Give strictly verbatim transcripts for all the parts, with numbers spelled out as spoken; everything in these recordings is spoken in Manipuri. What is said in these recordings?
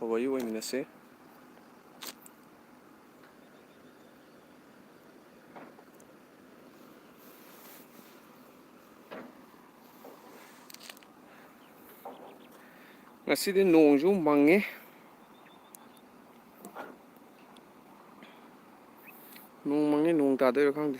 ꯋꯥꯔꯤ ꯑꯣꯏꯃꯤꯟꯅꯁꯦ꯫ ꯉꯁꯤꯗꯤ ꯅꯣꯡꯁꯨ ꯃꯪꯉꯤ꯫ ꯅꯣꯡ ꯃꯪꯉꯤ, ꯅꯣꯡ ꯇꯥꯗꯣꯏꯔꯥ ꯈꯪꯗꯦ꯫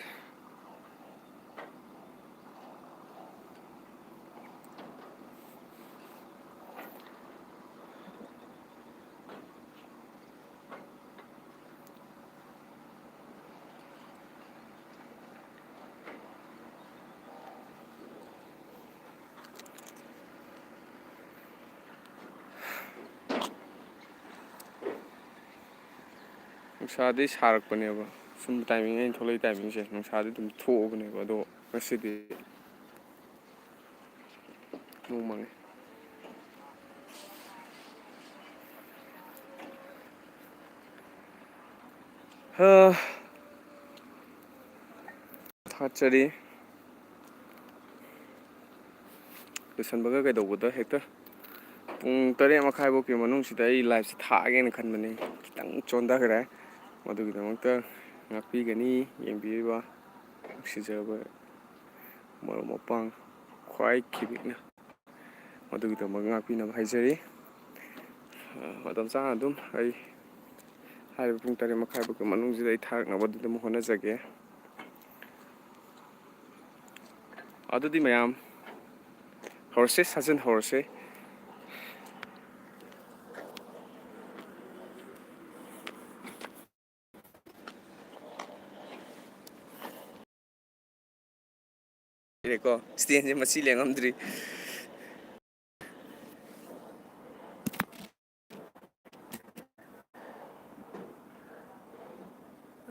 ꯅꯨꯡꯁꯥꯗꯤ ꯁꯥꯔꯛꯄꯅꯦꯕ꯫ ꯁꯨꯝ ꯇꯥꯏꯃꯤꯡ, ꯑꯩꯅ ꯊꯣꯛꯂꯛꯏ ꯇꯥꯏꯃꯤꯡꯁꯦ ꯅꯨꯡꯁꯥꯗꯤ ꯑꯗꯨꯝ ꯊꯣꯛꯑꯕꯅꯦꯕ, ꯑꯗꯣ ꯉꯁꯤꯗꯤ ꯅꯣꯡ ꯃꯪꯉꯦ꯫ ꯍꯥ꯫ ꯊꯥꯒꯠꯆꯔꯤ꯫ ꯂꯣꯏꯁꯟꯕꯒ ꯀꯩꯗꯧꯕꯗ ꯍꯦꯛꯇ ꯄꯨꯡ ꯇꯔꯦꯠ ꯃꯈꯥꯏꯐꯧꯒꯤ ꯃꯅꯨꯡꯁꯤꯗ ꯑꯩ ꯂꯥꯏꯞꯁꯦ ꯊꯥꯒꯦꯅ ꯈꯟꯕꯅꯤ꯫ ꯈꯤꯇꯪ ꯆꯣꯟꯊꯈ꯭ꯔꯦ꯫ ꯃꯗꯨꯒꯤꯗꯃꯛꯇ ꯉꯥꯛꯄꯤꯒꯅꯤ ꯌꯦꯡꯕꯤꯔꯤꯕ ꯅꯨꯡꯁꯤꯖꯔꯕ ꯃꯔꯨꯞ ꯃꯄꯥꯡ ꯈ꯭ꯋꯥꯏ ꯈꯤꯕꯤꯛꯅ꯫ ꯃꯗꯨꯒꯤꯗꯃꯛ ꯉꯥꯛꯄꯤꯅꯕ ꯍꯥꯏꯖꯔꯤ꯫ ꯑ, ꯃꯇꯝ ꯆꯥꯅ ꯑꯗꯨꯝ ꯑꯩ ꯍꯥꯏꯔꯤꯕ ꯄꯨꯡ ꯇꯔꯦꯠ ꯃꯈꯥꯏ ꯐꯥꯎꯒꯤ ꯃꯅꯨꯡꯁꯤꯗ ꯑꯩ ꯊꯥꯔꯛꯅꯕ ꯑꯗꯨꯝ ꯍꯣꯠꯅꯖꯒꯦ꯫ ꯑꯗꯨꯗꯤ ꯃꯌꯥꯝ ꯍꯧꯔꯁꯦ, ꯁꯥꯖꯟ ꯍꯧꯔꯁꯦ꯫ ꯂꯩꯔꯦꯀꯣ, ꯁ꯭ꯇꯦꯟꯁꯦ ꯃꯁꯤ ꯂꯦꯡꯉꯝꯗ꯭ꯔꯤ꯫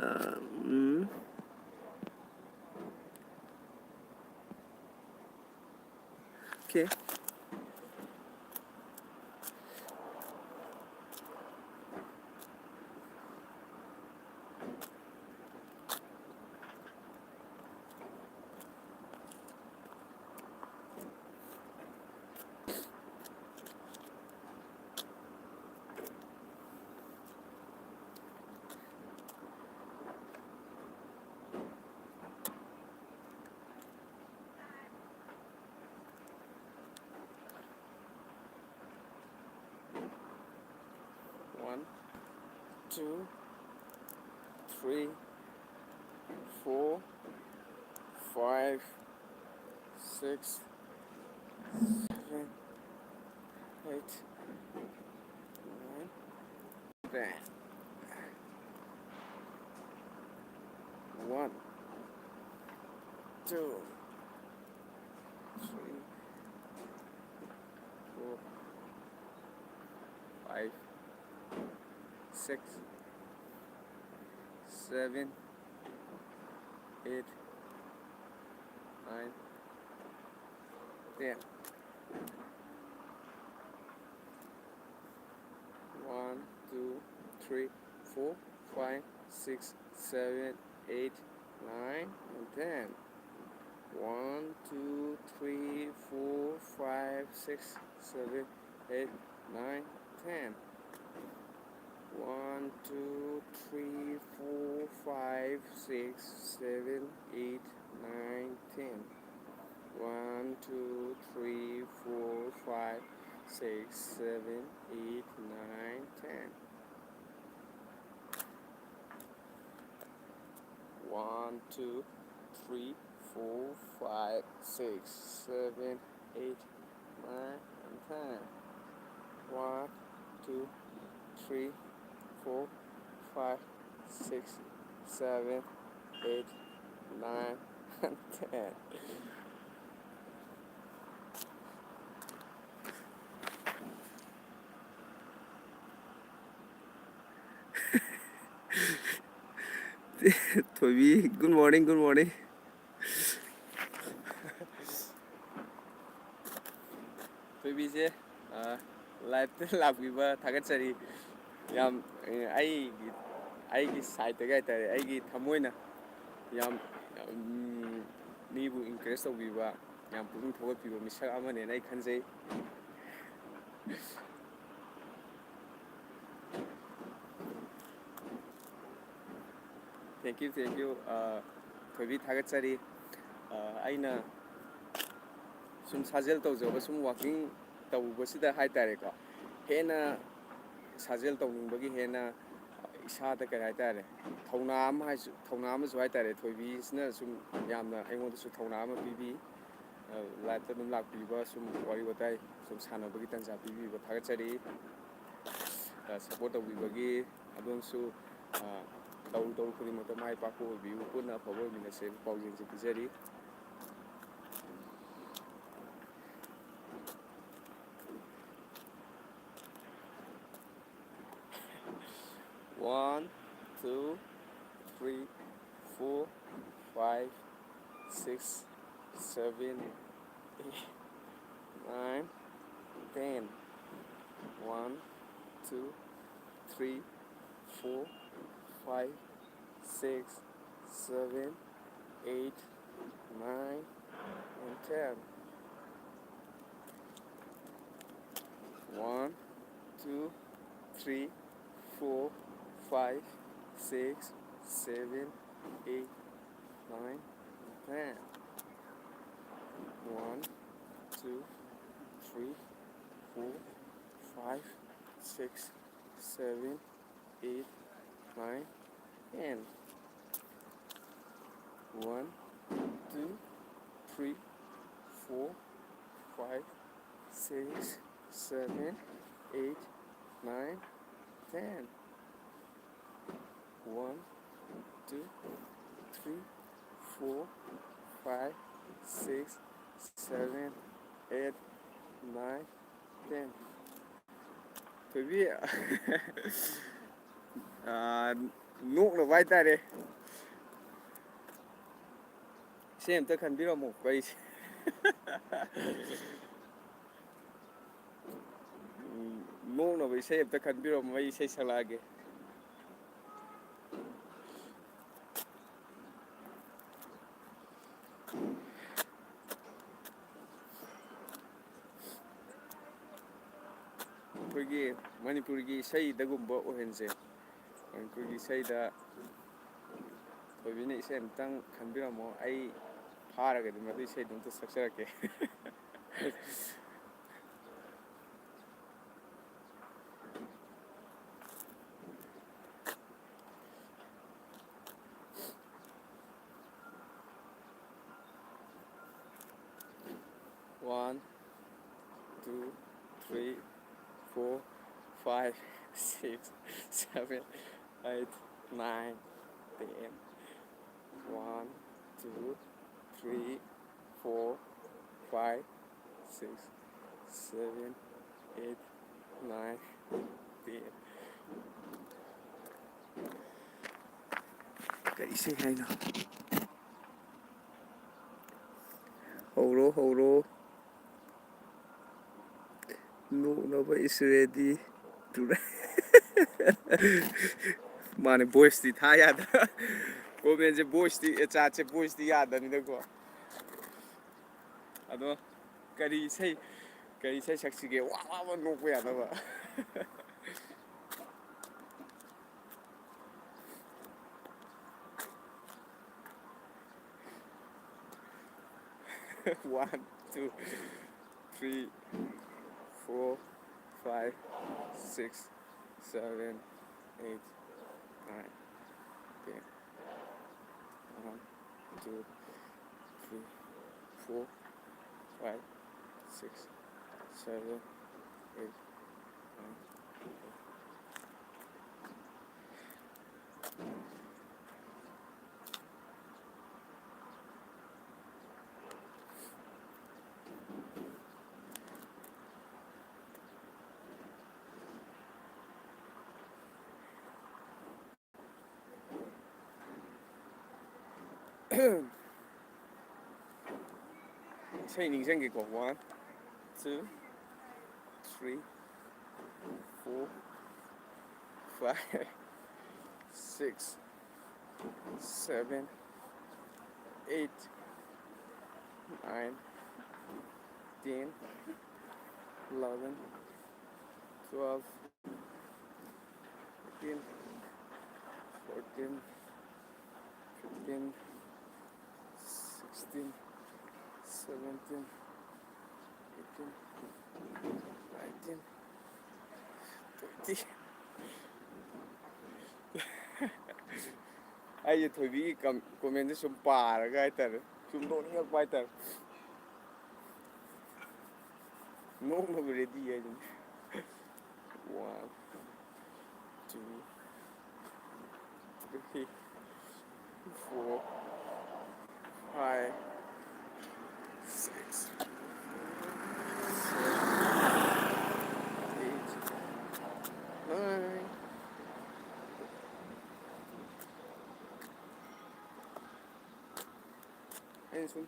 ꯑ, ꯎꯝ꯫ Okay. Two, three, four, five, six, seven, eight, nine, ten. One, two, three, four, five, six, seven, eight, nine, ten. One, two, three, four, five, six, seven, eight, nine, and ten. One, two, three, four, five, six, seven, eight, nine, ten. One, two, three, four, five, six, seven, eight, nine, ten. One, two, three, four, five, six, seven, eight, nine, ten. One, two, three, four, five, six, seven, eight, nine, and ten. One, two, three, four, five, six, seven, eight, nine, and ten. Thoibi, good morning, good morning. ꯊꯣꯏꯕꯤꯁꯦ, ꯑ, live-ꯇ ꯂꯥꯛꯄꯤꯕ ꯊꯥꯒꯠꯆꯔꯤ꯫ ꯌꯥꯝ, ꯑ, ꯑꯩꯒꯤ, ꯑꯩꯒꯤ side-ꯇꯒꯤ ꯍꯥꯏꯇꯥꯔꯦ, ꯑꯩꯒꯤ ꯊꯃꯣꯏꯅ ꯌꯥꯝ, ꯌꯥꯝ, ꯎꯝ, ꯃꯤꯕꯨ encourage ꯇꯧꯕꯤꯕ, ꯌꯥꯝ ꯄꯨꯛꯅꯤꯡ ꯊꯧꯒꯠꯄꯤꯕ ꯃꯤꯁꯛ ꯑꯃꯅꯦꯅ ꯑꯩ ꯈꯟꯖꯩ꯫ Thank you, thank you. ꯑ, ꯊꯣꯏꯕꯤ, ꯊꯥꯒꯠꯆꯔꯤ꯫ ꯑ, ꯑꯩꯅ ꯁꯨꯝ ꯁꯥꯖꯦꯜ ꯇꯧꯖꯕ, ꯁꯨꯝ walking ꯇꯧꯕꯁꯤꯗ ꯍꯥꯏꯇꯥꯔꯦꯀꯣ, ꯍꯦꯟꯅ ꯁꯥꯖꯦꯜ ꯇꯧꯅꯤꯡꯕꯒꯤ ꯍꯦꯟꯅ, ꯑ, ꯏꯁꯥꯗ ꯀꯔꯤ ꯍꯥꯏꯇꯥꯔꯦ, ꯊꯧꯅꯥ ꯑꯃ ꯍꯥꯏꯁꯨ, ꯊꯧꯅꯥ ꯑꯃꯁꯨ ꯍꯥꯏꯇꯥꯔꯦ, ꯊꯣꯏꯕꯤꯁꯤꯅ ꯁꯨꯝ ꯌꯥꯝꯅ ꯑꯩꯉꯣꯟꯗꯁꯨ ꯊꯧꯅꯥ ꯑꯃ ꯄꯤꯕꯤ꯫ ꯑ, live-ꯇ ꯑꯗꯨꯝ ꯂꯥꯛꯄꯤꯕ, ꯁꯨꯝ ꯋꯥꯔꯤ ꯋꯥꯇꯥꯏ ꯁꯨꯝ ꯁꯥꯟꯅꯕꯒꯤ ꯇꯥꯟꯖꯥ ꯄꯤꯕꯤꯕ ꯊꯥꯒꯠꯆꯔꯤ꯫ ꯑ, support ꯇꯧꯕꯤꯕꯒꯤ ꯑꯗꯣꯝꯁꯨ, ꯑ, ꯇꯧꯔꯨ ꯇꯧꯔꯨ ꯈꯨꯗꯤꯡꯃꯛꯇ ꯃꯥꯏ ꯄꯥꯛꯄ ꯑꯣꯏꯕꯤꯌꯨ, ꯄꯨꯟꯅ ꯑꯐꯕ ꯑꯣꯏꯃꯤꯟꯅꯁꯦ ꯍꯥꯏꯕ ꯄꯥꯎꯖꯦꯜꯁꯦ ꯄꯤꯖꯔꯤ꯫ One, two, three, four, five, six, seven, eight, nine, ten. One, two, three, four, five, six, seven, eight, nine, and ten. One, two, three, four, five, six, seven, eight, nine, and ten. One, two, three, four, five, six, seven, eight, nine, ten. One, two, three, four, five, six, seven, eight, nine, ten. One, two, three, four, five, six, seven, eight, nine, ten. ꯊꯣꯏꯕꯤ, ꯑꯥ, ꯅꯣꯛꯅꯕ ꯍꯥꯏꯇꯥꯔꯦ꯫ ꯏꯁꯩ ꯑꯝꯇ ꯈꯟꯕꯤꯔꯝꯃꯣ, ꯑꯩꯁꯦ꯫ ꯎꯝ, ꯅꯣꯛꯅꯕ ꯏꯁꯩ ꯑꯝꯇ ꯈꯟꯕꯤꯔꯝꯃꯣ, ꯑꯩ ꯏꯁꯩ ꯁꯛꯂꯛꯑꯒꯦ꯫ ꯑꯩꯈꯣꯏꯒꯤ ꯃꯅꯤꯄꯨꯔꯒꯤ ꯏꯁꯩꯗꯒꯨꯝꯕ ꯑꯣꯏꯍꯟꯁꯦ꯫ ꯃꯅꯤꯄꯨꯔꯒꯤ ꯏꯁꯩꯗ ꯊꯣꯏꯕꯤꯅ ꯏꯁꯩ ꯑꯝꯇꯪ ꯈꯟꯕꯤꯔꯝꯃꯣ, ꯑꯩ ꯐꯥꯔꯒꯗꯤ ꯃꯗꯨ ꯏꯁꯩꯗꯣ ꯑꯝꯇ ꯁꯛꯆꯔꯛꯀꯦ꯫ two, three, four, five, six, seven, eight, nine, ten. One, two, three, four, five, six, seven, eight, nine, ten. ꯀꯔꯤ ꯏꯁꯩ ꯍꯥꯏꯅꯣ? ꯍꯧꯔꯣ, ꯍꯧꯔꯣ꯫ ꯅꯣꯛꯅꯕ is ready to ri-, ꯃꯥꯅꯦ, voiceꯇꯤ ꯊꯥ ꯌꯥꯗ꯫ Commentꯁꯦ voiceꯇꯤ, chatꯁꯦ voiceꯇꯤ ꯌꯥꯗꯕꯅꯤꯅꯀꯣ꯫ ꯑꯗꯣ ꯀꯔꯤ ꯏꯁꯩ, ꯀꯔꯤ ꯏꯁꯩ ꯁꯛꯁꯤꯒꯦ? ꯋꯥ ꯋꯥ ꯋꯥ ꯅꯣꯛꯄ ꯌꯥꯅꯕ꯫ One, two, three, four, five, six, seven, eight, nine, ten. One, two, three, four, five, six, seven, eight, nine, ten. ꯏꯁꯩ ꯅꯤꯡꯁꯤꯡꯒꯦꯀꯣ꯫ One, two, three, four, five, six, seven, eight, nine, ten, eleven, twelve, thirteen, fourteen, fifteen, sixteen, seventeen, eighteen, nineteen, twenty. ꯑꯩꯁꯦ ꯊꯣꯏꯕꯤꯒꯤ ꯀꯝ-, commentꯁꯦ ꯁꯨꯝ ꯄꯥꯔꯒ ꯍꯥꯏꯇꯥꯔꯦ, ꯁꯨꯝ ꯅꯣꯛꯅꯤꯡꯉꯛꯄ ꯍꯥꯏꯇꯥꯔꯦ꯫ ꯅꯣꯛꯅꯕ ꯔꯦꯗꯤ ꯍꯥꯏꯗꯨꯅꯤ꯫ One, two, three, four, five, six, seven, eight, nine. ꯑꯩꯅ ꯁꯨꯝ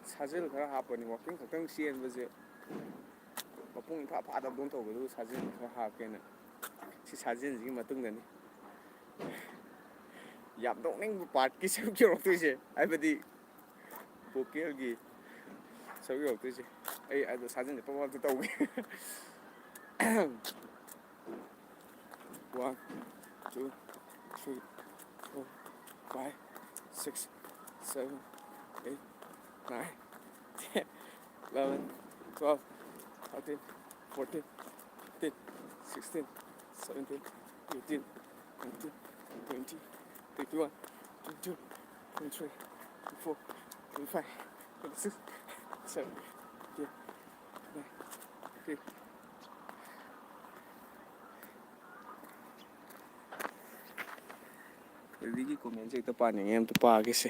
ꯁꯥꯖꯦꯜ ꯈꯔ ꯍꯥꯞꯄꯅꯤ, ꯋꯥꯛꯀꯤꯡ ꯈꯛꯇꯪ ꯆꯦꯟꯕꯁꯦ ꯃꯄꯨꯡ ꯏꯐꯥ ꯐꯥꯗꯕꯗꯧꯅ ꯇꯧꯕꯗꯨ ꯁꯥꯖꯦꯜ ꯈꯔ ꯍꯥꯞꯀꯦꯅ꯫ ꯁꯤ ꯁꯥꯖꯦꯜꯁꯤꯒꯤ ꯃꯇꯨꯡꯗꯅꯤ ꯌꯥꯝ ꯅꯣꯛꯅꯤꯡꯕ ꯄꯥꯔꯠꯀꯤ ꯁꯔꯨꯛ ꯌꯧꯔꯛꯇꯣꯏꯁꯦ, ꯍꯥꯏꯕꯗꯤ ꯚꯣꯀꯦꯜꯒꯤ ꯁꯔꯨꯛ ꯌꯧꯔꯛꯇꯣꯏꯁꯦ꯫ ꯑꯩ ꯑꯗꯨ ꯁꯥꯖꯦꯜꯁꯦ ꯄꯞ ꯄꯞꯇ ꯇꯧꯒꯦ꯫ One, two, three, four, five, six, seven, eight, nine, ten, eleven, twelve, thirteen, fourteen, fifteen, sixteen, seventeen, eighteen, nineteen, twenty, twenty-one, twenty-two, twenty-three, twenty-four, twenty-five, twenty-six, seven, eight, nine, ten. ꯑꯗꯨꯗꯒꯤ ꯀꯣꯃꯦꯟꯁꯦ ꯍꯦꯛꯇ ꯄꯥꯅꯤꯡꯉꯦ, ꯑꯝꯇ ꯄꯥꯒꯦꯁꯦ꯫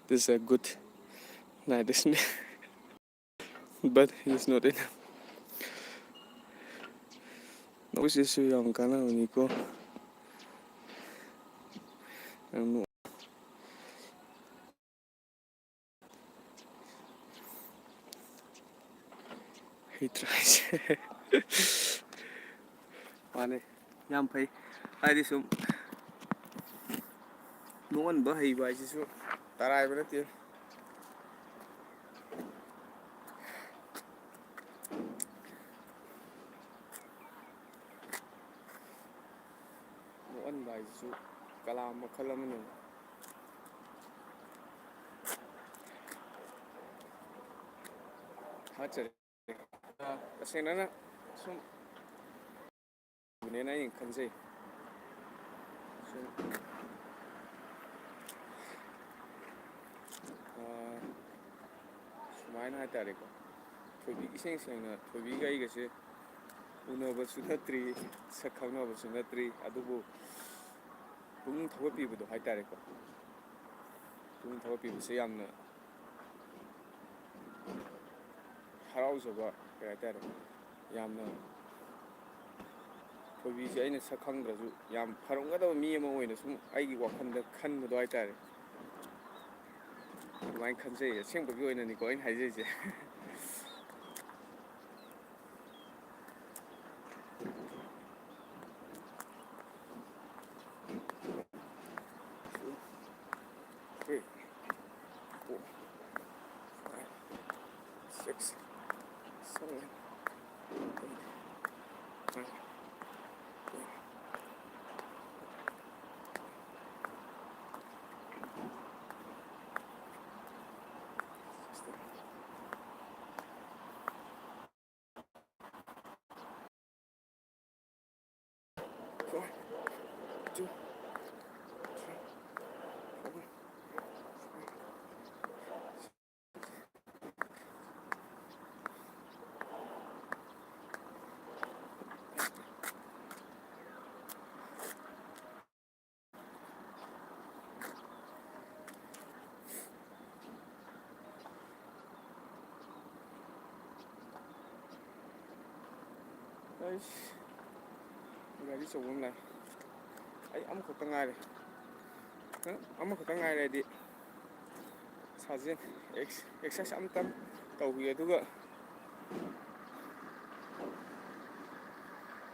This is a good night, isn't it? But it's not enough. ꯅꯣꯛꯁꯤꯁꯨ ꯌꯥꯝ ꯀꯥꯟꯅꯕꯅꯤꯀꯣ꯫ ꯌꯥꯝ ꯅꯣꯛ-, ꯍꯩꯇ꯭ꯔꯥ ꯍꯥꯏꯁꯦ? ꯃꯥꯅꯦ, ꯌꯥꯝ ꯐꯩ꯫ ꯍꯥꯏꯗꯤ ꯁꯨꯝ ꯅꯣꯛꯍꯟꯕ ꯍꯩꯕ ꯍꯥꯏꯁꯤꯁꯨ ꯇꯔꯥꯏꯕ ꯅꯠꯇꯦ꯫ ꯅꯣꯛꯍꯟꯕ ꯍꯥꯏꯁꯤꯁꯨ ꯀꯂꯥ ꯃꯈꯜ ꯑꯃꯅꯦꯕ꯫ ꯊꯥꯒꯠꯆꯔꯤ꯫ ꯑ, ꯇꯁꯦꯡꯅꯅ ꯁꯨꯝ ꯅꯦꯅ ꯑꯩꯅ ꯈꯟꯖꯩ꯫ ꯁꯨꯝ ꯍꯥꯏꯅ ꯍꯥꯏꯇꯥꯔꯦꯀꯣ, ꯊꯣꯏꯕꯤ, ꯏꯁꯦꯡ ꯁꯦꯡꯅ ꯊꯣꯏꯕꯤꯒ ꯑꯩꯒꯁꯦ ꯎꯅꯕꯁꯨ ꯅꯠꯇ꯭ꯔꯤ, ꯁꯛ ꯈꯪꯅꯕꯁꯨ ꯅꯠꯇ꯭ꯔꯤ, ꯑꯗꯨꯕꯨ ꯄꯨꯛꯅꯤꯡ ꯊꯧꯒꯠꯄꯤꯕꯗꯣ ꯍꯥꯏꯇꯥꯔꯦꯀꯣ꯫ ꯄꯨꯛꯅꯤꯡ ꯊꯧꯒꯠꯄꯤꯕꯁꯦ ꯌꯥꯝꯅ ꯍꯔꯥꯎꯖꯕ, ꯀꯩ ꯍꯥꯏꯇꯥꯔꯦ, ꯌꯥꯝꯅ ꯊꯣꯏꯕꯤꯁꯦ ꯑꯩꯅ ꯁꯛ ꯈꯪꯗ꯭ꯔꯁꯨ ꯌꯥꯝ ꯐꯔꯝꯒꯗꯕ ꯃꯤ ꯑꯃ ꯑꯣꯏꯅ ꯁꯨꯝ ꯑꯩꯒꯤ ꯋꯥꯈꯜꯗ ꯈꯟꯕꯗꯣ ꯍꯥꯏꯇꯥꯔꯦ꯫ ꯑꯗꯨꯃꯥꯏꯅ ꯈꯟꯖꯩ, ꯑꯁꯦꯡꯕꯒꯤ ꯑꯣꯏꯅꯅꯤꯀꯣ ꯑꯩꯅ ꯍꯥꯏꯖꯩꯁꯦ꯫ Three, four, five, six, seven, eight, nine, ten, sixteen. Four, two, three, four, five, six. ꯑꯩꯁ, ꯒꯥꯔꯤ ꯑꯆꯧꯕ ꯑꯃ ꯂꯥꯛꯑꯦ꯫ ꯑꯩ ꯑꯃꯈꯛꯇ ꯉꯥꯏꯔꯦ꯫ ꯅꯪ ꯑꯃꯈꯛꯇ ꯉꯥꯏꯔꯦ ꯍꯥꯏꯗꯤ ꯁꯥꯖꯦꯜ, ꯑꯦꯛꯁ-, ꯑꯦꯛꯁꯔꯁꯥꯏꯁ ꯑꯝꯇꯪ ꯇꯧꯈꯤꯒꯦ, ꯑꯗꯨꯒ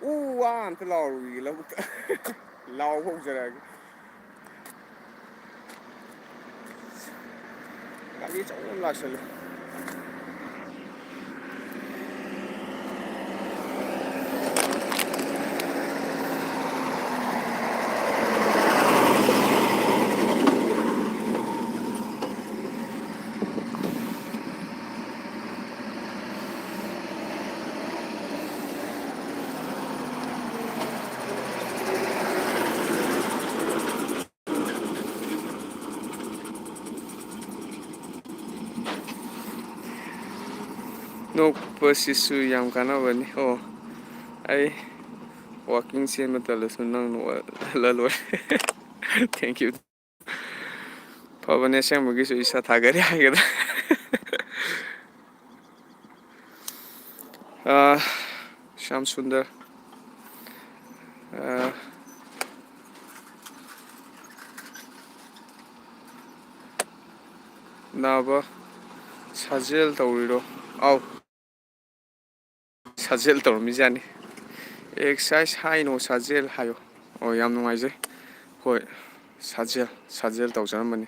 ꯎ ꯋꯥ ꯑꯝꯇ ꯂꯥꯎꯔꯨꯈꯤꯒꯦ ꯂꯧꯕꯨꯛꯇ꯫ ꯂꯥꯎꯕ ꯍꯧꯖꯔꯛꯑꯒꯦ꯫ ꯒꯥꯔꯤ ꯑꯆꯧꯕ ꯑꯃ ꯂꯥꯛꯁꯜꯂꯦ꯫ ꯅꯣꯛꯄꯁꯤꯁꯨ ꯌꯥꯝ ꯀꯥꯟꯅꯕꯅꯤ꯫ ꯑꯣ, ꯑꯩ ꯋꯥꯀꯤꯡ ꯆꯦꯟꯕ ꯇꯜꯂꯁꯨ ꯅꯪ ꯅꯣꯛꯍꯜꯂ ꯂꯣꯏꯔꯦ꯫ Thank you꯫ ꯐꯕꯅꯦ ꯑꯁꯦꯡꯕꯒꯤꯁꯨ, ꯏꯁꯥ ꯊꯥꯒꯠꯂꯦ ꯍꯥꯏꯒꯗ꯭ꯔꯥ꯫ ꯑꯥ, ꯁ꯭ꯌꯥꯝ ꯁꯨꯟꯗꯔ꯫ ꯑꯥ, ꯅꯥꯕ ꯁꯥꯖꯦꯜ ꯇꯧꯔꯤꯔꯣ? ꯑꯥꯎ꯫ ꯁꯥꯖꯦꯜ ꯇꯧꯔꯝꯃꯤꯖꯥꯠꯅꯤ꯫ Exercise ꯍꯥꯏꯅꯣ, ꯁꯥꯖꯦꯜ ꯍꯥꯏꯌꯣ꯫ ꯑꯣ, ꯌꯥꯝ ꯅꯨꯡꯉꯥꯏꯖꯩ꯫ ꯍꯣꯏ, ꯁꯥꯖꯦꯜ, ꯁꯥꯖꯦꯜ ꯇꯧꯖꯔꯝꯕꯅꯤ꯫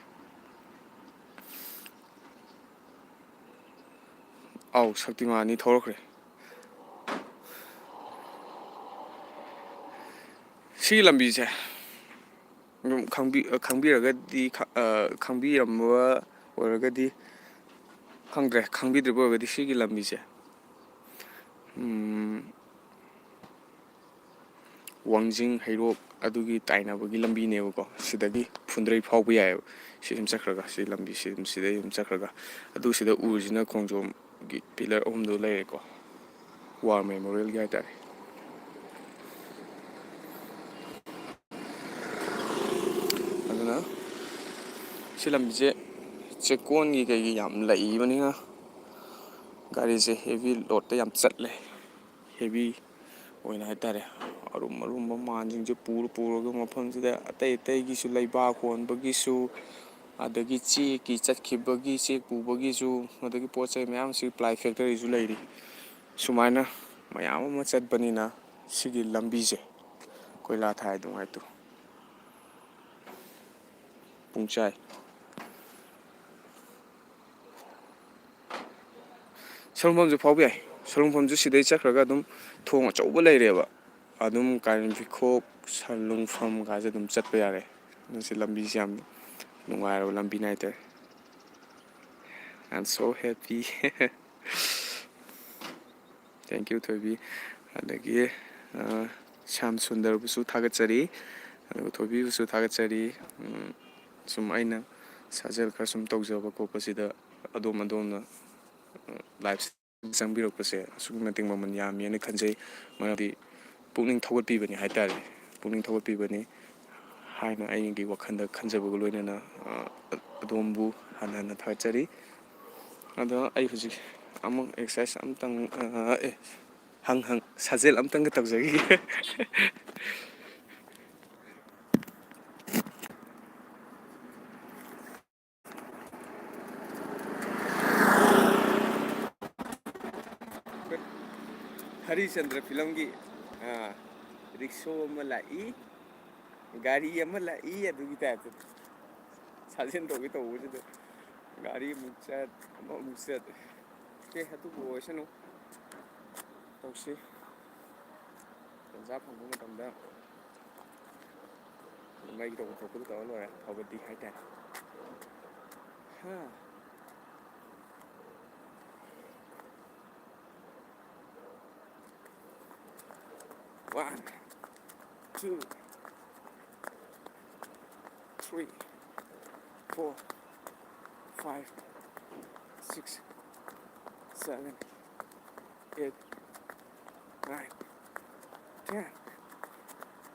ꯑꯥꯎ, ꯁꯛꯇꯤꯃꯥꯟ ꯑꯅꯤ ꯊꯧꯔꯛꯈ꯭ꯔꯦ꯫ ꯁꯤꯒꯤ ꯂꯝꯕꯤꯁꯦ ꯑꯗꯨꯝ ꯈꯪꯕꯤ-, ꯈꯪꯕꯤꯔꯒꯗꯤ, ꯈ-, ꯑ, ꯈꯪꯕꯤꯔꯝꯕ ꯑꯣꯏꯔꯒꯗꯤ, ꯈꯪꯗ꯭ꯔꯦ, ꯈꯪꯕꯤꯗ꯭ꯔꯤꯕ ꯑꯣꯏꯔꯒꯗꯤ ꯁꯤꯒꯤ ꯂꯝꯕꯤꯁꯦ, ꯎꯝ, ꯋꯥꯡꯖꯤꯡ ꯍꯩꯔꯣꯛ ꯑꯗꯨꯒꯤ ꯇꯥꯏꯅꯕꯒꯤ ꯂꯝꯕꯤꯅꯦꯕꯀꯣ꯫ ꯁꯤꯗꯒꯤ ꯐꯨꯟꯗ꯭ꯔꯩ ꯐꯥꯎꯕ ꯌꯥꯏꯑꯕ꯫ ꯁꯤ ꯑꯗꯨꯝ ꯆꯠꯈ꯭ꯔꯒ, ꯁꯤ ꯂꯝꯕꯤ, ꯁꯤ ꯑꯗꯨꯝ, ꯁꯤꯗꯩ ꯑꯗꯨꯝ ꯆꯠꯈ꯭ꯔꯒ, ꯑꯗꯨ ꯁꯤꯗ ꯎꯔꯤꯁꯤꯅ ꯈꯣꯡꯖꯣꯝꯒꯤ ꯄꯤꯂꯔ ꯑꯍꯨꯝꯗꯣ ꯂꯩꯔꯦꯀꯣ, ꯋꯥꯔ ꯃꯦꯃꯣꯔꯤꯌꯦꯜꯒꯤ ꯍꯥꯏꯇꯥꯔꯦ꯫ ꯑꯗꯨꯅ ꯁꯤ ꯂꯝꯕꯤꯁꯦ ꯆꯦꯛꯀꯣꯟꯒꯤ ꯀꯩꯒꯤ ꯌꯥꯝ ꯂꯩꯕꯅꯤꯅ ꯒꯥꯔꯤꯁꯦ ꯍꯦꯚꯤ ꯂꯣꯠꯇ ꯌꯥꯝ ꯆꯠꯂꯦ꯫ ꯍꯦꯚꯤ ꯑꯣꯏꯅ ꯍꯥꯏꯇꯥꯔꯦ, ꯑꯔꯨꯝ ꯑꯔꯨꯝꯕ ꯃꯥꯟꯁꯤꯡꯁꯦ ꯄꯨꯔ ꯄꯨꯔꯒ ꯃꯐꯝꯁꯤꯗ ꯑꯇꯩ ꯑꯇꯩꯒꯤꯁꯨ, ꯂꯩꯕꯥꯛ ꯍꯣꯟꯕꯒꯤꯁꯨ, ꯑꯗꯒꯤ ꯆꯦꯛꯀꯤ ꯆꯠꯈꯤꯕꯒꯤ, ꯆꯦꯛ ꯄꯨꯕꯒꯤꯁꯨ, ꯑꯗꯒꯤ ꯄꯣꯠ ꯆꯩ ꯃꯌꯥꯝꯁꯤ ꯄ꯭ꯂꯥꯏ ꯐꯦꯛꯇꯔꯤꯁꯨ ꯂꯩꯔꯤ꯫ ꯁꯨꯃꯥꯏꯅ ꯃꯌꯥꯝ ꯑꯃ ꯆꯠꯄꯅꯤꯅ ꯁꯤꯒꯤ ꯂꯝꯕꯤꯁꯦ ꯀꯣꯏꯂꯥ ꯊꯥꯏ, ꯅꯨꯡꯉꯥꯏꯇꯦ꯫ ꯄꯨꯡꯆꯥꯏ꯫ ꯁꯂꯨꯡꯐꯝꯁꯨ ꯐꯥꯎꯕ ꯌꯥꯏ꯫ ꯁꯂꯨꯡꯐꯝꯁꯨ ꯁꯤꯗꯩ ꯆꯠꯈ꯭ꯔꯒ ꯑꯗꯨꯝ ꯊꯣꯡ ꯑꯆꯧꯕ ꯂꯩꯔꯦꯕ꯫ ꯑꯗꯨꯝ ꯀꯥꯏꯔꯦꯟ ꯐꯤꯈꯣꯛ, ꯁꯂꯨꯡꯐꯝ ꯀꯥꯏꯁꯦ ꯑꯗꯨꯝ ꯆꯠꯄ ꯌꯥꯔꯦ꯫ ꯑꯗꯨ ꯁꯤ ꯂꯝꯕꯤꯁꯦ ꯌꯥꯝ ꯅꯨꯡꯉꯥꯏꯔꯕ ꯂꯝꯕꯤꯅꯦ ꯍꯥꯏꯇꯥꯔꯦ꯫ I'm so happy꯫ Thank you, ꯊꯣꯏꯕꯤ꯫ ꯑꯗꯒꯤ, ꯑ, ꯁ꯭ꯌꯥꯝ ꯁꯨꯟꯗꯔꯕꯨꯁꯨ ꯊꯥꯒꯠꯆꯔꯤ, ꯑꯗꯨꯒ ꯊꯣꯏꯕꯤꯕꯨꯁꯨ ꯊꯥꯒꯠꯆꯔꯤ꯫ ꯎꯝ, ꯁꯨꯝ ꯑꯩꯅ ꯁꯥꯖꯦꯜ ꯈꯔ ꯁꯨꯝ ꯇꯧꯖꯕ ꯈꯣꯠꯄꯁꯤꯗ ꯑꯗꯣꯝ ꯑꯗꯣꯝꯅ, ꯑ, ꯂꯥꯏꯐ ꯆꯪꯕꯤꯔꯛꯄꯁꯦ ꯑꯁꯨꯛꯀꯤ ꯃꯇꯤꯛ ꯃꯃꯜ ꯌꯥꯝꯃꯤ ꯍꯥꯏꯅ ꯈꯟꯖꯩ꯫ ꯃꯔꯝꯗꯤ ꯄꯨꯛꯅꯤꯡ ꯊꯧꯒꯠꯄꯤꯕꯅꯤ ꯍꯥꯏꯇꯥꯔꯦ, ꯄꯨꯛꯅꯤꯡ ꯊꯧꯒꯠꯄꯤꯕꯅꯤ ꯍꯥꯏꯅ ꯑꯩꯒꯤ ꯋꯥꯈꯜꯗ ꯈꯟꯖꯕꯒ ꯂꯣꯏꯅꯅ, ꯑ, ꯑꯗꯣꯝꯕꯨ ꯍꯟꯅ ꯍꯟꯅ ꯊꯥꯒꯠꯆꯔꯤ꯫ ꯑꯗꯣ ꯑꯩ ꯍꯧꯖꯤꯛ ꯑꯃꯨꯛ ꯑꯦꯛꯁꯔꯁꯥꯏꯁ ꯑꯝꯇꯪ, ꯑ, ꯑꯦ, ꯍꯪ ꯍꯪ ꯁꯥꯖꯦꯜ ꯑꯝꯇꯪꯒ ꯇꯧꯖꯈꯤꯒꯦ꯫ ꯍꯔꯤꯆꯟꯗ꯭ꯔ ꯐꯤꯂꯝꯒꯤ, ꯑꯥ, ꯔꯤꯛꯁꯣ ꯑꯃ ꯂꯥꯛꯏ, ꯒꯥꯔꯤ ꯑꯃ ꯂꯥꯛꯏ, ꯑꯗꯨꯒꯤ ꯇꯥꯏꯞꯇ ꯁꯥꯖꯦꯜ ꯇꯧꯒꯦ ꯇꯧꯕꯁꯤꯗ ꯒꯥꯔꯤ ꯑꯃꯨꯛ ꯆꯠ, ꯑꯃ ꯑꯃꯨꯛ ꯆꯠ꯫ ꯑꯣꯀꯦ, ꯑꯗꯨꯕꯨ ꯑꯣꯏꯁꯅꯨ, ꯇꯧꯁꯤ꯫ ꯇꯟꯖꯥ ꯐꯪꯕ ꯃꯇꯝꯗ ꯃꯩ ꯇꯧꯕ ꯊꯣꯛꯄꯗꯨ ꯇꯧꯔ ꯂꯣꯏꯔꯦ, ꯐꯕꯗꯤ ꯍꯥꯏꯇꯥꯔꯦ꯫ ꯍꯥ꯫ One, two, three, four, five, six, seven, eight, nine, ten,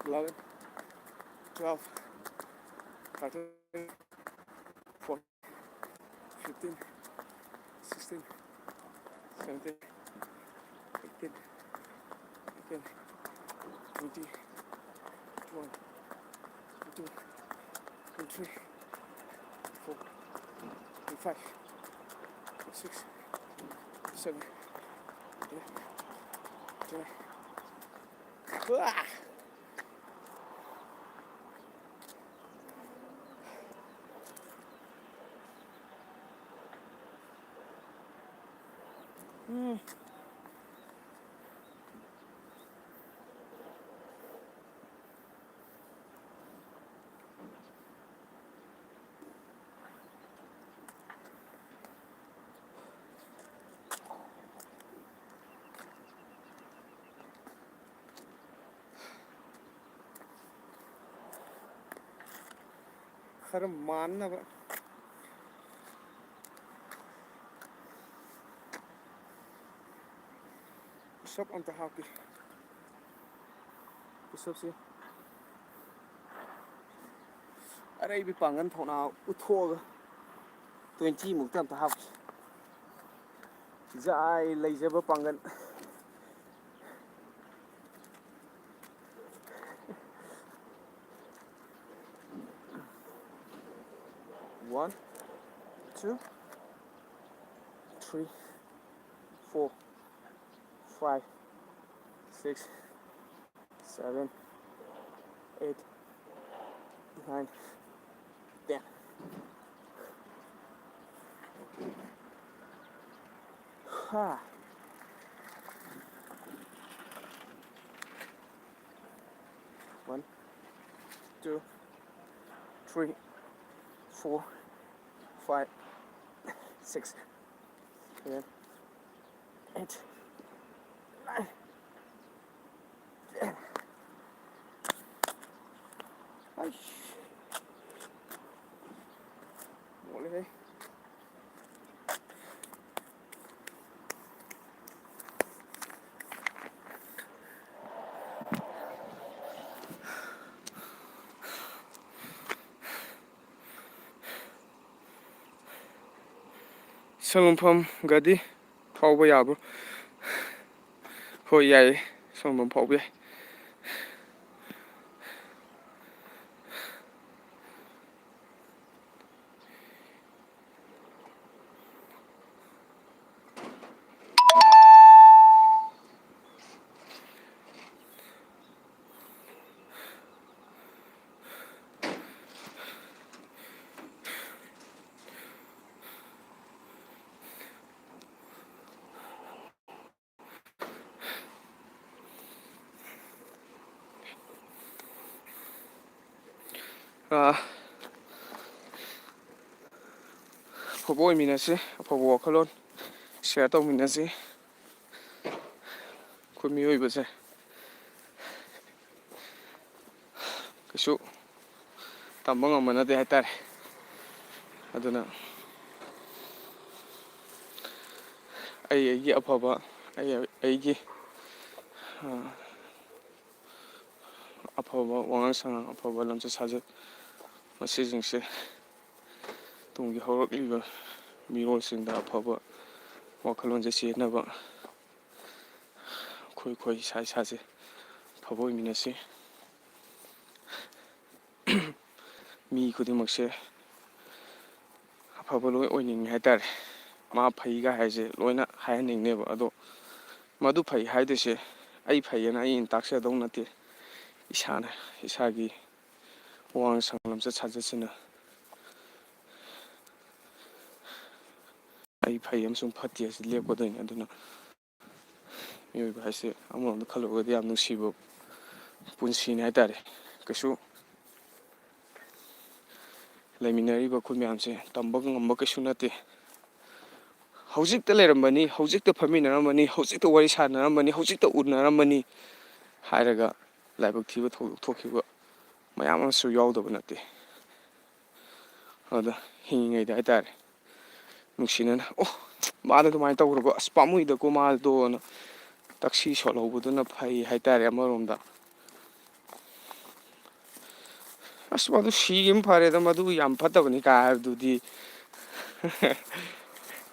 eleven, twelve, thirteen, fourteen, fifteen, sixteen, seventeen, eighteen, nineteen, twenty, twenty-one, twenty-two, twenty-three, twenty-four, twenty-five, twenty-six, twenty-seven, twenty-eight, twenty-nine. Ah! ꯈꯔ ꯃꯥꯟꯅꯕ꯫ Push-up ꯑꯝꯇ ꯍꯥꯞꯀꯦ꯫ Push-up ꯁꯤ ꯑꯔꯩꯕꯤ ꯄꯥꯡꯒꯜ ꯊꯧꯅꯥ ꯎꯠꯊꯣꯛꯑꯒ twenty ꯃꯨꯛꯇ ꯑꯝꯇ ꯍꯥꯞꯀꯦ꯫ ꯖꯥꯏ ꯂꯩꯖꯕ ꯄꯥꯡꯒꯜ꯫ One, two, three, four, five, six, seven, eight, nine, ten. Ha. One, two, three, four, five, six, seven, eight, nine, ten. ꯑꯩꯁ꯫ ꯃꯣꯠꯂꯦꯍꯦ꯫ ꯁꯪꯒꯣꯝꯐꯝ ꯒꯥꯔꯤ ꯐꯥꯎꯕ ꯌꯥꯕ꯭ꯔꯣ? ꯍꯣꯏ, ꯌꯥꯏꯌꯦ, ꯁꯪꯒꯣꯝꯐꯝ ꯐꯥꯎꯕ ꯌꯥꯏ꯫ ꯑꯥ, ꯑꯐꯕ ꯑꯣꯏꯃꯤꯟꯅꯁꯤ, ꯑꯐꯕ ꯋꯥꯈꯜꯂꯣꯟ share ꯇꯧꯃꯤꯟꯅꯁꯤ꯫ ꯑꯩꯈꯣꯏ ꯃꯤꯑꯣꯏꯕꯁꯦ ꯀꯩꯁꯨ ꯇꯝꯕ ꯉꯝꯕ ꯅꯠꯇꯦ ꯍꯥꯏꯇꯥꯔꯦ꯫ ꯑꯗꯨꯅ ꯑꯩ ꯑꯩꯒꯤ ꯑꯐꯕ, ꯑꯩ ꯑꯩꯒꯤ ꯑꯐꯕ ꯋꯥꯉꯥꯡ ꯁꯉꯥꯡ, ꯑꯐꯕ ꯂꯝꯆꯠ ꯁꯥꯖꯠ, ꯃꯁꯤꯁꯤꯡꯁꯦ ꯇꯨꯡꯒꯤ ꯍꯧꯔꯛꯂꯤꯕ ꯃꯤꯔꯣꯜꯁꯤꯡꯗ ꯑꯐꯕ ꯋꯥꯈꯜꯂꯣꯟꯁꯦ ꯆꯦꯟꯅꯕ ꯑꯩꯈꯣꯏ ꯑꯩꯈꯣꯏ ꯏꯁꯥ ꯏꯁꯥꯁꯦ ꯑꯐꯕ ꯑꯣꯏꯃꯤꯟꯅꯁꯤ꯫ ꯃꯤ ꯈꯨꯗꯤꯡꯃꯛꯁꯦ ꯑꯐꯕ ꯂꯣꯏ ꯑꯣꯏꯅꯤꯡꯉꯤ ꯍꯥꯏꯇꯥꯔꯦ꯫ ꯃꯥ ꯐꯩꯒ ꯍꯥꯏꯁꯦ ꯂꯣꯏꯅ ꯍꯥꯏꯍꯟꯅꯤꯡꯉꯦꯕ꯫ ꯑꯗꯣ ꯃꯗꯨ ꯐꯩ ꯍꯥꯏꯗꯣꯏꯁꯦ ꯑꯩ ꯐꯩꯌꯦꯅ ꯑꯩꯅ ꯇꯥꯛꯆꯗꯧ ꯅꯠꯇꯦ꯫ ꯏꯁꯥꯅ ꯏꯁꯥꯒꯤ ꯋꯥꯉꯥꯡ ꯁꯉꯥꯡ, ꯂꯝꯆꯠ ꯁꯥꯖꯠꯁꯤꯅ ꯑꯩ ꯐꯩ ꯑꯃꯁꯨꯡ ꯐꯠꯇꯦ ꯑꯁꯤ ꯂꯦꯞꯀꯗꯣꯏꯅꯤ꯫ ꯑꯗꯨꯅ ꯃꯤꯑꯣꯏꯕ ꯍꯥꯏꯁꯦ ꯑꯃꯔꯣꯝꯗ ꯈꯜꯂꯨꯔꯒꯗꯤ ꯌꯥꯝ ꯅꯨꯡꯁꯤꯕ ꯄꯨꯟꯁꯤꯅꯤ ꯍꯥꯏꯇꯥꯔꯦ꯫ ꯀꯩꯁꯨ ꯂꯩꯃꯤꯟꯅꯔꯤꯕ ꯑꯩꯈꯣꯏ ꯃꯌꯥꯝꯁꯦ ꯇꯝꯕ ꯉꯝꯕ ꯀꯩꯁꯨ ꯅꯠꯇꯦ꯫ ꯍꯧꯖꯤꯛꯇ ꯂꯩꯔꯝꯕꯅꯤ, ꯍꯧꯖꯤꯛꯇ ꯐꯝꯃꯤꯟꯅꯔꯝꯕꯅꯤ, ꯍꯧꯖꯤꯛꯇ ꯋꯥꯔꯤ ꯁꯥꯟꯅꯔꯝꯕꯅꯤ, ꯍꯧꯖꯤꯛꯇ ꯎꯅꯔꯝꯕꯅꯤ ꯍꯥꯏꯔꯒ ꯂꯥꯏꯕꯛ ꯊꯤꯕ ꯊꯧꯗꯣꯛ ꯊꯣꯛꯈꯤꯕ ꯃꯌꯥꯝ ꯑꯃꯁꯨ ꯌꯥꯎꯗꯕ ꯅꯠꯇꯦ꯫ ꯑꯗ ꯍꯤꯡꯉꯤꯉꯩꯗ ꯍꯥꯏꯇꯥꯔꯦ, ꯅꯨꯡꯁꯤꯅꯅ, "ꯑꯣ, ꯃꯥꯗꯣ ꯑꯗꯨꯃꯥꯏꯅ ꯇꯧꯈ꯭ꯔꯕ, ꯑꯁ, ꯄꯥꯝꯃꯨꯏꯗꯀꯣ ꯃꯥꯗꯣꯅ" ꯇꯛꯁꯤ ꯁꯣꯜꯍꯧꯕꯗꯨꯅ ꯐꯩ ꯍꯥꯏꯇꯥꯔꯦ ꯑꯃꯔꯣꯝꯗ꯫ "ꯑꯁ, ꯃꯗꯨ ꯁꯤꯈꯤꯕꯅ ꯐꯔꯦꯗ, ꯃꯗꯨ ꯌꯥꯝ ꯐꯠꯇꯕꯅꯤ" ꯀꯥꯏ ꯍꯥꯏꯕꯗꯨꯗꯤ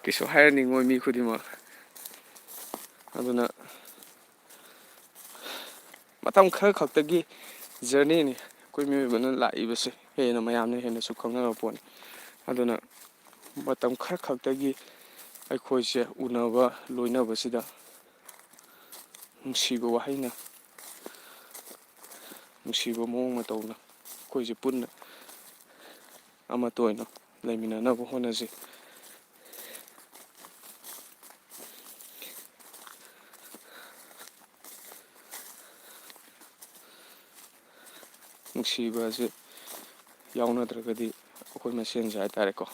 ꯀꯩꯁꯨ ꯍꯥꯏꯔꯅꯤꯡꯉꯣꯏ ꯃꯤ ꯈꯨꯗꯤꯡꯃꯛ꯫ ꯑꯗꯨꯅ ꯃꯇꯝ ꯈꯔ ꯈꯛꯇꯒꯤ ꯖꯔꯅꯤꯅꯤ ꯑꯩꯈꯣꯏ ꯃꯤꯑꯣꯏꯕꯅ ꯂꯥꯛꯏꯕꯁꯦ, ꯍꯦꯟꯅ ꯃꯌꯥꯝꯅ ꯍꯦꯟꯅꯁꯨ ꯈꯪꯅꯔꯕ ꯄꯣꯠꯅꯤ꯫ ꯑꯗꯨꯅ ꯃꯇꯝ ꯈꯔ ꯈꯛꯇꯒꯤ ꯑꯩꯈꯣꯏꯁꯦ ꯎꯅꯕ ꯂꯣꯏꯅꯕꯁꯤꯗ ꯅꯨꯡꯁꯤꯕ ꯋꯥꯍꯩꯅ, ꯅꯨꯡꯁꯤꯕ ꯃꯑꯣꯡ ꯃꯇꯧꯅ ꯑꯩꯈꯣꯏꯁꯦ ꯄꯨꯟꯅ ꯑꯃꯠꯇ ꯑꯣꯏꯅ ꯂꯩꯃꯤꯟꯅꯅꯕ ꯍꯣꯠꯅꯁꯤ꯫ ꯅꯨꯡꯁꯤꯕ ꯑꯁꯤ ꯌꯥꯎꯅꯗ꯭ꯔꯒꯗꯤ ꯑꯩꯈꯣꯏ ꯃꯁꯦꯟꯁꯦ ꯍꯥꯏꯇꯥꯔꯦꯀꯣ,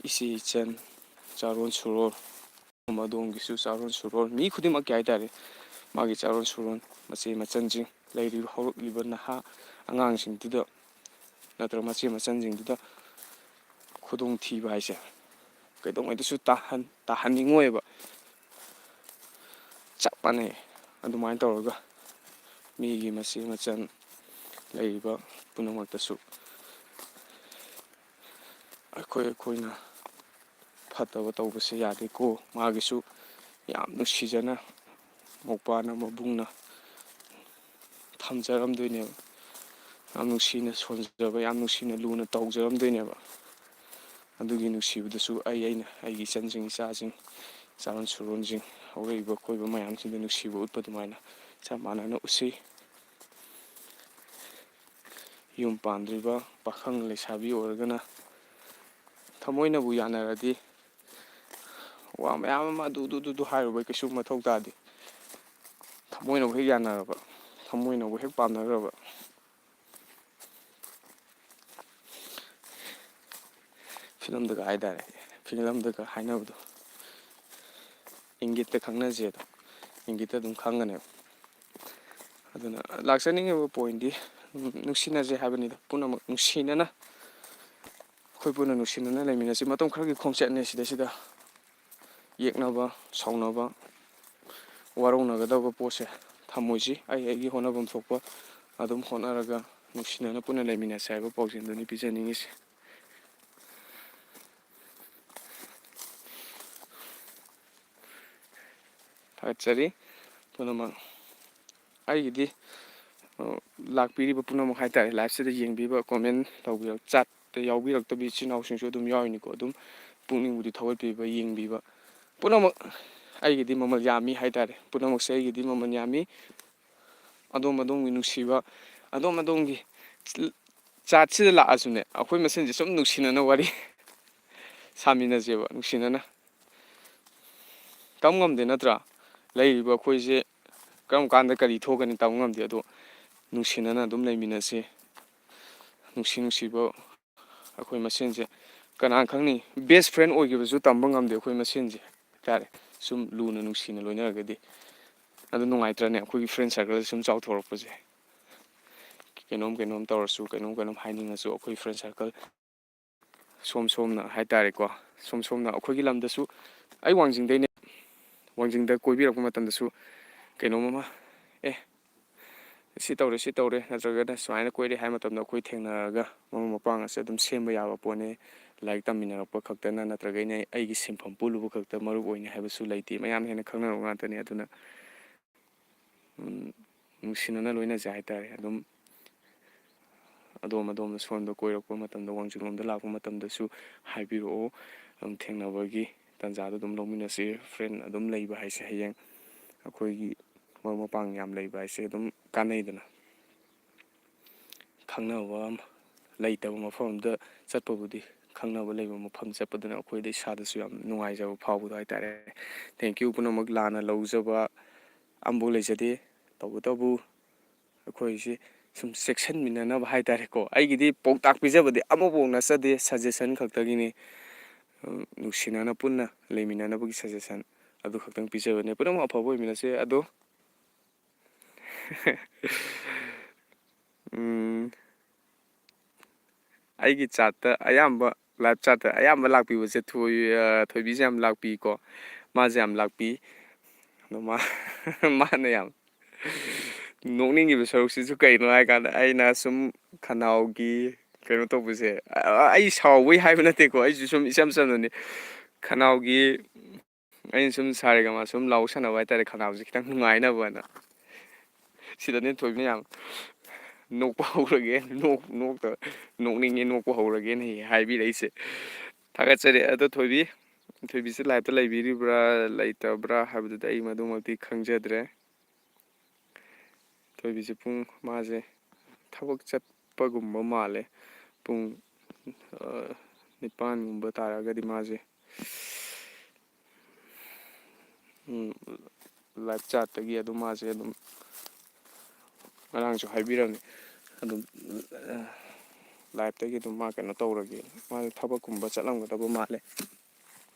ꯏꯆꯦ ꯏꯆꯟ, ꯆꯥꯔꯣꯟ ꯁꯨꯔꯣꯟ, ꯑꯗꯣꯝꯒꯤꯁꯨ ꯆꯥꯔꯣꯟ ꯁꯨꯔꯣꯟ, ꯃꯤ ꯈꯨꯗꯤꯡꯃꯛꯀꯤ ꯍꯥꯏꯇꯥꯔꯦ, ꯃꯥꯒꯤ ꯆꯥꯔꯣꯟ ꯁꯨꯔꯣꯟ, ꯃꯆꯦ ꯃꯆꯟꯁꯤꯡ, ꯂꯩꯔꯤꯕ ꯍꯧꯔꯛꯂꯤꯕ ꯅꯍꯥ ꯑꯉꯥꯡꯁꯤꯡꯗꯨꯗ ꯅꯠꯇ꯭ꯔꯒ ꯃꯆꯦ ꯃꯆꯟꯁꯤꯡꯗꯨꯗ ꯈꯨꯗꯣꯡꯊꯤꯕ ꯍꯥꯏꯁꯦ ꯀꯩꯗꯧꯉꯩꯗꯁꯨ ꯇꯥꯍꯟ ꯇꯥꯍꯟꯅꯤꯡꯉꯣꯏꯕ꯫ ꯆꯞ ꯃꯥꯟꯅꯩ꯫ ꯑꯗꯨꯃꯥꯏꯅ ꯇꯧꯔꯒ ꯃꯤꯒꯤ ꯃꯆꯦ ꯃꯆꯟ ꯂꯩꯔꯤꯕ ꯄꯨꯝꯅꯃꯛꯇꯁꯨ ꯑꯩꯈꯣꯏ ꯑꯩꯈꯣꯏꯅ ꯐꯠꯇꯕ ꯇꯧꯕꯁꯦ ꯌꯥꯗꯦꯀꯣ꯫ ꯃꯥꯒꯤꯁꯨ ꯌꯥꯝ ꯅꯨꯡꯁꯤꯖꯅ ꯃꯧꯄꯥꯅ ꯃꯕꯨꯡꯅ ꯊꯝꯖꯔꯝꯗꯣꯏꯅꯦꯕ꯫ ꯌꯥꯝ ꯅꯨꯡꯁꯤꯅ ꯁꯣꯟꯖꯕ, ꯌꯥꯝ ꯅꯨꯡꯁꯤꯅ ꯂꯨꯅ ꯇꯧꯖꯔꯝꯗꯣꯏꯅꯦꯕ꯫ ꯑꯗꯨꯒꯤ ꯅꯨꯡꯁꯤꯕꯗꯨꯁꯨ ꯑꯩ ꯑꯩꯅ ꯑꯩꯒꯤ ꯏꯆꯟꯁꯤꯡ, ꯏꯆꯥꯁꯤꯡ, ꯆꯥꯔꯣꯟ ꯁꯨꯔꯣꯟꯁꯤꯡ, ꯍꯧꯔꯛꯏꯕ ꯑꯀꯣꯏꯕ ꯃꯌꯥꯝꯁꯤꯡꯗ ꯅꯨꯡꯁꯤꯕ ꯎꯠꯄ ꯑꯗꯨꯃꯥꯏꯅ ꯆꯞ ꯃꯥꯟꯅꯅ ꯎꯠꯁꯤ꯫ ꯌꯨꯝ ꯄꯥꯟꯗ꯭ꯔꯤꯕ ꯄꯥꯈꯪ ꯂꯩꯁꯥꯕꯤ ꯑꯣꯏꯔꯒꯅ ꯊꯃꯣꯏꯅꯕꯨ ꯌꯥꯅꯔꯗꯤ ꯋꯥ ꯃꯌꯥꯝ ꯑꯃ ꯑꯗꯨ, ꯑꯗꯨ, ꯑꯗꯨ, ꯑꯗꯨ ꯍꯥꯏꯔꯨꯕꯩ ꯀꯩꯁꯨ ꯃꯊꯧ ꯇꯥꯗꯦ꯫ ꯊꯃꯣꯏꯅꯕꯨ ꯍꯦꯛ ꯌꯥꯅꯔꯕ, ꯊꯃꯣꯏꯅꯕꯨ ꯍꯦꯛ ꯄꯥꯝꯅꯈ꯭ꯔꯕ, ꯐꯤꯂꯝꯗꯒ ꯍꯥꯏꯇꯥꯔꯦ, ꯐꯤꯂꯝꯗꯒ ꯍꯥꯏꯅꯕꯗꯣ, "ꯏꯪꯒꯤꯠꯇ ꯈꯪꯅꯁꯦ" ꯑꯗꯣ, ꯏꯪꯒꯤꯠꯇ ꯑꯗꯨꯝ ꯈꯪꯒꯅꯦꯕ꯫ ꯑꯗꯨꯅ ꯂꯥꯛꯆꯅꯤꯡꯉꯤꯕ ꯄꯣꯏꯟꯗꯤ, ꯎꯝ, ꯅꯨꯡꯁꯤꯅꯁꯦ ꯍꯥꯏꯕꯅꯤꯗ꯫ ꯄꯨꯝꯅꯃꯛ ꯅꯨꯡꯁꯤꯅꯅ, ꯑꯩꯈꯣꯏ ꯄꯨꯟꯅ ꯅꯨꯡꯁꯤꯅꯅ ꯂꯩꯃꯤꯟꯅꯁꯤ꯫ ꯃꯇꯝ ꯈꯔꯒꯤ ꯈꯣꯡꯆꯠꯅꯦ ꯁꯤꯗꯩꯁꯤꯗ꯫ ꯌꯦꯛꯅꯕ, ꯁꯥꯎꯅꯕ, ꯋꯥꯔꯧꯅꯒꯗꯕ ꯄꯣꯠꯁꯦ ꯊꯝꯃꯣꯏꯁꯤ꯫ ꯑꯩ ꯑꯩꯒꯤ ꯍꯣꯠꯅꯐꯝ ꯊꯣꯛꯄ ꯑꯗꯨꯝ ꯍꯣꯠꯅꯔꯒ ꯅꯨꯡꯁꯤꯅꯅ ꯄꯨꯟꯅ ꯂꯩꯃꯤꯟꯅꯁꯦ ꯍꯥꯏꯕ ꯄꯥꯎꯖꯦꯜꯗꯨꯅꯤ ꯄꯤꯖꯅꯤꯡꯉꯤꯁꯦ꯫ ꯊꯥꯒꯠꯆꯔꯤ ꯄꯨꯝꯅꯃꯛ꯫ ꯑꯩꯒꯤꯗꯤ, ꯑ, ꯂꯥꯛꯄꯤꯔꯤꯕ ꯄꯨꯝꯅꯃꯛ ꯍꯥꯏꯇꯥꯔꯦ, ꯂꯥꯏꯐꯁꯤꯗ ꯌꯦꯡꯕꯤꯕ, ꯀꯣꯃꯦꯟ ꯇꯧꯕꯤꯔꯛ-, ꯆꯥꯠꯇ ꯌꯥꯎꯕꯤꯔꯛꯇꯕ ꯏꯆꯤꯟ ꯏꯅꯥꯎꯁꯤꯡꯁꯨ ꯑꯗꯨꯝ ꯌꯥꯎꯔꯤꯅꯤꯀꯣ꯫ ꯑꯗꯨꯝ ꯄꯨꯛꯅꯤꯡꯕꯨꯗꯤ ꯊꯧꯒꯠꯄꯤꯕ, ꯌꯦꯡꯕꯤꯕ ꯄꯨꯝꯅꯃꯛ ꯑꯩꯒꯤꯗꯤ ꯃꯃꯜ ꯌꯥꯝꯃꯤ ꯍꯥꯏꯇꯥꯔꯦ꯫ ꯄꯨꯝꯅꯃꯛꯁꯦ ꯑꯩꯒꯤꯗꯤ ꯃꯃꯜ ꯌꯥꯝꯃꯤ꯫ ꯑꯗꯣꯝ ꯑꯗꯣꯝꯒꯤ ꯅꯨꯡꯁꯤꯕ, ꯑꯗꯣꯝ ꯑꯗꯣꯝꯒꯤ ꯆꯥꯠꯁꯤꯗ ꯂꯥꯛꯑꯁꯨꯅꯦ, ꯑꯩꯈꯣꯏ ꯃꯁꯦꯟꯁꯦ ꯁꯨꯝ ꯅꯨꯡꯁꯤꯅꯅ ꯋꯥꯔꯤ ꯁꯥꯃꯤꯟꯅꯁꯦꯕ, ꯅꯨꯡꯁꯤꯅꯅ꯫ ꯇꯝ ꯉꯝꯗꯦ ꯅꯠꯇ꯭ꯔꯥ? ꯂꯩꯔꯤꯕ ꯑꯩꯈꯣꯏꯁꯦ ꯀꯔꯝ ꯀꯥꯟꯗ ꯀꯔꯤ ꯊꯣꯛꯀꯅꯤ ꯇꯝ ꯉꯝꯗꯦ꯫ ꯑꯗꯣ ꯅꯨꯡꯁꯤꯅꯅ ꯑꯗꯨꯝ ꯂꯩꯃꯤꯟꯅꯁꯤ, ꯅꯨꯡꯁꯤ ꯅꯨꯡꯁꯤꯕ ꯑꯩꯈꯣꯏ ꯃꯁꯦꯟꯁꯦ꯫ ꯀꯅꯥ ꯈꯪꯅꯤ, ꯕꯦꯁ ꯐ꯭ꯔꯦꯟ ꯑꯣꯏꯈꯤꯕꯁꯨ ꯇꯝꯕ ꯉꯝꯗꯦ ꯑꯩꯈꯣꯏ ꯃꯁꯦꯟꯁꯦ ꯍꯥꯏꯇꯥꯔꯦ, ꯁꯨꯝ ꯂꯨꯅ ꯅꯨꯡꯁꯤꯅ ꯂꯣꯏꯅꯔꯒꯗꯤ꯫ ꯑꯗꯨ ꯅꯨꯡꯉꯥꯏꯇ꯭ꯔꯅꯦ, ꯑꯩꯈꯣꯏꯒꯤ ꯐ꯭ꯔꯦꯟ ꯁꯥꯔꯀꯜꯁꯦ ꯁꯨꯝ ꯆꯥꯎꯊꯣꯔꯛꯄꯁꯦ? ꯀꯩꯅꯣꯝ ꯀꯩꯅꯣꯝ ꯇꯧꯔꯁꯨ, ꯀꯩꯅꯣꯝ ꯀꯩꯅꯣꯝ ꯍꯥꯏꯅꯤꯡꯉꯁꯨ, ꯑꯩꯈꯣꯏ ꯐ꯭ꯔꯦꯟ ꯁꯥꯔꯀꯜ ꯁꯣꯝ ꯁꯣꯝꯅ ꯍꯥꯏꯇꯥꯔꯦꯀꯣ, ꯁꯣꯝ ꯁꯣꯝꯅ ꯑꯩꯈꯣꯏꯒꯤ ꯂꯝꯗꯁꯨ, ꯑꯩ ꯋꯥꯡꯖꯤꯡꯗꯩꯅꯦ, ꯋꯥꯡꯖꯤꯡꯗ ꯀꯣꯏꯕꯤꯔꯛꯄ ꯃꯇꯝꯗꯁꯨ ꯀꯩꯅꯣꯝ ꯑꯃ, "ꯑꯦ, ꯁꯤ ꯇꯧꯔꯦ, ꯁꯤ ꯇꯧꯔꯦ", ꯅꯠꯇ꯭ꯔꯒꯅ ꯁꯨꯃꯥꯏꯅ ꯀꯣꯏꯔꯦ ꯍꯥꯏꯕ ꯃꯇꯝꯗ ꯑꯩꯈꯣꯏ ꯊꯦꯡꯅꯔꯒ ꯃꯔꯨꯞ ꯃꯄꯥꯡ ꯑꯁꯦ ꯑꯗꯨꯝ ꯁꯦꯝꯕ ꯌꯥꯕ ꯄꯣꯠꯅꯤ꯫ ꯂꯥꯏꯔꯤꯛ ꯇꯝꯃꯤꯟꯅꯔꯛꯄ ꯈꯛꯇꯅ ꯅꯠꯇ꯭ꯔꯒ ꯑꯩꯅ ꯑꯩꯒꯤ ꯁꯤꯟꯐꯝ ꯄꯨꯜꯂꯨꯕ ꯈꯛꯇ ꯃꯔꯨꯞ ꯑꯣꯏꯅꯤ ꯍꯥꯏꯕꯁꯨ ꯂꯩꯇꯦ꯫ ꯃꯌꯥꯝ ꯍꯦꯟꯅ ꯈꯪꯅꯔꯛꯄ ꯉꯥꯛꯇꯅꯤ꯫ ꯑꯗꯨꯅ ꯎꯝ, ꯅꯨꯡꯁꯤꯅꯅ ꯂꯣꯏꯅꯖꯩ ꯍꯥꯏꯇꯥꯔꯦ꯫ ꯑꯗꯨꯝ ꯑꯗꯣꯝ ꯑꯗꯣꯝꯗ ꯁꯣꯝꯗ ꯀꯣꯏꯔꯛꯄ ꯃꯇꯝꯗ, ꯋꯥꯡꯖꯤꯡꯂꯣꯝꯗ ꯂꯥꯛꯄ ꯃꯇꯝꯗꯁꯨ ꯍꯥꯏꯕꯤꯔꯛꯑꯣ꯫ ꯑꯗꯨꯝ ꯊꯦꯡꯅꯕꯒꯤ ꯇꯥꯟꯖꯥꯗꯣ ꯑꯗꯨꯝ ꯂꯧꯃꯤꯟꯅꯁꯤ꯫ ꯐ꯭ꯔꯦꯟ ꯑꯗꯨꯝ ꯂꯩꯕ ꯍꯥꯏꯁꯦ ꯍꯌꯦꯡ ꯑꯩꯈꯣꯏꯒꯤ ꯃꯔꯨꯞ ꯃꯄꯥꯡ ꯌꯥꯝ ꯂꯩꯕ ꯍꯥꯏꯁꯦ ꯑꯗꯨꯝ ꯀꯥꯟꯅꯩꯗꯅ꯫ ꯈꯪꯅꯕ ꯑꯃ ꯂꯩꯇꯕ ꯃꯐꯝ ꯑꯃꯗ ꯆꯠꯄꯕꯨꯗꯤ, ꯈꯪꯅꯕ ꯂꯩꯕ ꯃꯐꯝ ꯆꯠꯄꯗꯨꯅ ꯑꯩꯈꯣꯏꯗ ꯏꯁꯥꯗꯁꯨ ꯌꯥꯝ ꯅꯨꯡꯉꯥꯏꯖꯕ ꯐꯥꯎꯕꯗꯣ ꯍꯥꯏꯇꯥꯔꯦ꯫ Thank you ꯄꯨꯝꯅꯃꯛ ꯂꯥꯟꯅ ꯂꯧꯖꯕ ꯑꯃꯐꯥꯎ ꯂꯩꯖꯗꯦ꯫ ꯇꯧꯕꯇꯕꯨ ꯑꯩꯈꯣꯏꯁꯦ ꯁꯨꯝ ꯆꯦꯛꯁꯤꯟꯃꯤꯟꯅꯅꯕ ꯍꯥꯏꯇꯥꯔꯦꯀꯣ꯫ ꯑꯩꯒꯤꯗꯤ ꯄꯥꯎꯇꯥꯛ ꯄꯤꯖꯕꯗꯤ ꯑꯃꯐꯥꯎ ꯅꯠꯆꯗꯦ, suggestion ꯈꯛꯇꯒꯤꯅꯤ꯫ ꯎꯝ, ꯅꯨꯡꯁꯤꯅꯅ ꯄꯨꯟꯅ ꯂꯩꯃꯤꯟꯅꯅꯕꯒꯤ suggestion ꯑꯗꯨ ꯈꯛꯇꯪ ꯄꯤꯖꯕꯅꯦ꯫ ꯄꯨꯝꯅꯃꯛ ꯑꯐꯕ ꯑꯣꯏꯃꯤꯟꯅꯁꯦ꯫ ꯑꯗꯣ, ꯎꯝ, ꯑꯩꯒꯤ chatꯇ ꯑꯌꯥꯝꯕ, live chatꯇ ꯑꯌꯥꯝꯕ ꯂꯥꯛꯄꯤꯕꯁꯦ ꯊꯣꯏ-, ꯑ, ꯊꯣꯏꯕꯤꯁꯦ ꯌꯥꯝ ꯂꯥꯛꯄꯤꯀꯣ꯫ ꯃꯥꯁꯦ ꯌꯥꯝ ꯂꯥꯛꯄꯤ꯫ ꯑꯗꯣ ꯃꯥ, ꯃꯥꯅ ꯌꯥꯝ ꯅꯣꯛꯅꯤꯡꯉꯤꯕ ꯁꯔꯨꯛꯁꯤꯁꯨ ꯀꯩꯅꯣ ꯍꯥꯏ ꯀꯥꯟꯗ, ꯑꯩꯅ ꯁꯨꯝ ꯈꯅꯥꯎꯒꯤ ꯀꯩꯅꯣ ꯇꯧꯕꯁꯦ, ꯑ, ꯑꯩ ꯁꯥꯎꯕꯩ ꯍꯥꯏꯕ ꯅꯠꯇꯦꯀꯣ, ꯑꯩꯁꯨ ꯁꯨꯝ ꯏꯆꯝ ꯆꯝꯅꯅꯤ꯫ ꯈꯅꯥꯎꯒꯤ, ꯑꯩꯅ ꯁꯨꯝ ꯁꯥꯔꯦꯒꯃꯥ ꯁꯨꯝ ꯂꯥꯎ ꯁꯥꯟꯅꯕ ꯍꯥꯏꯇꯥꯔꯦ, ꯈꯅꯥꯎꯁꯦ ꯈꯤꯇꯪ ꯅꯨꯡꯉꯥꯏꯅꯕꯅ꯫ ꯁꯤꯗꯅꯦ ꯊꯣꯏꯕꯤꯅ ꯌꯥꯝ ꯅꯣꯛꯄ ꯍꯧꯔꯒꯦ, ꯅꯣꯛ-, ꯅꯣꯛꯇ-, "ꯅꯣꯛꯅꯤꯡꯉꯦ, ꯅꯣꯛꯄ ꯍꯧꯔꯒꯦꯅ" ꯍꯦꯛ ꯍꯥꯏꯕꯤꯔꯛꯏꯁꯦ꯫ ꯊꯥꯒꯠꯆꯔꯤ꯫ ꯑꯗꯣ ꯊꯣꯏꯕꯤ, ꯊꯣꯏꯕꯤꯁꯦ liveꯇ ꯂꯩꯕꯤꯔꯤꯕ꯭ꯔꯥ, ꯂꯩꯇꯕ꯭ꯔꯥ ꯍꯥꯏꯕꯗꯨꯗꯤ ꯑꯩ ꯃꯗꯨꯃꯛꯇꯤ ꯈꯪꯖꯗ꯭ꯔꯦ꯫ ꯊꯣꯏꯕꯤꯁꯦ ꯄꯨꯡ, ꯃꯥꯁꯦ ꯊꯕꯛ ꯆꯠꯄꯒꯨꯝꯕ ꯃꯥꯜꯂꯦ꯫ ꯄꯨꯡ, ꯑ, ꯅꯤꯄꯥꯟꯒꯨꯝꯕ ꯇꯥꯔꯛꯑꯒꯗꯤ ꯃꯥꯁꯦ, ꯎꯝ, live chatꯇꯒꯤ ꯑꯗꯨꯝ ꯃꯥꯁꯦ ꯑꯗꯨꯝ ꯉꯔꯥꯡꯁꯨ ꯍꯥꯏꯕꯤꯔꯝꯃꯤ꯫ ꯑꯗꯨꯝ, ꯑ, liveꯇꯒꯤ ꯑꯗꯨꯝ ꯃꯥ ꯀꯩꯅꯣ ꯇꯧꯔꯒꯦ꯫ ꯃꯥꯁꯦ ꯊꯕꯛꯀꯨꯝꯕ ꯆꯠꯂꯝꯒꯗꯕ ꯃꯥꯜꯂꯦ꯫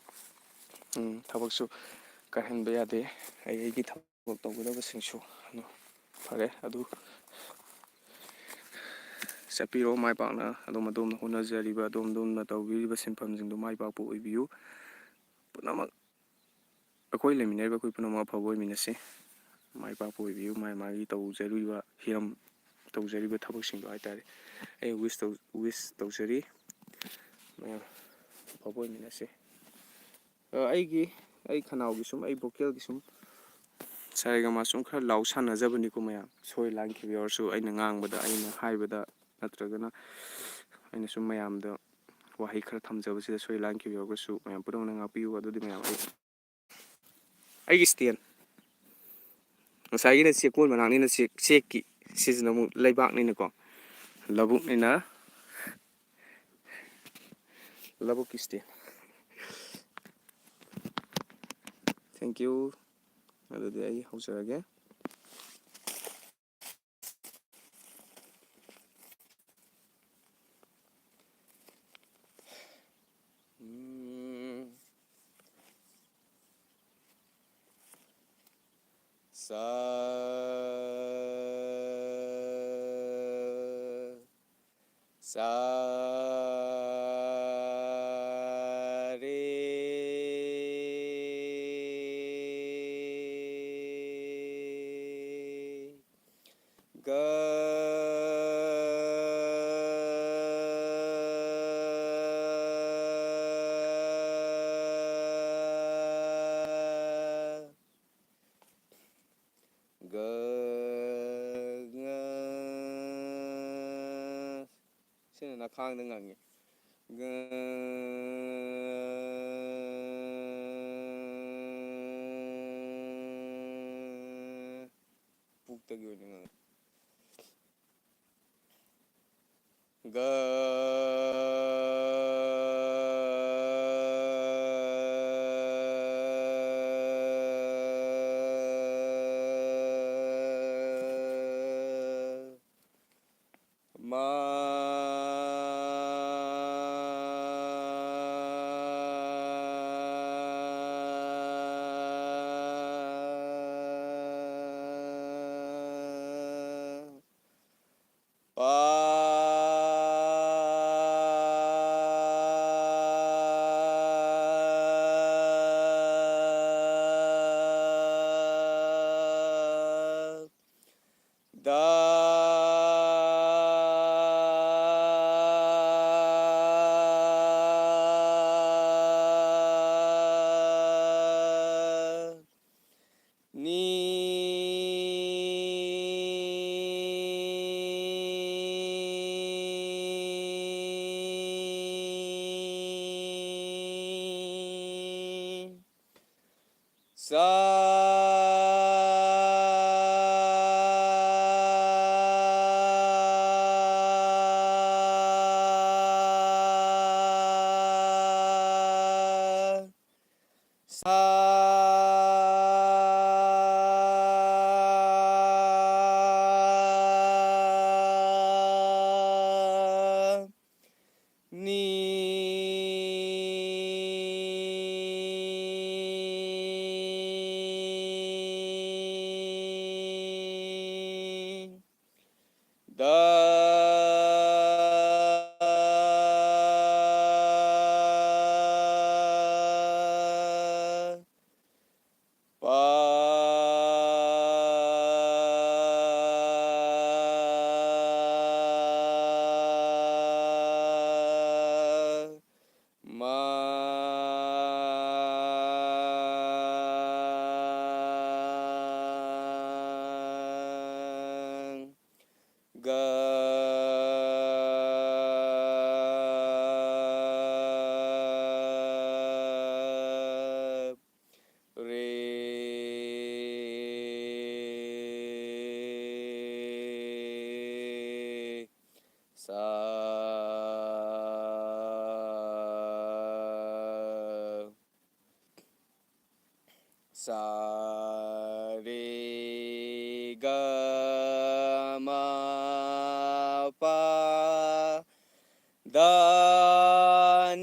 ꯎꯝ, ꯊꯕꯛꯁꯨ ꯀꯥꯏꯍꯟꯕ ꯌꯥꯗꯦ꯫ ꯑꯩ ꯑꯩꯒꯤ ꯊꯕꯛ ꯇꯧꯒꯗꯕꯁꯤꯡꯁꯨ꯫ ꯑꯗꯨ ꯐꯔꯦ, ꯑꯗꯨ ꯆꯠꯄꯤꯔꯣ ꯃꯥꯏ ꯄꯥꯛꯅ꯫ ꯑꯗꯣꯝ ꯑꯗꯣꯝꯅ ꯍꯣꯠꯅꯖꯔꯤꯕ, ꯑꯗꯣꯝ ꯑꯗꯣꯝꯅ ꯇꯧꯕꯤꯔꯤꯕ ꯁꯤꯟꯐꯝꯁꯤꯡꯗꯨ ꯃꯥꯏ ꯄꯥꯛꯄ ꯑꯣꯏꯕꯤꯌꯨ꯫ ꯄꯨꯝꯅꯃꯛ, ꯑꯩꯈꯣꯏ ꯂꯩꯃꯤꯟꯅꯔꯤꯕ ꯑꯩꯈꯣꯏ ꯄꯨꯝꯅꯃꯛ ꯑꯐꯕ ꯑꯣꯏꯃꯤꯟꯅꯁꯤ, ꯃꯥꯏ ꯄꯥꯛꯄ ꯑꯣꯏꯕꯤꯌꯨ꯫ ꯃꯥꯏ ꯃꯥꯒꯤ ꯇꯧꯖꯔꯤꯕ ꯍꯤꯔꯝ, ꯇꯧꯖꯔꯤꯕ ꯊꯕꯛꯁꯤꯡꯗꯣ ꯍꯥꯏꯇꯥꯔꯦ, ꯑꯩ ꯋꯤꯁ ꯇꯧ-, ꯋꯤꯁ ꯇꯧꯖꯔꯤ꯫ ꯃꯌꯥꯝ ꯑꯐꯕ ꯑꯣꯏꯃꯤꯟꯅꯁꯤ꯫ ꯑ, ꯑꯩꯒꯤ, ꯑꯩ ꯈꯅꯥꯎꯒꯤ ꯁꯨꯝ, ꯑꯩ ꯚꯣꯀꯦꯜꯒꯤ ꯁꯨꯝ ꯁꯥꯔꯦꯒꯃꯥ ꯁꯨꯝ ꯈꯔ ꯂꯥꯎ ꯁꯥꯟꯅꯖꯕꯅꯤꯀꯣ ꯃꯌꯥꯝ꯫ ꯁꯣꯏ ꯂꯥꯟꯈꯤꯕ ꯌꯥꯎꯔꯁꯨ, ꯑꯩꯅ ꯉꯥꯡꯕꯗ, ꯑꯩꯅ ꯍꯥꯏꯕꯗ ꯅꯠꯇ꯭ꯔꯒꯅ ꯑꯩꯅ ꯁꯨꯝ ꯃꯌꯥꯝꯗ ꯋꯥꯍꯩ ꯈꯔ ꯊꯝꯖꯕꯁꯤꯗ ꯁꯣꯏ ꯂꯥꯟꯈꯤꯕ ꯌꯥꯎꯔꯒꯁꯨ ꯃꯌꯥꯝ ꯄꯨꯝꯅꯃꯛꯅ ꯉꯥꯛꯄꯤꯌꯨ꯫ ꯑꯗꯨꯗꯤ ꯃꯌꯥꯝ, ꯑꯩ, ꯑꯩꯒꯤ ꯁ꯭ꯇꯦꯟ, ꯉꯁꯥꯏꯒꯤꯅ ꯆꯦꯛꯀꯣꯟ ꯃꯅꯥꯛꯅꯤꯅ ꯆꯦꯛ, ꯆꯦꯛꯀꯤ, ꯁꯤꯁꯤꯅ ꯑꯃꯨꯛ ꯂꯩꯕꯥꯛꯅꯤꯅꯀꯣ, ꯂꯧꯕꯨꯛꯅꯤꯅ, ꯂꯧꯕꯨꯛꯀꯤ ꯁ꯭ꯇꯦꯟ꯫ Thank you꯫ ꯑꯗꯨꯗꯤ ꯑꯩ ꯍꯧꯖꯔꯒꯦ꯫ ꯎꯝ꯫ ꯁꯥ, ꯁꯥ, ꯔꯦ꯫ ꯒ, ꯒ, ꯉ꯫ ꯁꯤꯅ ꯅꯈꯥꯡꯗ ꯉꯪꯉꯤ꯫ ꯉ꯫ ꯄꯨꯛꯇꯒꯤ ꯑꯣꯏꯅ ꯉꯪꯉꯤ꯫ ꯒ꯫ ꯃꯥ꯫ ꯄꯥ꯫ सा सा नी ध प मा ग रे सा सा रे ग मा पा धा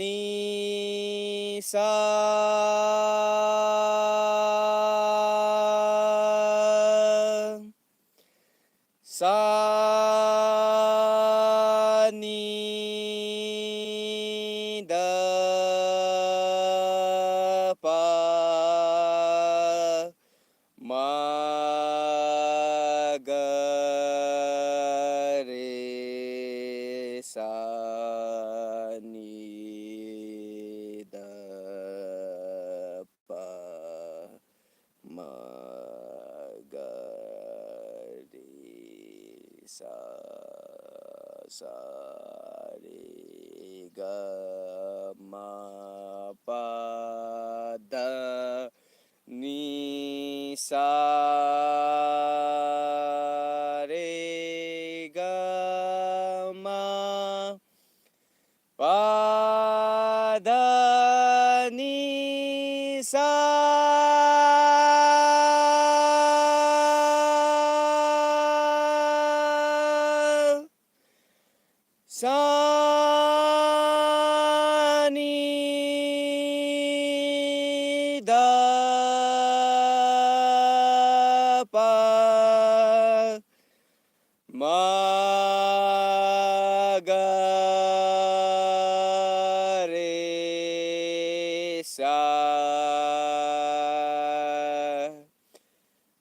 नी सा सा नी ध पा मा ग रे सा नी ध पा मा ग रे सा सा रे ग मा पा धा नी ꯄ ꯙ ꯅꯤ ꯁꯥ꯫ ꯁꯥ ꯅꯤ ꯙ ꯄ ꯃ ꯒ ꯔꯦ ꯁꯥ꯫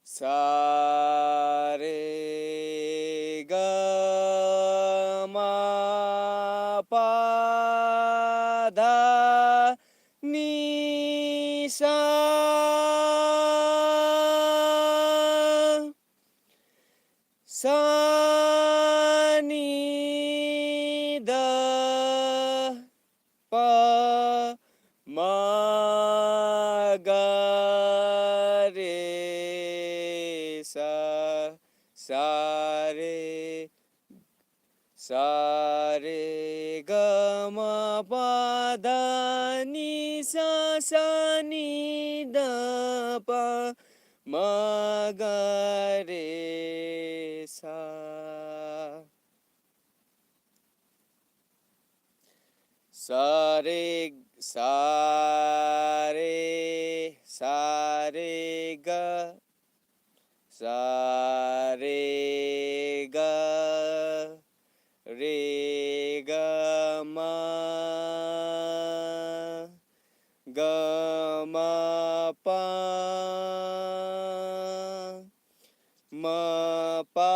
ꯁꯥ ꯔꯦ ꯒ ꯃ ꯄ ꯙ ꯅꯤ ꯁꯥ꯫ ꯁꯥ ꯅꯤ ꯙ ꯄ ꯃ ꯒ ꯔꯦ ꯁꯥ꯫ ꯁꯥ ꯔꯦ ꯁꯥ ꯔꯦ ꯒ ꯃ ꯄ ꯙ ꯅꯤ ꯁꯥ꯫ ꯁꯥ ꯅꯤ ꯙ ꯄ ꯃ ꯒ ꯔꯦ ꯁꯥ꯫ ꯁꯥ ꯔꯦ ꯁꯥ ꯔꯦ ꯁꯥ ꯔꯦ ꯒ ꯁꯥ ꯔꯦ ꯒ ꯔꯦ ꯒ ꯃ ꯒ ꯃ ꯄ ꯃ ꯄ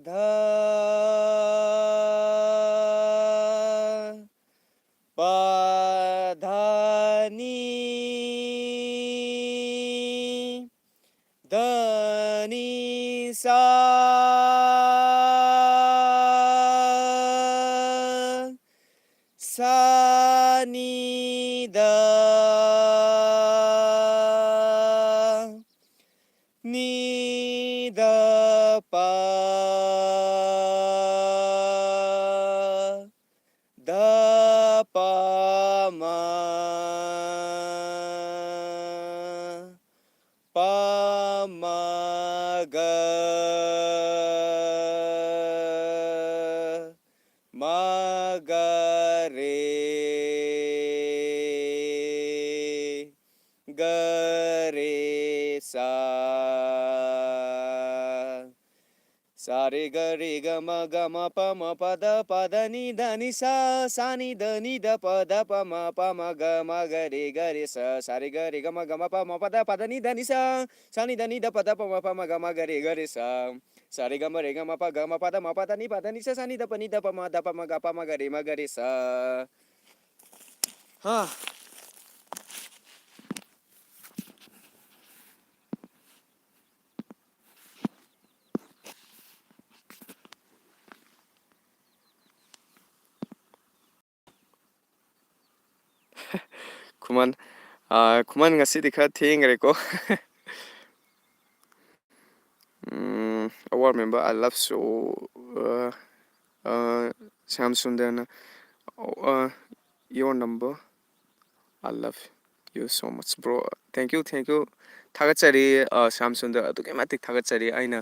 ꯙ ꯄ ꯙ ꯅꯤ ꯙ ꯅꯤ ꯁꯥ꯫ ꯁꯥ ꯅꯤ ꯙ ꯅꯤ ꯙ ꯄ ꯙ ꯔꯦ, ꯒ ꯔꯦ ꯁꯥ꯫ ꯁꯥ ꯔꯦ ꯒ ꯔꯦ ꯒ ꯃ ꯒ ꯃ ꯄ ꯃ ꯄ ꯗ ꯄ ꯗ ꯅꯤ ꯗ ꯅꯤ ꯁꯥ, ꯁꯥ ꯅꯤ ꯗ ꯅꯤ ꯗ ꯄ ꯗ ꯄ ꯃ ꯄ ꯃ ꯒ ꯃ ꯒ ꯔꯦ ꯒ ꯔꯦ ꯁꯥ, ꯁꯥ ꯔꯦ ꯒ ꯔꯦ ꯒ ꯃ ꯒ ꯃ ꯄ ꯃ ꯄ ꯗ ꯄ ꯗ ꯅꯤ ꯗ ꯅꯤ ꯁꯥ, ꯁꯥ ꯅꯤ ꯗ ꯅꯤ ꯗ ꯄ ꯗ ꯄ ꯃ ꯄ ꯃ ꯒ ꯃ ꯒ ꯔꯦ ꯒ ꯔꯦ ꯁꯥ꯫ ꯁꯥ ꯔꯦ ꯒ ꯃ ꯔꯦ ꯒ ꯃ ꯄ ꯒ ꯃ ꯄ ꯗ ꯃ ꯄ ꯗ ꯅꯤ ꯄ ꯗ ꯅꯤ ꯁꯥ, ꯁꯥ ꯅꯤ ꯗ ꯄ ꯅꯤ ꯗ ꯄ ꯃ ꯗ ꯄ ꯃ ꯒ ꯄ ꯃ ꯒ ꯔꯦ ꯃ ꯒ ꯔꯦ ꯁꯥ꯫ ꯍꯥ꯫ ꯈꯨꯃꯟ, ꯑꯥ, ꯈꯨꯃꯟ ꯉꯁꯤꯗꯤ ꯈꯔ ꯊꯦꯡꯈ꯭ꯔꯦꯀꯣ꯫ ꯎꯝ, our member, I love you, ah, ah, Shyam ꯁꯨꯟꯗꯔꯅ, ah, your number, I love you so much, bro. Thank you, thank you. ꯊꯥꯒꯠꯆꯔꯤ, ꯑꯥ, ꯁ꯭ꯌꯥꯝ ꯁꯨꯟꯗꯔ, ꯑꯗꯨꯛꯀꯤ ꯃꯇꯤꯛ ꯊꯥꯒꯠꯆꯔꯤ꯫ ꯑꯩꯅ,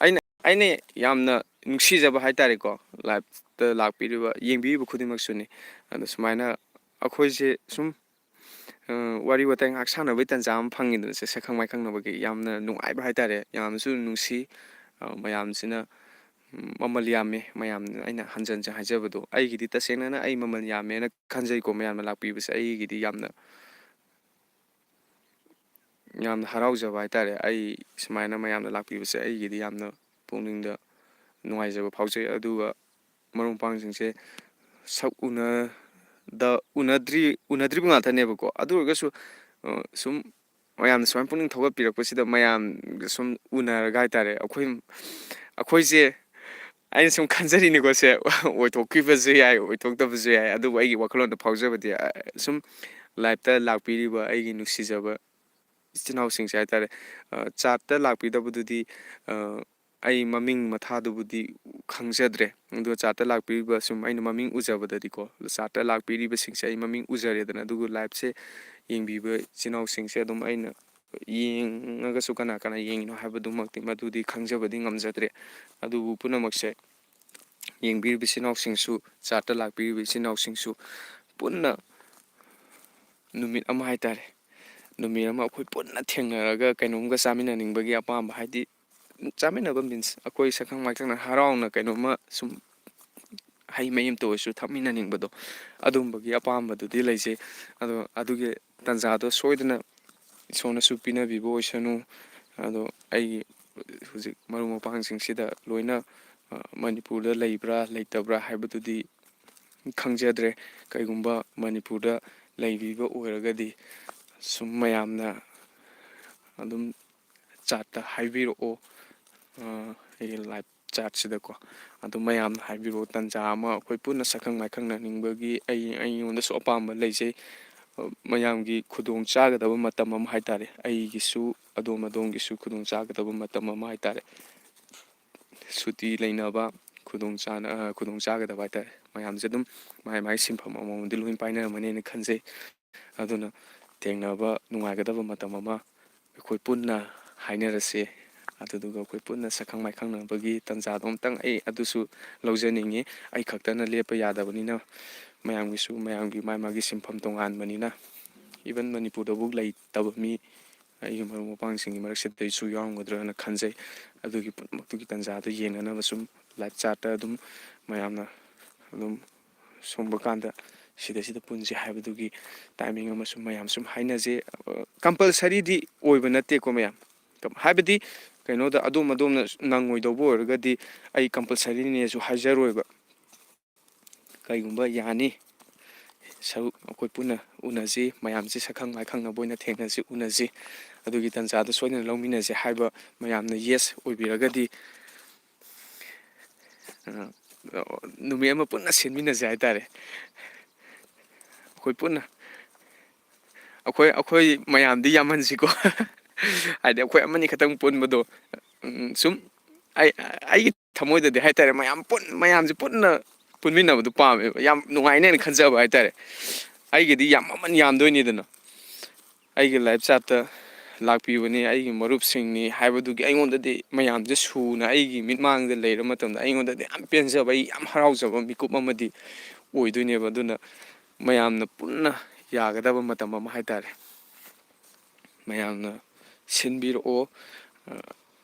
ꯑꯩꯅ, ꯑꯩꯅ ꯌꯥꯝꯅ ꯅꯨꯡꯁꯤꯖꯕ ꯍꯥꯏꯇꯥꯔꯦꯀꯣ, live-ꯇ ꯂꯥꯛꯄꯤꯔꯤꯕ, ꯌꯦꯡꯕꯤꯔꯤꯕ ꯈꯨꯗꯤꯡꯃꯛꯁꯨꯅꯤ꯫ ꯑꯗꯣ ꯁꯨꯃꯥꯏꯅ ꯑꯩꯈꯣꯏꯁꯦ ꯁꯨꯝ, ꯑ, ꯋꯥꯔꯤ ꯋꯥꯇꯥꯏ ꯉꯥꯏꯍꯥꯛ ꯁꯥꯟꯅꯕꯒꯤ ꯇꯥꯟꯖꯥ ꯑꯃ ꯐꯪꯉꯤꯗꯅ ꯁꯦ, ꯁꯛꯈꯪ ꯃꯥꯏꯈꯪꯅꯕꯒꯤ꯫ ꯌꯥꯝꯅ ꯅꯨꯡꯉꯥꯏꯕ ꯍꯥꯏꯇꯥꯔꯦ, ꯌꯥꯝꯅꯁꯨ ꯅꯨꯡꯁꯤ꯫ ꯑ, ꯃꯌꯥꯝꯁꯤꯅ, ꯎꯝ, ꯃꯃꯜ ꯌꯥꯝꯃꯦ, ꯃꯌꯥꯝꯅ ꯑꯩꯅ ꯍꯟꯖꯟ ꯍꯟꯖꯟ ꯍꯥꯏꯖꯕꯗꯣ꯫ ꯑꯩꯒꯤꯗꯤ ꯇꯁꯦꯡꯅꯅ ꯑꯩ ꯃꯃꯜ ꯌꯥꯝꯃꯦꯅ ꯈꯟꯖꯩꯀꯣ, ꯃꯌꯥꯝꯅ ꯂꯥꯛꯄꯤꯕꯁꯦ ꯑꯩꯒꯤꯗꯤ ꯌꯥꯝꯅ, ꯌꯥꯝꯅ ꯍꯔꯥꯎꯖꯕ ꯍꯥꯏꯇꯥꯔꯦ꯫ ꯑꯩ ꯁꯨꯃꯥꯏꯅ ꯃꯌꯥꯝꯅ ꯂꯥꯛꯄꯤꯕꯁꯦ ꯑꯩꯒꯤꯗꯤ ꯌꯥꯝꯅ ꯄꯨꯛꯅꯤꯡꯗ ꯅꯨꯡꯉꯥꯏꯖꯕ ꯐꯥꯎꯖꯩ꯫ ꯑꯗꯨꯒ ꯃꯔꯨꯞ ꯃꯄꯥꯡꯁꯤꯡꯁꯦ ꯁꯛ ꯎꯅꯗ-, ꯎꯅꯗ꯭ꯔꯤ-, ꯎꯅꯗ꯭ꯔꯤꯕ ꯉꯥꯛꯇꯅꯦꯕꯀꯣ꯫ ꯑꯗꯨ ꯑꯣꯏꯔꯒꯁꯨ, ꯑ, ꯁꯨꯝ ꯃꯌꯥꯝꯅ ꯁꯨꯃꯥꯏꯅ ꯄꯨꯛꯅꯤꯡ ꯊꯧꯒꯠꯄꯤꯔꯛꯄꯁꯤꯗ ꯃꯌꯥꯝꯒ ꯁꯨꯝ ꯎꯅꯔꯒ ꯍꯥꯏꯇꯥꯔꯦ, ꯑꯩꯈꯣꯏ, ꯑꯩꯈꯣꯏꯁꯦ, ꯑꯩꯅ ꯁꯨꯝ ꯈꯟꯖꯔꯤꯅꯤꯀꯣ, ꯁꯦ, ꯑꯣꯏꯊꯣꯛꯈꯤꯕꯁꯨ ꯌꯥꯏ, ꯑꯣꯏꯊꯣꯛꯇꯕꯁꯨ ꯌꯥꯏ, ꯑꯗꯨꯕꯨ ꯑꯩꯒꯤ ꯋꯥꯈꯜꯂꯣꯟꯗ ꯐꯥꯎꯖꯕꯗꯤ, ꯑ, ꯁꯨꯝ live-ꯇ ꯂꯥꯛꯄꯤꯔꯤꯕ ꯑꯩꯒꯤ ꯅꯨꯡꯁꯤꯖꯕ ꯏꯆꯤꯟ ꯏꯅꯥꯎꯁꯤꯡꯁꯦ ꯍꯥꯏꯇꯥꯔꯦ, ꯑ, chat-ꯇ ꯂꯥꯛꯄꯤꯗꯕꯗꯨꯗꯤ, ꯑ, ꯑꯩ ꯃꯃꯤꯡ ꯃꯊꯥꯗꯨꯕꯨꯗꯤ ꯈꯪꯖꯗ꯭ꯔꯦ꯫ ꯑꯗꯨꯒ chat-ꯇ ꯂꯥꯛꯄꯤꯔꯤꯕ ꯁꯨꯝ ꯑꯩꯅ ꯃꯃꯤꯡ ꯎꯖꯕꯗꯗꯤꯀꯣ, chat-ꯇ ꯂꯥꯛꯄꯤꯔꯤꯕꯁꯤꯡꯁꯦ ꯑꯩ ꯃꯃꯤꯡ ꯎꯖꯔꯦꯗꯅ, ꯑꯗꯨꯒ live-ꯁꯦ ꯌꯦꯡꯕꯤꯕ ꯏꯆꯤꯟ ꯏꯅꯥꯎꯁꯤꯡꯁꯦ ꯑꯗꯨꯝ ꯑꯩꯅ ꯌꯦꯡꯉꯒꯁꯨ ꯀꯅꯥ ꯀꯅꯥ ꯌꯦꯡꯉꯤꯅꯣ ꯍꯥꯏꯕꯗꯨꯃꯛꯇꯤ ꯃꯗꯨꯗꯤ ꯈꯪꯖꯕꯗꯤ ꯉꯝꯖꯗ꯭ꯔꯦ꯫ ꯑꯗꯨꯕꯨ ꯄꯨꯝꯅꯃꯛꯁꯦ ꯌꯦꯡꯕꯤꯔꯤꯕ ꯏꯆꯤꯟ ꯏꯅꯥꯎꯁꯤꯡꯁꯨ, ꯆꯥꯠꯇ ꯂꯥꯛꯄꯤꯔꯤꯕ ꯏꯆꯤꯟ ꯏꯅꯥꯎꯁꯤꯡꯁꯨ ꯄꯨꯟꯅ ꯅꯨꯃꯤꯠ ꯑꯃ ꯍꯥꯏꯇꯥꯔꯦ, ꯅꯨꯃꯤꯠ ꯑꯃ ꯑꯩꯈꯣꯏ ꯄꯨꯟꯅ ꯊꯦꯡꯅꯔꯒ ꯀꯩꯅꯣꯝꯒ ꯆꯥꯃꯤꯟꯅꯅꯤꯡꯕꯒꯤ ꯑꯄꯥꯝꯕ, ꯍꯥꯏꯗꯤ ꯆꯥꯃꯤꯟꯅꯕ means ꯑꯩꯈꯣꯏ ꯁꯛꯈꯪ ꯃꯥꯏꯈꯪꯅ ꯍꯔꯥꯎꯅ ꯀꯩꯅꯣꯝꯃ ꯁꯨꯝ ꯍꯩ ꯃꯍꯤ ꯑꯃꯇ ꯑꯣꯏꯔꯁꯨ ꯊꯛꯃꯤꯟꯅꯅꯤꯡꯕꯗꯣ, ꯑꯗꯨꯝꯕꯒꯤ ꯑꯄꯥꯝꯕꯗꯨꯗꯤ ꯂꯩꯖꯩ꯫ ꯑꯗꯣ ꯑꯗꯨꯒꯤ ꯇꯥꯟꯖꯥꯗꯣ ꯁꯣꯏꯗꯅ ꯏꯁꯣꯔꯅꯁꯨ ꯄꯤꯅꯕꯤꯕ ꯑꯣꯏꯁꯅꯨ꯫ ꯑꯗꯣ ꯑꯩꯒꯤ ꯍꯧꯖꯤꯛ ꯃꯔꯨꯞ ꯃꯄꯥꯡꯁꯤꯡꯁꯤꯗ ꯂꯣꯏꯅ, ꯑ, ꯃꯅꯤꯄꯨꯔꯗ ꯂꯩꯕ꯭ꯔꯥ ꯂꯩꯇꯕ꯭ꯔꯥ ꯍꯥꯏꯕꯗꯨꯗꯤ ꯈꯪꯖꯗ꯭ꯔꯦ꯫ ꯀꯩꯒꯨꯝꯕ ꯃꯅꯤꯄꯨꯔꯗ ꯂꯩꯕꯤꯕ ꯑꯣꯏꯔꯒꯗꯤ ꯁꯨꯝ ꯃꯌꯥꯝꯅ ꯑꯗꯨꯝ ꯆꯥꯠꯇ ꯍꯥꯏꯕꯤꯔꯛꯑꯣ, ꯑ, ꯑꯩꯒꯤ live chatꯁꯤꯗꯀꯣ꯫ ꯑꯗꯨ ꯃꯌꯥꯝꯅ ꯍꯥꯏꯕꯤꯔꯛꯑꯣ, ꯇꯥꯟꯖꯥ ꯑꯃ ꯑꯩꯈꯣꯏ ꯄꯨꯟꯅ ꯁꯛꯈꯪ ꯃꯥꯏꯈꯪꯅꯅꯤꯡꯕꯒꯤ ꯑꯩ, ꯑꯩꯉꯣꯟꯗꯁꯨ ꯑꯄꯥꯝꯕ ꯂꯩꯖꯩ꯫ ꯑ, ꯃꯌꯥꯝꯒꯤ ꯈꯨꯗꯣꯡ ꯆꯥꯒꯗꯕ ꯃꯇꯝ ꯑꯃ ꯍꯥꯏꯇꯥꯔꯦ, ꯑꯩꯒꯤꯁꯨ ꯑꯗꯣꯝ ꯑꯗꯣꯝꯒꯤꯁꯨ ꯈꯨꯗꯣꯡ ꯆꯥꯒꯗꯕ ꯃꯇꯝ ꯑꯃ ꯍꯥꯏꯇꯥꯔꯦ꯫ ꯁꯨꯇꯤ ꯂꯩꯅꯕ, ꯈꯨꯗꯣꯡ ꯆꯥꯅ-, ꯑ, ꯈꯨꯗꯣꯡ ꯆꯥꯒꯗꯕ ꯍꯥꯏꯇꯥꯔꯦ꯫ ꯃꯌꯥꯝꯁꯦ ꯑꯗꯨꯝ ꯃꯥꯏ ꯃꯥꯏ ꯁꯤꯟꯐꯝ ꯑꯃꯃꯝꯗꯤ ꯂꯣꯏ ꯄꯥꯏꯅꯔꯝꯃꯅꯤꯅ ꯈꯟꯖꯩ꯫ ꯑꯗꯨꯅ ꯊꯦꯡꯅꯕ ꯅꯨꯡꯉꯥꯏꯒꯗꯕ ꯃꯇꯝ ꯑꯃ ꯑꯩꯈꯣꯏ ꯄꯨꯟꯅ ꯍꯥꯏꯅꯔꯁꯦ꯫ ꯑꯗꯨꯗꯨꯒ ꯑꯩꯈꯣꯏ ꯄꯨꯟꯅ ꯁꯛꯈꯪ ꯃꯥꯏꯈꯪꯅꯕꯒꯤ ꯇꯥꯟꯖꯥꯗꯣ ꯑꯝꯇꯪ ꯑꯩ ꯑꯗꯨꯁꯨ ꯂꯧꯖꯅꯤꯡꯉꯤ꯫ ꯑꯩ ꯈꯛꯇꯅ ꯂꯦꯞꯄ ꯌꯥꯗꯕꯅꯤꯅ ꯃꯌꯥꯝꯒꯤꯁꯨ, ꯃꯌꯥꯝꯒꯤ ꯃꯥꯏ ꯃꯥꯒꯤ ꯁꯤꯟꯐꯝ ꯇꯣꯉꯥꯟꯕꯅꯤꯅ, even ꯃꯅꯤꯄꯨꯔꯗꯕꯨ ꯂꯩꯇꯕ ꯃꯤ ꯑꯩꯒꯤ ꯃꯔꯨꯞ ꯃꯄꯥꯡꯁꯤꯡꯒꯤ ꯃꯔꯛꯁꯤꯗꯩꯁꯨ ꯌꯥꯎꯔꯝꯒꯗ꯭ꯔꯅ ꯈꯟꯖꯩ꯫ ꯑꯗꯨꯒꯤ ꯄꯨꯝꯅꯃꯛꯇꯨꯒꯤ ꯇꯥꯟꯖꯥꯗꯨ ꯌꯦꯡꯅꯅꯕ ꯁꯨꯝ live chatꯇ ꯑꯗꯨꯝ ꯃꯌꯥꯝꯅ ꯑꯗꯨꯝ ꯁꯣꯝꯕ ꯀꯥꯟꯗ ꯁꯤꯗꯩꯁꯤꯗ ꯄꯨꯟꯁꯤ ꯍꯥꯏꯕꯗꯨꯒꯤ timing ꯑꯃꯁꯨ ꯃꯌꯥꯝ ꯁꯨꯝ ꯍꯥꯏꯅꯁꯦ꯫ ꯑ, compulsoryꯗꯤ ꯑꯣꯏꯕ ꯅꯠꯇꯦꯀꯣ ꯃꯌꯥꯝ꯫ ꯀꯝ-, ꯍꯥꯏꯕꯗꯤ ꯀꯩꯅꯣꯗ ꯑꯗꯣꯝ ꯑꯗꯣꯝꯅ ꯅꯪꯉꯣꯏꯗꯧꯕ ꯑꯣꯏꯔꯒꯗꯤ ꯑꯩ compulsoryꯅꯦꯁꯨ ꯍꯥꯏꯖꯔꯣꯏꯕ꯫ ꯀꯩꯒꯨꯝꯕ ꯌꯥꯅꯤ, ꯁꯔꯨꯛ ꯑꯩꯈꯣꯏ ꯄꯨꯟꯅ ꯎꯅꯁꯤ, ꯃꯌꯥꯝꯁꯤ ꯁꯛꯈꯪ ꯃꯥꯏꯈꯪꯅꯕ ꯑꯣꯏꯅ ꯊꯦꯡꯅꯁꯤ, ꯎꯅꯁꯤ, ꯑꯗꯨꯒꯤ ꯇꯥꯟꯖꯥꯗꯨ ꯁꯣꯏꯗꯅ ꯂꯧꯃꯤꯟꯅꯁꯤ ꯍꯥꯏꯕ ꯃꯌꯥꯝꯅ yes ꯑꯣꯏꯕꯤꯔꯒꯗꯤ, ꯑ, ꯅꯨꯃꯤꯠ ꯑꯃ ꯄꯨꯟꯅ ꯁꯤꯟꯃꯤꯟꯅꯁꯦ ꯍꯥꯏꯇꯥꯔꯦ꯫ ꯑꯩꯈꯣꯏ ꯄꯨꯟꯅ, ꯑꯩꯈꯣꯏ, ꯑꯩꯈꯣꯏ ꯃꯌꯥꯝꯗꯤ ꯌꯥꯝꯍꯟꯁꯤꯀꯣ꯫ ꯍꯥꯏꯗꯤ ꯑꯩꯈꯣꯏ ꯑꯃꯅꯤ ꯈꯛꯇꯪ ꯄꯨꯟꯕꯗꯣ, ꯎꯝ, ꯁꯨꯝ ꯑꯩ, ꯑꯩꯒꯤ ꯊꯃꯣꯏꯗꯗꯤ ꯍꯥꯏꯇꯥꯔꯦ, ꯃꯌꯥꯝ ꯄꯨꯟ-, ꯃꯌꯥꯝꯁꯦ ꯄꯨꯟꯅ ꯄꯨꯟꯃꯤꯟꯅꯕꯗꯣ ꯄꯥꯝꯃꯦꯕ, ꯌꯥꯝ ꯅꯨꯡꯉꯥꯏꯅꯦꯅ ꯈꯟꯖꯕ ꯍꯥꯏꯇꯥꯔꯦ꯫ ꯑꯩꯒꯤꯗꯤ ꯌꯥꯝꯃꯟ ꯌꯥꯝꯗꯣꯏꯅꯤꯗꯅ꯫ ꯑꯩꯒꯤ live chatꯇ ꯂꯥꯛꯄꯤꯕꯅꯤ, ꯑꯩꯒꯤ ꯃꯔꯨꯞꯁꯤꯡꯅꯤ ꯍꯥꯏꯕꯗꯨꯒꯤ ꯑꯩꯉꯣꯟꯗꯗꯤ ꯃꯌꯥꯝꯁꯦ ꯁꯨꯅ ꯑꯩꯒꯤ ꯃꯤꯠꯃꯥꯡꯗ ꯂꯩꯔ ꯃꯇꯝꯗ ꯑꯩꯉꯣꯟꯗꯗꯤ ꯌꯥꯝ ꯄꯦꯟꯖꯕ, ꯑꯩ ꯌꯥꯝ ꯍꯔꯥꯎꯖꯕ ꯃꯤꯀꯨꯞ ꯑꯃꯗꯤ ꯑꯣꯏꯗꯣꯏꯅꯦꯕ꯫ ꯑꯗꯨꯅ ꯃꯌꯥꯝꯅ ꯄꯨꯟꯅ ꯌꯥꯒꯗꯕ ꯃꯇꯝ ꯑꯃ ꯍꯥꯏ ꯇꯥꯔꯦ꯫ ꯃꯌꯥꯝꯅ ꯁꯤꯟꯕꯤꯔꯛꯑꯣ꯫ ꯑ,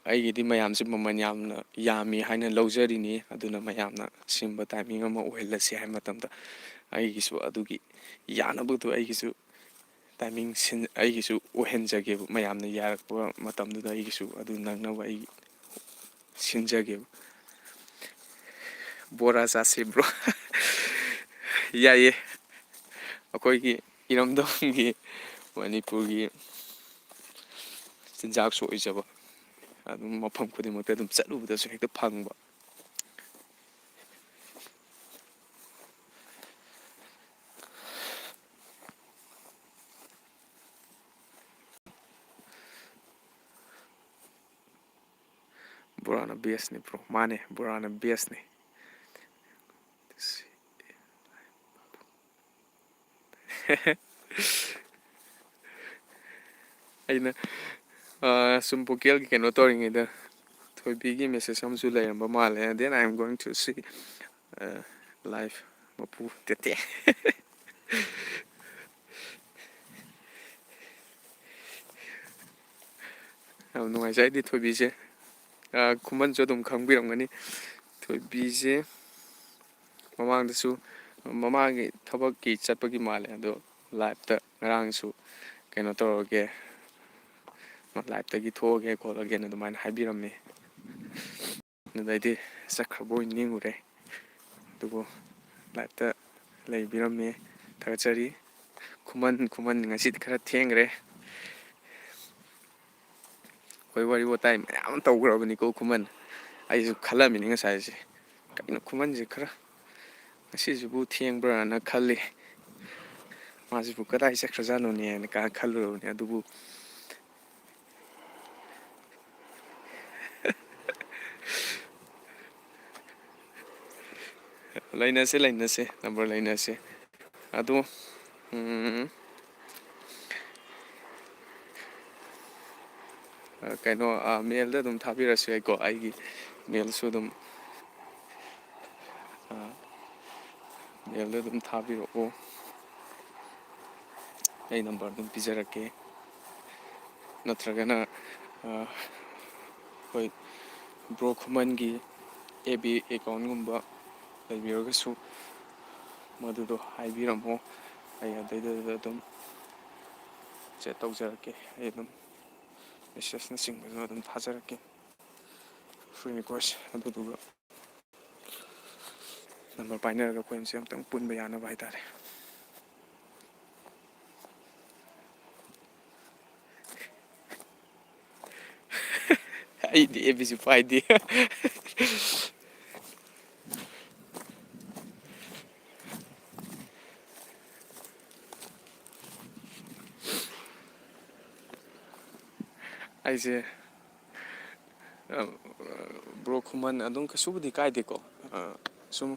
ꯑꯩꯒꯤꯗꯤ ꯃꯌꯥꯝꯁꯦ ꯃꯃꯜ ꯌꯥꯝꯅ ꯌꯥꯝꯃꯤ ꯍꯥꯏꯅ ꯂꯧꯖꯔꯤꯅꯤ꯫ ꯑꯗꯨꯅ ꯃꯌꯥꯝꯅ ꯁꯤꯟꯕ timing ꯑꯃ ꯑꯣꯏꯍꯜꯂꯁꯤ ꯍꯥꯏꯕ ꯃꯇꯝꯗ ꯑꯩꯒꯤꯁꯨ ꯑꯗꯨꯒꯤ ꯌꯥꯅꯕꯗꯣ ꯑꯩꯒꯤꯁꯨ timing ꯁꯤꯟ-, ꯑꯩꯒꯤꯁꯨ ꯑꯣꯏꯍꯟꯖꯒꯦꯕ꯫ ꯃꯌꯥꯝꯅ ꯌꯥꯔꯛꯄ ꯃꯇꯝꯗꯨꯗ ꯑꯩꯒꯤꯁꯨ ꯑꯗꯨ ꯅꯪꯅꯕ ꯑꯩ ꯁꯤꯟꯖꯒꯦꯕ꯫ ꯕꯣꯔꯥ ꯆꯥꯁꯤ bro꯫ ꯌꯥꯏꯌꯦ꯫ ꯑꯩꯈꯣꯏꯒꯤ ꯏꯔꯝꯗꯝꯒꯤ, ꯃꯅꯤꯄꯨꯔꯒꯤ ꯆꯤꯟꯖꯥꯛꯁꯨ ꯑꯣꯏꯖꯕ, ꯑꯗꯨꯝ ꯃꯐꯝ ꯈꯨꯗꯤꯡꯃꯛꯇ ꯑꯗꯨꯝ ꯆꯠꯂꯨꯕꯗꯁꯨ ꯍꯦꯛꯇ ꯐꯪꯕ꯫ ꯕꯣꯔꯥꯅ bestꯅꯤ bro꯫ ꯃꯥꯅꯦ, ꯕꯣꯔꯥꯅ bestꯅꯤ꯫ ꯑꯩꯅ, ꯑ, ꯁꯨꯝ vocalꯒꯤ ꯀꯩꯅꯣ ꯇꯧꯔꯤꯉꯩꯗ ꯊꯣꯏꯕꯤꯒꯤ message ꯑꯃꯁꯨ ꯂꯩꯔꯝꯕ ꯃꯥꯜꯂꯦ꯫ Then I am going to see, ꯑ, live ꯃꯄꯨ ꯇꯦꯇꯦ꯫ ꯌꯥꯝ ꯅꯨꯡꯉꯥꯏꯖꯩ ꯑꯩꯗꯤ ꯊꯣꯏꯕꯤꯁꯦ꯫ ꯑ, ꯈꯨꯃꯟꯁꯨ ꯑꯗꯨꯝ ꯈꯪꯕꯤꯔꯝꯒꯅꯤ꯫ ꯊꯣꯏꯕꯤꯁꯦ ꯃꯃꯥꯡꯗꯁꯨ, ꯃꯃꯥꯡꯒꯤ ꯊꯕꯛꯀꯤ ꯆꯠꯄꯒꯤ ꯃꯥꯜꯂꯦ, ꯑꯗꯣ liveꯇ ꯉꯔꯥꯡꯁꯨ ꯀꯩꯅꯣ ꯇꯧꯔꯒꯦ, liveꯇꯒꯤ ꯊꯣꯛꯑꯒꯦ ꯈꯣꯠꯂꯒꯦꯅ ꯑꯗꯨꯃꯥꯏꯅ ꯍꯥꯏꯕꯤꯔꯝꯃꯤ꯫ ꯑꯗꯨꯗꯩꯗꯤ ꯆꯠꯈ꯭ꯔꯕ ꯑꯣꯏꯅ ꯅꯤꯡꯉꯨꯔꯦ, ꯑꯗꯨꯕꯨ liveꯇ ꯂꯩꯕꯤꯔꯝꯃꯤ꯫ ꯊꯥꯒꯠꯆꯔꯤ꯫ ꯈꯨꯃꯟ, ꯈꯨꯃꯟ ꯉꯁꯤꯗꯤ ꯈꯔ ꯊꯦꯡꯈ꯭ꯔꯦ꯫ ꯑꯩꯈꯣꯏ ꯋꯥꯔꯤ ꯋꯥꯇꯥꯏ ꯃꯌꯥꯝ ꯑꯃ ꯇꯧꯈ꯭ꯔꯕꯅꯤꯀꯣ ꯈꯨꯃꯟ꯫ ꯑꯩꯁꯨ ꯈꯜꯂꯝꯃꯤꯅꯤ ꯉꯁꯥꯏꯁꯦ, "ꯀꯩꯅꯣ ꯈꯨꯃꯟꯁꯦ ꯈꯔ ꯉꯁꯤꯁꯤꯕꯨ ꯊꯦꯡꯕ꯭ꯔꯥꯅ ꯈꯜꯂꯤ, ꯃꯥꯁꯤꯕꯨ ꯀꯗꯥꯏ ꯆꯠꯈ꯭ꯔꯖꯥꯠꯅꯣꯅꯦꯅ ꯀꯥ ꯈꯜꯂꯨꯔꯕꯅꯤ"꯫ ꯑꯗꯨꯕꯨ ꯂꯩꯅꯁꯦ, ꯂꯩꯅꯁꯦ, number ꯂꯩꯅꯁꯦ꯫ ꯑꯗꯣ, ꯎꯝ, ꯑ, ꯀꯩꯅꯣ, ꯑ, mailꯗ ꯑꯗꯨꯝ ꯊꯥꯕꯤꯔꯁꯨ ꯌꯥꯏꯀꯣ꯫ ꯑꯩꯒꯤ mailꯁꯨ ꯑꯗꯨꯝ, ꯑ, mailꯗ ꯑꯗꯨꯝ ꯊꯥꯕꯤꯔꯛꯑꯣ꯫ ꯑꯩ number ꯑꯗꯨꯝ ꯄꯤꯖꯔꯛꯀꯦ꯫ ꯅꯠꯇ꯭ꯔꯒꯅ, ꯑ, ꯑꯩꯈꯣꯏ bro ꯈꯨꯃꯟꯒꯤ F B accountꯒꯨꯝꯕ ꯂꯩꯕꯤꯔꯒꯁꯨ ꯃꯗꯨꯗꯣ ꯍꯥꯏꯕꯤꯔꯝꯃꯣ꯫ ꯑꯩ ꯑꯗꯩꯗꯨꯗ ꯑꯗꯨꯝ chat ꯇꯧꯖꯔꯛꯀꯦ꯫ ꯑꯩ ꯑꯗꯨꯝ messageꯅꯆꯤꯡꯕꯁꯨ ꯑꯗꯨꯝ ꯊꯥꯖꯔꯛꯀꯦ꯫ Friend request, ꯑꯗꯨꯗꯨꯒ number ꯄꯥꯏꯅꯔꯒ ꯑꯩꯈꯣꯏ ꯃꯁꯦꯟ ꯑꯝꯇꯪ ꯄꯨꯟꯕ ꯌꯥꯅꯕ ꯍꯥꯏꯇꯥꯔꯦ꯫ ꯑꯩꯗꯤ F Bꯁꯨ ꯄꯥꯏꯗꯦ꯫ ꯑꯩꯁꯦ, ꯑ, bro ꯈꯨꯃꯟ ꯑꯗꯨꯝ ꯀꯩꯁꯨꯕꯨꯗꯤ ꯀꯥꯏꯗꯦꯀꯣ꯫ ꯑ, ꯁꯨꯝ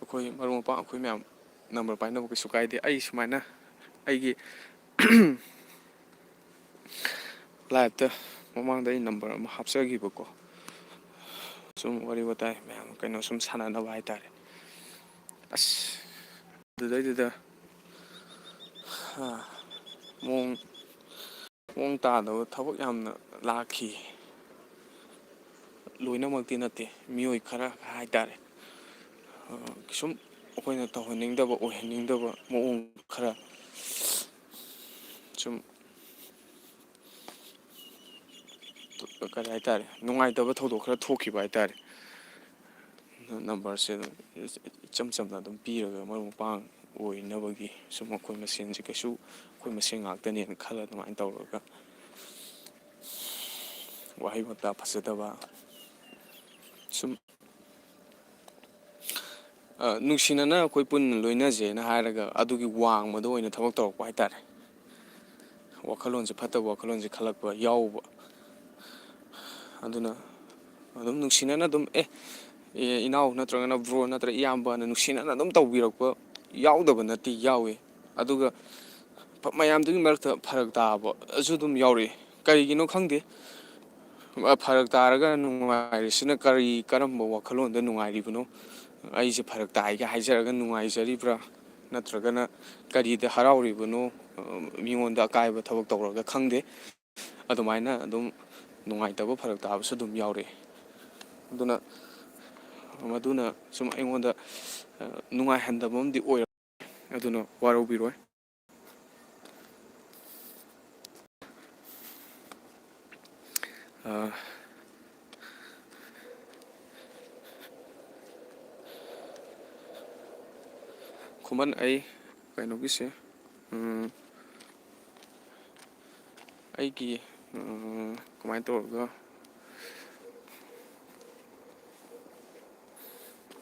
ꯑꯩꯈꯣꯏ ꯃꯔꯨꯞ ꯃꯄꯥꯡ ꯑꯩꯈꯣꯏ ꯃꯌꯥꯝ number ꯄꯥꯏꯅꯕ ꯀꯩꯁꯨ ꯀꯥꯏꯗꯦ꯫ ꯑꯩ ꯁꯨꯃꯥꯏꯅ ꯑꯩꯒꯤ liveꯇ ꯃꯃꯥꯡꯗ ꯑꯩ number ꯑꯃ ꯍꯥꯞꯆꯈꯤꯕꯀꯣ꯫ ꯁꯨꯝ ꯋꯥꯔꯤ ꯋꯥꯇꯥꯏ ꯃꯌꯥꯝ ꯀꯩꯅꯣ ꯁꯨꯝ ꯁꯥꯟꯅꯅꯕ ꯍꯥꯏꯇꯥꯔꯦ꯫ ꯑꯁ, ꯑꯗꯨꯗꯩꯗꯨꯗ, ꯑ, ꯃꯑꯣꯡ, ꯃꯑꯣꯡ ꯇꯥꯗꯕ ꯊꯕꯛ ꯌꯥꯝꯅ ꯂꯥꯛꯈꯤ꯫ ꯂꯣꯏꯅꯃꯛꯇꯤ ꯅꯠꯇꯦ, ꯃꯤꯑꯣꯏ ꯈꯔ ꯍꯥꯏꯇꯥꯔꯦ꯫ ꯑ, ꯁꯨꯝ ꯑꯩꯈꯣꯏꯅ ꯇꯧꯍꯟꯅꯤꯡꯗꯕ, ꯑꯣꯏꯍꯟꯅꯤꯡꯗꯕ ꯃꯑꯣꯡ ꯈꯔ, ꯁꯨꯝ, ꯀꯔꯤ ꯍꯥꯏꯇꯥꯔꯦ, ꯅꯨꯡꯉꯥꯏꯇꯕ ꯊꯧꯗꯣꯛ ꯈꯔ ꯊꯣꯛꯈꯤꯕ ꯍꯥꯏꯇꯥꯔꯦ꯫ Numberꯁꯦ ꯑꯗꯨꯝ ꯏꯆꯝ ꯆꯝꯅ ꯑꯗꯨꯝ ꯄꯤꯔꯒ ꯃꯔꯨꯞ ꯃꯄꯥꯡ ꯑꯣꯏꯅꯕꯒꯤ ꯁꯨꯝ ꯑꯩꯈꯣꯏ ꯃꯁꯦꯟꯁꯦ ꯀꯩꯁꯨ ꯑꯩꯈꯣꯏ ꯃꯁꯦꯟ ꯉꯥꯛꯇꯅꯦꯅ ꯈꯜꯂ ꯑꯗꯨꯃꯥꯏꯅ ꯇꯧꯔꯒ ꯋꯥꯍꯩ ꯋꯥꯇꯥ ꯐꯖꯗꯕ ꯁꯨꯝ, ꯑ, ꯅꯨꯡꯁꯤꯅꯅ ꯑꯩꯈꯣꯏ ꯄꯨꯟꯅ ꯂꯣꯏꯅꯁꯦꯅ ꯍꯥꯏꯔꯒ ꯑꯗꯨꯒꯤ ꯋꯥꯡꯃꯗ ꯑꯣꯏꯅ ꯊꯕꯛ ꯇꯧꯔꯛꯄ ꯍꯥꯏꯇꯥꯔꯦ꯫ ꯋꯥꯈꯜꯂꯣꯟꯁꯦ, ꯐꯠꯇꯕ ꯋꯥꯈꯜꯂꯣꯟꯁꯦ ꯈꯜꯂꯛꯄ ꯌꯥꯎꯕ꯫ ꯑꯗꯨꯅ ꯑꯗꯨꯝ ꯅꯨꯡꯁꯤꯅꯅ ꯑꯗꯨꯝ, "ꯑꯦ, ꯑꯦ, ꯏꯅꯥꯎ ꯅꯠꯇ꯭ꯔꯒꯅ bro ꯅꯠꯇ꯭ꯔꯒ ꯏꯌꯥꯝꯕꯅ ꯅꯨꯡꯁꯤꯅꯅ ꯑꯗꯨꯝ ꯇꯧꯕꯤꯔꯛꯄ ꯌꯥꯎꯗꯕ ꯅꯠꯇꯦ, ꯌꯥꯎꯏ꯫ ꯑꯗꯨꯒ ꯐ-, ꯃꯌꯥꯝꯗꯨꯒꯤ ꯃꯔꯛꯇ ꯐꯔꯛ ꯇꯥꯕꯁꯨ ꯑꯗꯨꯝ ꯌꯥꯎꯔꯛꯏ꯫ ꯀꯔꯤꯒꯤꯅꯣ ꯈꯪꯗꯦ, ꯑ, ꯐꯔꯛ ꯇꯥꯔꯒ ꯅꯨꯡꯉꯥꯏꯔꯤꯁꯤꯅ ꯀꯔꯤ, ꯀꯔꯝꯕ ꯋꯥꯈꯜꯂꯣꯟꯗ ꯅꯨꯡꯉꯥꯏꯔꯤꯕꯅꯣ? ꯑꯩꯁꯦ ꯐꯔꯛ ꯇꯥꯏꯒ ꯍꯥꯏꯖꯔꯒ ꯅꯨꯡꯉꯥꯏꯖꯔꯤꯕ꯭ꯔꯥ? ꯅꯠꯇ꯭ꯔꯒꯅ ꯀꯔꯤꯗ ꯍꯔꯥꯎꯔꯤꯕꯅꯣ? ꯑ, ꯃꯤꯉꯣꯟꯗ ꯑꯀꯥꯏꯕ ꯊꯕꯛ ꯇꯧꯔꯒ ꯈꯪꯗꯦ꯫ ꯑꯗꯨꯃꯥꯏꯅ ꯑꯗꯨꯝ ꯅꯨꯡꯉꯥꯏꯇꯕ, ꯐꯔꯛ ꯇꯥꯕꯁꯨ ꯑꯗꯨꯝ ꯌꯥꯎꯔꯛꯑꯦ꯫ ꯑꯗꯨꯅ ꯃꯗꯨꯅ ꯁꯨꯝ ꯑꯩꯉꯣꯟꯗ, ꯑ, ꯅꯨꯡꯉꯥꯏꯍꯟꯗꯕ ꯑꯃꯗꯤ ꯑꯣꯏꯔꯦ꯫ ꯑꯗꯨꯅ ꯋꯥꯔꯧꯕꯤꯔꯣꯏ꯫ ꯑ, ꯈꯨꯃꯟ, ꯑꯩ ꯀꯩꯅꯣꯒꯤꯁꯦ, ꯎꯝ, ꯑꯩꯒꯤ, ꯎꯝ, ꯀꯃꯥꯏꯅ ꯇꯧꯔꯒ,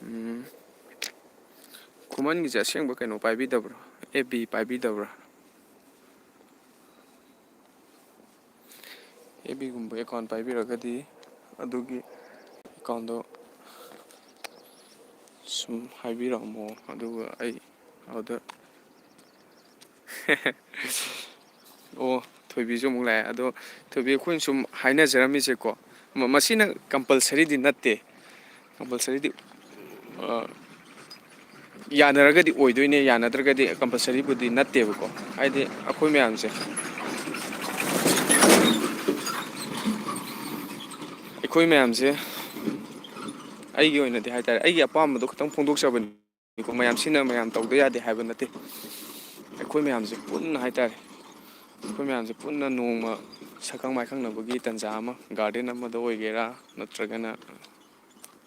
ꯎꯝ, ꯈꯨꯃꯟꯒꯤꯁꯦ ꯑꯁꯦꯡꯕ ꯀꯩꯅꯣ ꯄꯥꯏꯕꯤꯗꯕ꯭ꯔꯣ? ꯑꯦꯐ ꯕꯤ ꯄꯥꯏꯕꯤꯗꯕ꯭ꯔꯥ? ꯑꯦꯐ ꯕꯤꯒꯨꯝꯕ ꯑꯦꯀꯥꯎꯟ ꯄꯥꯏꯕꯤꯔꯒꯗꯤ, ꯑꯗꯨꯒꯤ ꯑꯦꯀꯥꯎꯟꯗꯣ ꯁꯨꯝ ꯍꯥꯏꯕꯤꯔꯛꯑꯝꯃꯣ, ꯑꯗꯨꯒ ꯑꯩ ꯑꯗꯨꯗ ꯑꯣ, ꯊꯣꯏꯕꯤꯁꯨ ꯑꯃꯨꯛ ꯂꯥꯛꯑꯦ꯫ ꯑꯗꯣ, ꯊꯣꯏꯕꯤ, ꯑꯩꯈꯣꯏꯅ ꯁꯨꯝ ꯍꯥꯏꯅꯖꯔꯝꯃꯤꯁꯦꯀꯣ, ꯃ-, ꯃꯁꯤꯅ ꯀꯝꯄꯜꯁꯔꯤꯗꯤ ꯅꯠꯇꯦ꯫ ꯀꯝꯄꯜꯁꯔꯤꯗꯤ, ꯑ, ꯌꯥꯅꯔꯒꯗꯤ ꯑꯣꯏꯗꯣꯏꯅꯦ, ꯌꯥꯅꯗ꯭ꯔꯒꯗꯤ ꯀꯝꯄꯜꯁꯔꯤꯕꯨꯗꯤ ꯅꯠꯇꯦꯕꯀꯣ꯫ ꯍꯥꯏꯗꯤ ꯑꯩꯈꯣꯏ ꯃꯌꯥꯝꯁꯦ, ꯑꯩꯈꯣꯏ ꯃꯌꯥꯝꯁꯦ, ꯑꯩꯒꯤ ꯑꯣꯏꯅꯗꯤ ꯍꯥꯏꯇꯥꯔꯦ, ꯑꯩꯒꯤ ꯑꯄꯥꯝꯕꯗꯣ ꯈꯤꯇꯪ ꯐꯣꯡꯗꯣꯛꯆꯕꯅꯤ꯫ ꯀꯣ, ꯃꯌꯥꯝ ꯁꯤꯅ ꯃꯌꯥꯝ ꯇꯧꯗ ꯌꯥꯗꯦ ꯍꯥꯏꯕ ꯅꯠꯇꯦ꯫ ꯑꯩꯈꯣꯏ ꯃꯌꯥꯝꯁꯦ ꯄꯨꯟꯅ ꯍꯥꯏꯇꯥꯔꯦ, ꯑꯩꯈꯣꯏ ꯃꯌꯥꯝꯁꯦ ꯄꯨꯟꯅ ꯅꯣꯡꯃ ꯁꯛꯈꯪ ꯃꯥꯏꯈꯪꯅꯕꯒꯤ ꯇꯥꯟꯖꯥ ꯑꯃ, ꯒꯥꯔꯗꯦꯟ ꯑꯃꯗ ꯑꯣꯏꯒꯦꯔꯥ, ꯅꯠꯇ꯭ꯔꯒꯅ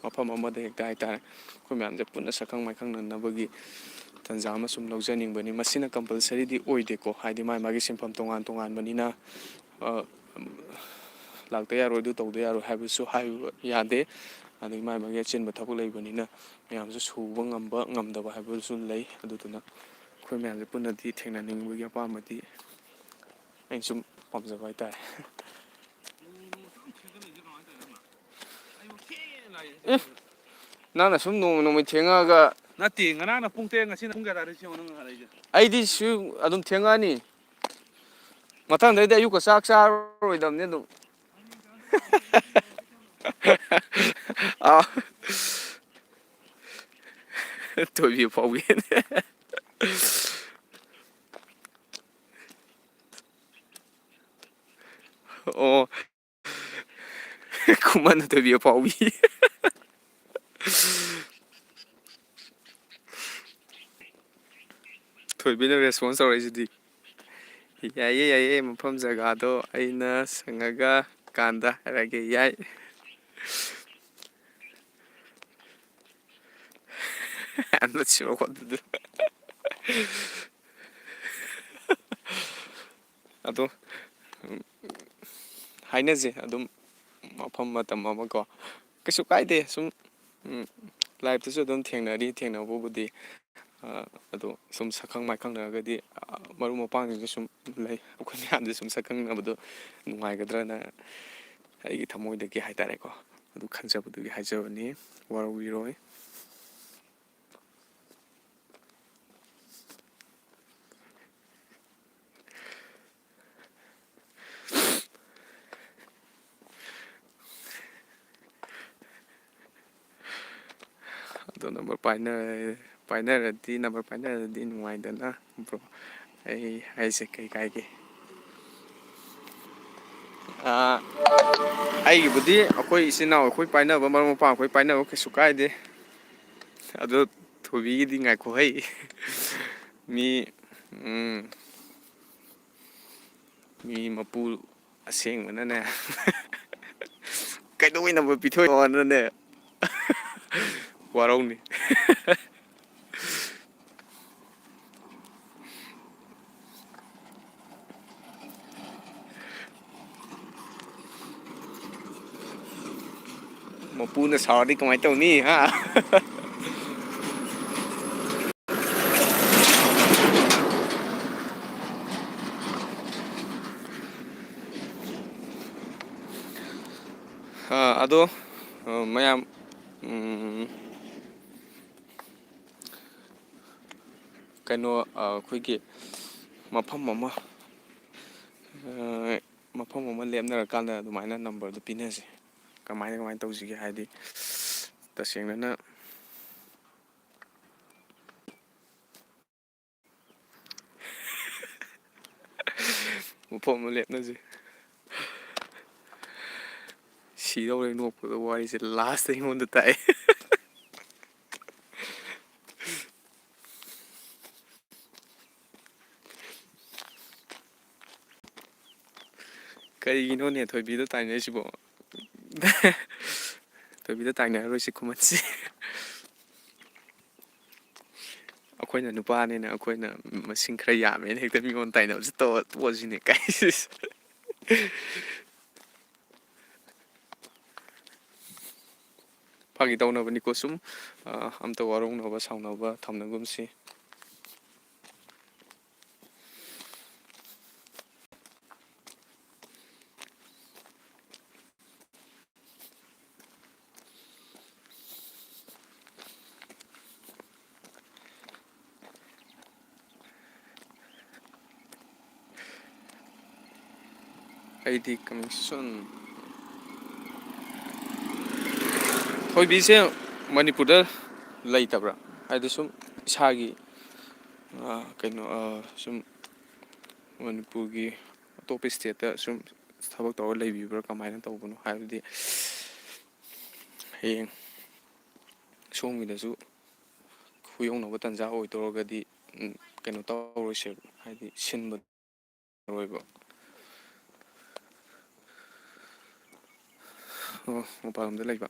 ꯃꯐꯝ ꯑꯃꯗ ꯍꯦꯛꯇ ꯍꯥꯏꯇꯥꯔꯦ, ꯑꯩꯈꯣꯏ ꯃꯌꯥꯝꯁꯦ ꯄꯨꯟꯅ ꯁꯛꯈꯪ ꯃꯥꯏꯈꯪꯅꯅꯕꯒꯤ ꯇꯥꯟꯖꯥ ꯑꯃ ꯁꯨꯝ ꯂꯧꯖꯅꯤꯡꯕꯅꯤ꯫ ꯃꯁꯤꯅ ꯀꯝꯄꯜꯁꯔꯤꯗꯤ ꯑꯣꯏꯗꯦꯀꯣ, ꯍꯥꯏꯗꯤ ꯃꯥꯒꯤ ꯃꯥꯒꯤ ꯁꯤꯟꯐꯝ ꯇꯣꯉꯥꯟ ꯇꯣꯉꯥꯟꯕꯅꯤꯅ, ꯑ, ꯂꯥꯛꯇ ꯌꯥꯔꯣꯏ, ꯑꯗꯨ ꯇꯧꯗ ꯌꯥꯔꯣꯏ ꯍꯥꯏꯕꯁꯨ ꯍꯥꯏꯕ ꯌꯥꯗꯦ꯫ ꯑꯗꯒꯤ ꯃꯥꯒꯤ ꯃꯥꯒꯤ ꯑꯆꯤꯟꯕ ꯊꯕꯛ ꯂꯩꯕꯅꯤꯅ ꯃꯌꯥꯝꯁꯨ ꯁꯨꯕ ꯉꯝꯕ ꯉꯝꯗꯕ ꯍꯥꯏꯕꯁꯨ ꯂꯩ꯫ ꯑꯗꯨꯗꯨꯅ ꯑꯩꯈꯣꯏ ꯃꯌꯥꯝꯁꯦ ꯄꯨꯟꯅꯗꯤ ꯊꯦꯡꯅꯅꯤꯡꯕꯒꯤ ꯑꯄꯥꯝꯕꯗꯤ ꯑꯩꯅ ꯁꯨꯝ ꯄꯥꯝꯖꯕ ꯍꯥꯏꯇꯥꯔꯦ꯫ ꯑꯦ, ꯅꯪꯅ ꯁꯨꯝ ꯅꯣꯡꯃ ꯅꯣꯡꯃꯒꯤ ꯊꯦꯡꯉꯛꯑꯒ ꯅꯠꯇꯦ, ꯉꯔꯥꯡꯅ ꯄꯨꯡ ꯇꯔꯦꯠ, ꯉꯁꯤꯅ ꯄꯨꯡ ꯀꯌꯥ ꯇꯥꯔꯦ? ꯁꯤ ꯌꯦꯡꯉꯣ, ꯅꯪ ꯍꯜꯂꯛꯏꯁꯦ꯫ ꯑꯩꯗꯤ ꯁꯤ ꯑꯗꯨꯝ ꯊꯦꯡꯉꯛꯑꯅꯤ꯫ ꯃꯊꯪꯗꯩꯗꯤ ꯑꯌꯨꯛꯀ ꯆꯥꯛ ꯆꯥꯔꯔꯣꯏꯗꯕꯅꯤ ꯑꯗꯨꯝ꯫ ꯑꯥ꯫ ꯊꯣꯏꯕꯤ ꯑꯐꯥꯎꯕꯤ꯫ ꯑꯣ꯫ ꯈꯨꯃꯟ ꯊꯣꯏꯕꯤ ꯑꯐꯥꯎꯕꯤ꯫ ꯊꯣꯏꯕꯤꯅ response ꯇꯧꯔꯛꯏꯁꯤꯗꯤ꯫ "ꯌꯥꯏꯌꯦ, ꯌꯥꯏꯌꯦ, ꯃꯐꯝ ꯖꯒꯥꯗꯣ ꯑꯩꯅ ꯁꯪꯉꯒ ꯀꯥꯟꯗ ꯍꯥꯏꯔꯛꯑꯒꯦ, ꯌꯥꯏ꯫" ꯌꯥꯝꯅ ꯁꯤꯕ ꯈꯣꯠꯄꯗꯨ꯫ ꯑꯗꯣ, ꯎꯝ, ꯍꯥꯏꯅꯁꯦ ꯑꯗꯨꯝ ꯃꯐꯝ ꯃꯇꯝ ꯑꯃꯀꯣ꯫ ꯀꯩꯁꯨ ꯀꯥꯏꯗꯦ, ꯁꯨꯝ, ꯎꯝ, life ꯇꯁꯨ ꯑꯗꯨꯝ ꯊꯦꯡꯅꯔꯤ, ꯊꯦꯡꯅꯕꯕꯨꯗꯤ꯫ ꯑ, ꯑꯗꯣ ꯁꯨꯝ ꯁꯛꯈꯪ ꯃꯥꯏꯈꯪꯅꯔꯒꯗꯤ, ꯑ, ꯃꯔꯨꯞ ꯃꯄꯥꯡꯁꯤꯡꯁꯨ ꯁꯨꯝ ꯂꯩ, ꯑꯩꯈꯣꯏ ꯃꯌꯥꯝꯁꯦ ꯁꯨꯝ ꯁꯛꯈꯪꯅꯕꯗꯣ ꯅꯨꯡꯉꯥꯏꯒꯗ꯭ꯔꯅ ꯑꯩꯒꯤ ꯊꯃꯣꯏꯗꯒꯤ ꯍꯥꯏꯇꯥꯔꯦꯀꯣ, ꯑꯗꯨ ꯈꯟꯖꯕꯗꯨꯒꯤ ꯍꯥꯏꯖꯕꯅꯤ, ꯋꯥꯔꯧꯕꯤꯔꯣꯏ꯫ ꯑꯗꯣ number ꯄꯥꯏꯅ-, ꯄꯥꯏꯅꯔꯗꯤ, number ꯄꯥꯏꯅꯔꯗꯤ ꯅꯨꯡꯉꯥꯏꯗꯅ, bro꯫ ꯑꯩ ꯍꯥꯏꯁꯦ ꯀꯩ ꯀꯥꯏꯒꯦ? ꯑꯥ, ꯑꯩꯒꯤꯕꯨꯗꯤ ꯑꯩꯈꯣꯏ ꯏꯆꯤꯟ ꯏꯅꯥꯎ ꯑꯩꯈꯣꯏ ꯄꯥꯏꯅꯕ, ꯃꯔꯨꯞ ꯃꯄꯥꯡ ꯑꯩꯈꯣꯏ ꯄꯥꯏꯅꯕ ꯀꯩꯁꯨ ꯀꯥꯏꯗꯦ꯫ ꯑꯗꯣ ꯊꯣꯏꯕꯤꯒꯤꯗꯤ ꯉꯥꯏꯈꯣ ꯍꯩ꯫ ꯃꯤ, ꯎꯝ, ꯃꯤ ꯃꯄꯨ ꯑꯁꯦꯡꯕꯅꯅꯦ꯫ ꯀꯩꯗꯧꯉꯩꯅꯕ ꯄꯤꯊꯣꯛꯑꯣꯅꯅꯦ꯫ ꯋꯥꯔꯧꯅꯤ꯫ ꯃꯄꯨꯅ ꯁꯥꯎꯔꯗꯤ ꯀꯃꯥꯏꯅ ꯇꯧꯅꯤ, ꯍꯥ? ꯑ, ꯑꯗꯣ, ꯑ, ꯃꯌꯥꯝ, ꯎꯝ, ꯀꯩꯅꯣ, ꯑ, ꯑꯩꯈꯣꯏꯒꯤ ꯃꯐꯝ ꯑꯃ, ꯑ, ꯃꯐꯝ ꯑꯃ ꯂꯦꯞꯅꯔꯀꯥꯟꯗ ꯑꯗꯨꯃꯥꯏꯅ ꯅꯝꯕꯔꯗꯨ ꯄꯤꯅꯁꯦ꯫ ꯀꯃꯥꯏꯅ, ꯀꯃꯥꯏꯅ ꯇꯧꯁꯤꯒꯦ ꯍꯥꯏꯗꯤ, ꯇꯁꯦꯡꯅꯅ ꯃꯐꯝ ꯑꯃ ꯂꯦꯞꯅꯁꯦ꯫ ꯁꯤꯗꯧꯔꯦ ꯅꯣꯛꯄꯗ, ꯋꯥꯔꯤꯁꯦ ꯂꯥꯁꯇ ꯑꯩꯉꯣꯟꯗ ꯇꯥꯏ꯫ ꯀꯔꯤꯒꯤꯅꯣꯅꯦ ꯊꯣꯏꯕꯤꯗ ꯇꯥꯏꯅꯔꯤꯁꯤꯕꯣ? ꯊꯣꯏꯕꯤꯗ ꯇꯥꯏꯅꯔꯔꯣꯏꯁꯤ, ꯈꯨꯃꯟꯁꯤ꯫ ꯑꯩꯈꯣꯏꯅ ꯅꯨꯄꯥꯅꯤꯅ, ꯑꯩꯈꯣꯏꯅ ꯃꯁꯤꯡ ꯈꯔ ꯌꯥꯝꯃꯦꯅ ꯍꯦꯛꯇ ꯃꯤꯉꯣꯟꯗ ꯇꯥꯏꯅꯕꯁꯦ ꯇꯣꯛꯑ-, ꯇꯣꯛꯑꯁꯤꯅꯦ ꯀꯥꯏ꯫ ꯐꯥꯒꯤ ꯇꯧꯅꯕꯅꯤꯀꯣ, ꯁꯨꯝ, ꯑ, ꯑꯝꯇ ꯋꯥꯔꯧꯅꯕ ꯁꯥꯎꯅꯕ ꯊꯝꯅꯒꯨꯝꯁꯤ꯫ ꯑꯩꯗꯤ coming soon꯫ ꯊꯣꯏꯕꯤꯁꯦ ꯃꯅꯤꯄꯨꯔꯗ ꯂꯩꯇꯕ꯭ꯔꯥ? ꯍꯥꯏꯗꯤ ꯁꯨꯝ ꯏꯁꯥꯒꯤ, ꯑ, ꯀꯩꯅꯣ, ꯑ, ꯁꯨꯝ ꯃꯅꯤꯄꯨꯔꯒꯤ ꯑꯇꯣꯞꯄ stateꯇ ꯁꯨꯝ ꯊꯕꯛ ꯇꯧꯔ ꯂꯩꯕꯤꯕ꯭ꯔꯥ? ꯀꯃꯥꯏꯅ ꯇꯧꯕꯅꯣ? ꯍꯥꯏꯕꯗꯤ ꯍꯌꯦꯡ ꯁꯣꯝꯒꯤꯗꯁꯨ ꯈꯨꯌꯧꯅꯕ ꯇꯥꯟꯖꯥ ꯑꯣꯏꯗꯧꯔꯒꯗꯤ, ꯎꯝ, ꯀꯩꯅꯣ ꯇꯧꯔꯣꯏꯁꯦꯕ, ꯍꯥꯏꯗꯤ ꯁꯤꯟꯕ ꯑꯣꯏꯕ꯫ ꯑꯣ, ꯃꯄꯥꯟ ꯂꯝꯗ ꯂꯩꯕ꯫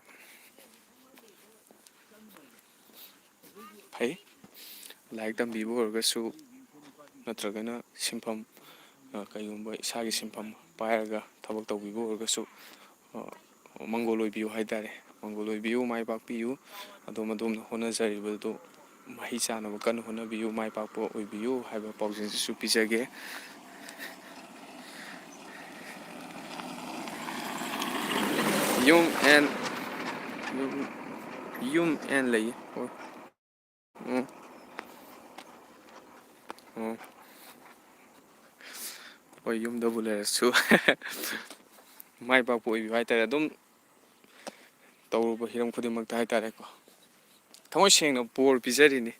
ꯐꯩ꯫ ꯂꯥꯏꯔꯤꯛ ꯇꯝꯕꯤꯕ ꯑꯣꯏꯔꯒꯁꯨ, ꯅꯠꯇ꯭ꯔꯒꯅ ꯁꯤꯟꯐꯝ, ꯑ, ꯀꯩꯒꯨꯝꯕ ꯏꯁꯥꯒꯤ ꯁꯤꯟꯐꯝ ꯄꯥꯏꯔꯒ ꯊꯕꯛ ꯇꯧꯕꯤꯕ ꯑꯣꯏꯔꯒꯁꯨ, ꯑ, ꯃꯪꯒꯣꯜ ꯑꯣꯏꯕꯤꯌꯨ ꯍꯥꯏꯇꯥꯔꯦ꯫ ꯃꯪꯒꯣꯜ ꯑꯣꯏꯕꯤꯌꯨ, ꯃꯥꯏ ꯄꯥꯛꯄꯤꯌꯨ꯫ ꯑꯗꯣꯝ ꯑꯗꯣꯝꯅ ꯍꯣꯠꯅꯖꯔꯤꯕꯗꯨ ꯃꯍꯩ ꯆꯥꯅꯕ ꯀꯟꯅ ꯍꯣꯠꯅꯕꯤꯌꯨ, ꯃꯥꯏ ꯄꯥꯛꯄ ꯑꯣꯏꯕꯤꯌꯨ ꯍꯥꯏꯕ ꯄꯥꯎꯖꯦꯜꯁꯤꯁꯨ ꯄꯤꯖꯒꯦ꯫ ꯌꯨꯝ ꯑꯦꯟ, ꯌꯨꯝ, ꯌꯨꯝ ꯑꯦꯟ ꯂꯩꯌꯦ꯫ ꯍꯣꯏ꯫ ꯎꯝ꯫ ꯎꯝ꯫ ꯍꯣꯏ, ꯌꯨꯝꯗꯕꯨ ꯂꯩꯔꯁꯨ ꯃꯥꯏ ꯄꯥꯛꯄ ꯑꯣꯏꯕꯤꯌꯨ ꯍꯥꯏꯇꯥꯔꯦ꯫ ꯑꯗꯨꯝ ꯇꯧꯔꯨꯕ ꯍꯤꯔꯝ ꯈꯨꯗꯤꯡꯃꯛꯇ ꯍꯥꯏꯇꯥꯔꯦꯀꯣ, ꯊꯃꯣꯏ ꯁꯦꯡꯅ ꯕꯣꯔ ꯄꯤꯖꯔꯤꯅꯤ꯫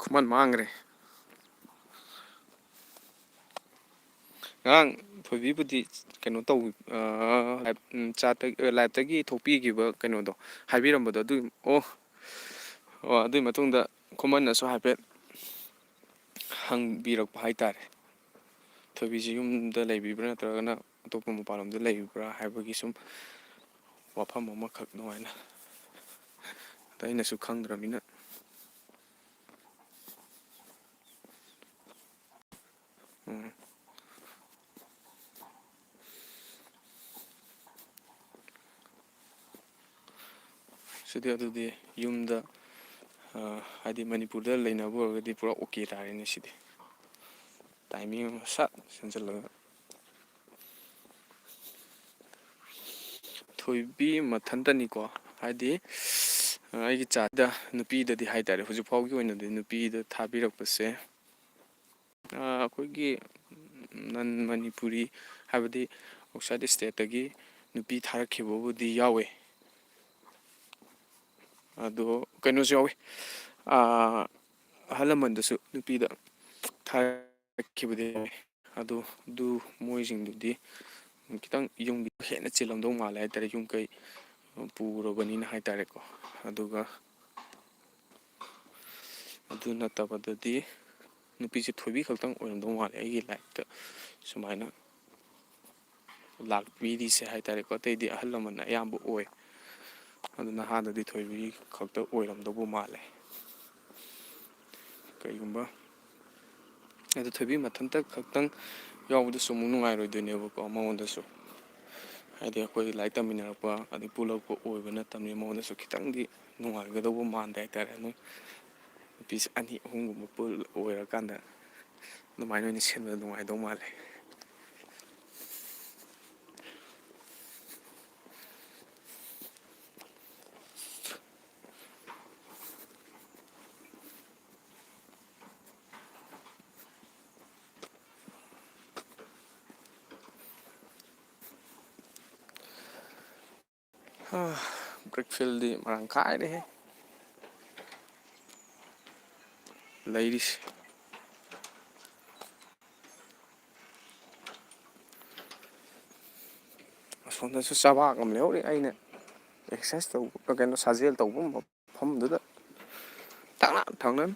ꯈꯨꯃꯟ ꯃꯥꯡꯈ꯭ꯔꯦ꯫ ꯉꯔꯥꯡ ꯊꯣꯏꯕꯤꯕꯨꯗꯤ ꯀꯩꯅꯣ ꯇꯧ, ꯑꯥ, ꯂꯥꯏꯞ-, ꯎꯝ, ꯆꯥꯠꯇꯒꯤ, ꯑ, ꯂꯥꯏꯞꯇꯒꯤ ꯊꯣꯛꯄꯤꯈꯤꯕ ꯀꯩꯅꯣꯗꯣ, ꯍꯥꯏꯕꯤꯔꯝꯕꯗꯣ, ꯑꯗꯨꯒꯤ, ꯑꯣ, ꯑꯣ, ꯑꯗꯨꯒꯤ ꯃꯇꯨꯡꯗ ꯈꯨꯃꯟꯅꯁꯨ ꯍꯥꯏꯐꯦꯠ ꯍꯪꯕꯤꯔꯛꯄ ꯍꯥꯏꯇꯥꯔꯦ꯫ ꯊꯣꯏꯕꯤꯁꯤ ꯌꯨꯝꯗ ꯂꯩꯕꯤꯕ꯭ꯔꯥ ꯅꯠꯇ꯭ꯔꯒꯅ ꯑꯇꯣꯞꯄ ꯃꯄꯥꯟꯂꯣꯝꯗ ꯂꯩꯕꯤꯕ꯭ꯔꯥ ꯍꯥꯏꯕꯒꯤ ꯁꯨꯝ ꯋꯥꯐꯝ ꯑꯃꯈꯛ ꯑꯗꯨꯃꯥꯏꯅ꯫ ꯑꯗ ꯑꯩꯅꯁꯨ ꯈꯪꯗ꯭ꯔꯕꯅꯤꯅ꯫ ꯎꯝ꯫ ꯁꯤꯗꯤ ꯑꯗꯨꯗꯤ ꯌꯨꯝꯗ, ꯑ, ꯍꯥꯏꯗꯤ ꯃꯅꯤꯄꯨꯔꯗ ꯂꯩꯅꯕ ꯑꯣꯏꯔꯒꯗꯤ ꯄꯨꯔꯥ ꯑꯣꯀꯦ ꯇꯥꯔꯦꯅꯦ ꯁꯤꯗꯤ꯫ ꯇꯥꯏꯃꯤꯡ ꯑꯃ ꯁꯠ ꯁꯤꯟꯖꯜꯂꯒ꯫ ꯊꯣꯏꯕꯤ ꯃꯊꯟꯇꯅꯤꯀꯣ, ꯍꯥꯏꯗꯤ, ꯑ, ꯑꯩꯒꯤ ꯆꯥꯗ ꯅꯨꯄꯤꯗꯗꯤ ꯍꯥꯏꯇꯥꯔꯦ, ꯍꯧꯖꯤꯛ ꯐꯥꯎꯒꯤ ꯑꯣꯏꯅꯗꯤ ꯅꯨꯄꯤꯗ ꯊꯥꯕꯤꯔꯛꯄꯁꯦ, ꯑ, ꯑꯩꯈꯣꯏꯒꯤ ꯅꯟ ꯃꯅꯤꯄꯨꯔꯤ, ꯍꯥꯏꯕꯗꯤ ꯑꯥꯎꯠꯁꯥꯏꯠ ꯁ꯭ꯇꯦꯠꯇꯒꯤ ꯅꯨꯄꯤ ꯊꯥꯔꯛꯈꯤꯕꯕꯨꯗꯤ ꯌꯥꯎꯋꯦ꯫ ꯑꯗꯣ ꯀꯩꯅꯣꯁꯨ ꯌꯥꯎꯋꯤ, ꯑꯥ, ꯑꯍꯜ ꯂꯃꯟꯗꯁꯨ ꯅꯨꯄꯤꯗ ꯊꯥꯔꯛꯈꯤꯕꯗꯤ ꯌꯥꯎꯋꯤ꯫ ꯑꯗꯣ ꯑꯗꯨ ꯃꯣꯏꯁꯤꯡꯗꯨꯗꯤ ꯈꯤꯇꯪ ꯌꯨꯝꯒꯤ ꯍꯦꯟꯅ ꯆꯤꯜꯂꯝꯗꯧ ꯃꯥꯜꯂꯦ ꯍꯥꯏꯇꯥꯔꯦ, ꯌꯨꯝ ꯀꯩ ꯄꯨꯔꯕꯅꯤꯅ ꯍꯥꯏꯇꯥꯔꯦꯀꯣ꯫ ꯑꯗꯨꯒ ꯑꯗꯨ ꯅꯠꯇꯕꯗꯗꯤ ꯅꯨꯄꯤꯁꯦ ꯊꯣꯏꯕꯤ ꯈꯛꯇꯪ ꯑꯣꯏꯔꯝꯗꯧ ꯃꯥꯜꯂꯦ ꯑꯩꯒꯤ ꯂꯥꯏꯐꯇ ꯁꯨꯃꯥꯏꯅ ꯂꯥꯛꯄꯤꯔꯤꯁꯦ ꯍꯥꯏꯇꯥꯔꯦꯀꯣ꯫ ꯑꯇꯩꯗꯤ ꯑꯍꯜ ꯂꯃꯟꯅ ꯑꯌꯥꯝꯕ ꯑꯣꯏ꯫ ꯑꯗꯨ ꯅꯍꯥꯗꯗꯤ ꯊꯣꯏꯕꯤ ꯈꯛꯇ ꯑꯣꯏꯔꯝꯗꯧꯕ ꯃꯥꯜꯂꯦ꯫ ꯀꯩꯒꯨꯝꯕ ꯑꯗꯨ ꯊꯣꯏꯕꯤ ꯃꯊꯟꯇ ꯈꯛꯇꯪ ꯌꯥꯎꯕꯗꯨꯁꯨ ꯑꯃꯨꯛ ꯅꯨꯡꯉꯥꯏꯔꯣꯏꯗꯣꯏꯅꯦꯕꯀꯣ ꯃꯉꯣꯟꯗꯁꯨ꯫ ꯍꯥꯏꯗꯤ ꯑꯩꯈꯣꯏ ꯂꯥꯏꯔꯤꯛ ꯇꯝꯃꯤꯟꯅꯔꯛꯄ ꯑꯗꯩ ꯄꯨꯜꯂꯛꯄ ꯑꯣꯏꯕ ꯅꯠꯇꯕꯅꯤꯅ ꯃꯉꯣꯟꯗꯁꯨ ꯈꯤꯇꯪꯗꯤ ꯅꯨꯡꯉꯥꯏꯒꯗꯧꯕ ꯃꯥꯟꯗꯦ ꯍꯥꯏꯇꯥꯔꯦ꯫ ꯑꯗꯨꯝ ꯅꯨꯄꯤꯁꯦ ꯑꯅꯤ ꯑꯍꯨꯝꯒꯨꯝꯕ ꯄꯨꯜ-, ꯑꯣꯏꯔꯀꯥꯟꯗ ꯑꯗꯨꯃꯥꯏꯅ ꯑꯣꯏꯅ ꯁꯤꯟꯕꯗ ꯅꯨꯡꯉꯥꯏꯗꯧ ꯃꯥꯜꯂꯦ꯫ ꯕ꯭ꯔꯤꯛ ꯐꯤꯜꯗꯤ ꯃꯔꯥꯡ ꯀꯥꯏꯔꯦꯍꯦ ꯂꯩꯔꯤꯁꯦ꯫ ꯑꯁꯣꯝꯗꯁꯨ ꯆꯕꯥꯛ ꯑꯃ ꯂꯩꯍꯧꯔꯤ꯫ ꯑꯩꯅ ꯑꯦꯛꯁꯔꯁꯥꯏꯁ ꯇꯧꯕ, ꯀꯩꯅꯣ, ꯁꯥꯖꯦꯜ ꯇꯧꯕ ꯃꯐꯝꯗꯨꯗ ꯊꯪꯅ ꯊꯪꯅꯅ꯫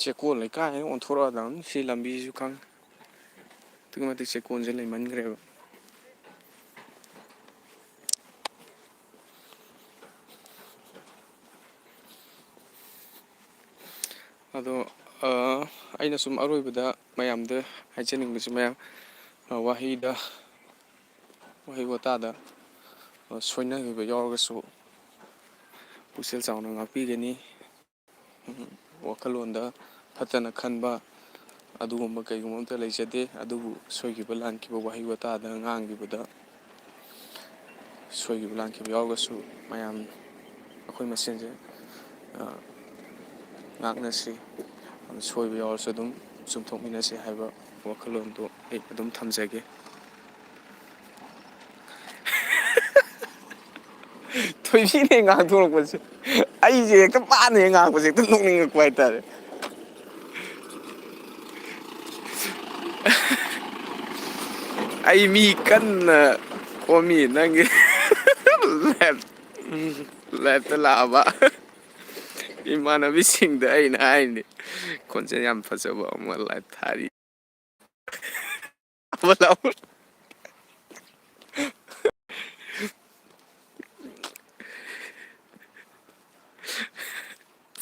ꯆꯦꯛꯀꯣꯟ ꯂꯩꯀꯥꯏ ꯍꯥꯏꯅ ꯑꯣꯟꯊꯣꯔꯛꯑꯗꯕꯅꯤ꯫ ꯁꯤ ꯂꯝꯕꯤꯁꯤꯁꯨ ꯈꯪꯉꯦ꯫ ꯑꯗꯨꯛꯀꯤ ꯃꯇꯤꯛ ꯆꯦꯛꯀꯣꯟꯁꯦ ꯂꯩꯃꯟꯈ꯭ꯔꯦꯕ꯫ ꯑꯗꯣ, ꯑ, ꯑꯩꯅ ꯁꯨꯝ ꯑꯔꯣꯏꯕꯗ ꯃꯌꯥꯝꯗ ꯍꯥꯏꯖꯅꯤꯡꯕꯁꯤ, ꯃꯌꯥꯝ, ꯑ, ꯋꯥꯍꯩꯗ, ꯋꯥꯍꯩ ꯋꯥꯇꯥꯗ, ꯑ, ꯁꯣꯏꯅꯈꯤꯕ ꯌꯥꯎꯔꯒꯁꯨ ꯄꯨꯛꯆꯦꯜ ꯆꯥꯎꯅ ꯉꯥꯛꯄꯤꯒꯅꯤ꯫ ꯎꯝ, ꯋꯥꯈꯜꯂꯣꯟꯗ ꯐꯠꯇꯅ ꯈꯟꯕ ꯑꯗꯨꯒꯨꯝꯕ ꯀꯩꯒꯨꯝꯕ ꯑꯝꯇ ꯂꯩꯖꯗꯦ꯫ ꯑꯗꯨꯕꯨ ꯁꯣꯏꯈꯤꯕ ꯂꯥꯟꯈꯤꯕ ꯋꯥꯍꯩ ꯋꯥꯇꯥꯗ ꯉꯥꯡꯈꯤꯕꯗ ꯁꯣꯏꯈꯤꯕ ꯂꯥꯟꯈꯤꯕ ꯌꯥꯎꯔꯒꯁꯨ ꯃꯌꯥꯝ ꯑꯩꯈꯣꯏ ꯃꯁꯦꯟꯁꯦ, ꯑ, ꯉꯥꯛꯅꯁꯤ꯫ ꯑꯗꯨ ꯁꯣꯏꯕ ꯌꯥꯎꯔꯁꯨ ꯑꯗꯨꯝ ꯆꯨꯝꯊꯣꯛꯃꯤꯟꯅꯁꯤ ꯍꯥꯏꯕ ꯋꯥꯈꯜꯂꯣꯟꯗꯨ ꯑꯩ ꯑꯗꯨꯝ ꯊꯝꯖꯒꯦ꯫ ꯊꯣꯏꯕꯤꯅ ꯉꯥꯡꯊꯣꯔꯛꯄꯁꯦ, ꯑꯩꯁꯦ ꯍꯦꯛꯇ, ꯃꯥꯅ ꯍꯦꯛ ꯉꯥꯡꯕꯁꯦ ꯍꯦꯛꯇ ꯅꯣꯛꯅꯤꯡꯉꯛꯄ ꯍꯥꯏꯇꯥꯔꯦ꯫ ꯑꯩ ꯃꯤ ꯀꯟꯅ ꯈꯣꯝꯃꯤ ꯅꯪꯒꯤ ꯂꯥꯏꯞ, ꯂꯥꯏꯞꯇ ꯂꯥꯛꯑꯕ ꯏꯃꯥꯟꯅꯕꯤꯁꯤꯡꯗ ꯑꯩꯅ ꯍꯥꯏꯅꯤ, ꯈꯣꯟꯖꯦꯜ ꯌꯥꯝ ꯐꯖꯕ ꯑꯃ ꯂꯥꯏꯞ ꯊꯥꯔꯤ꯫ ꯑꯃ ꯂꯥꯛꯑꯣ꯫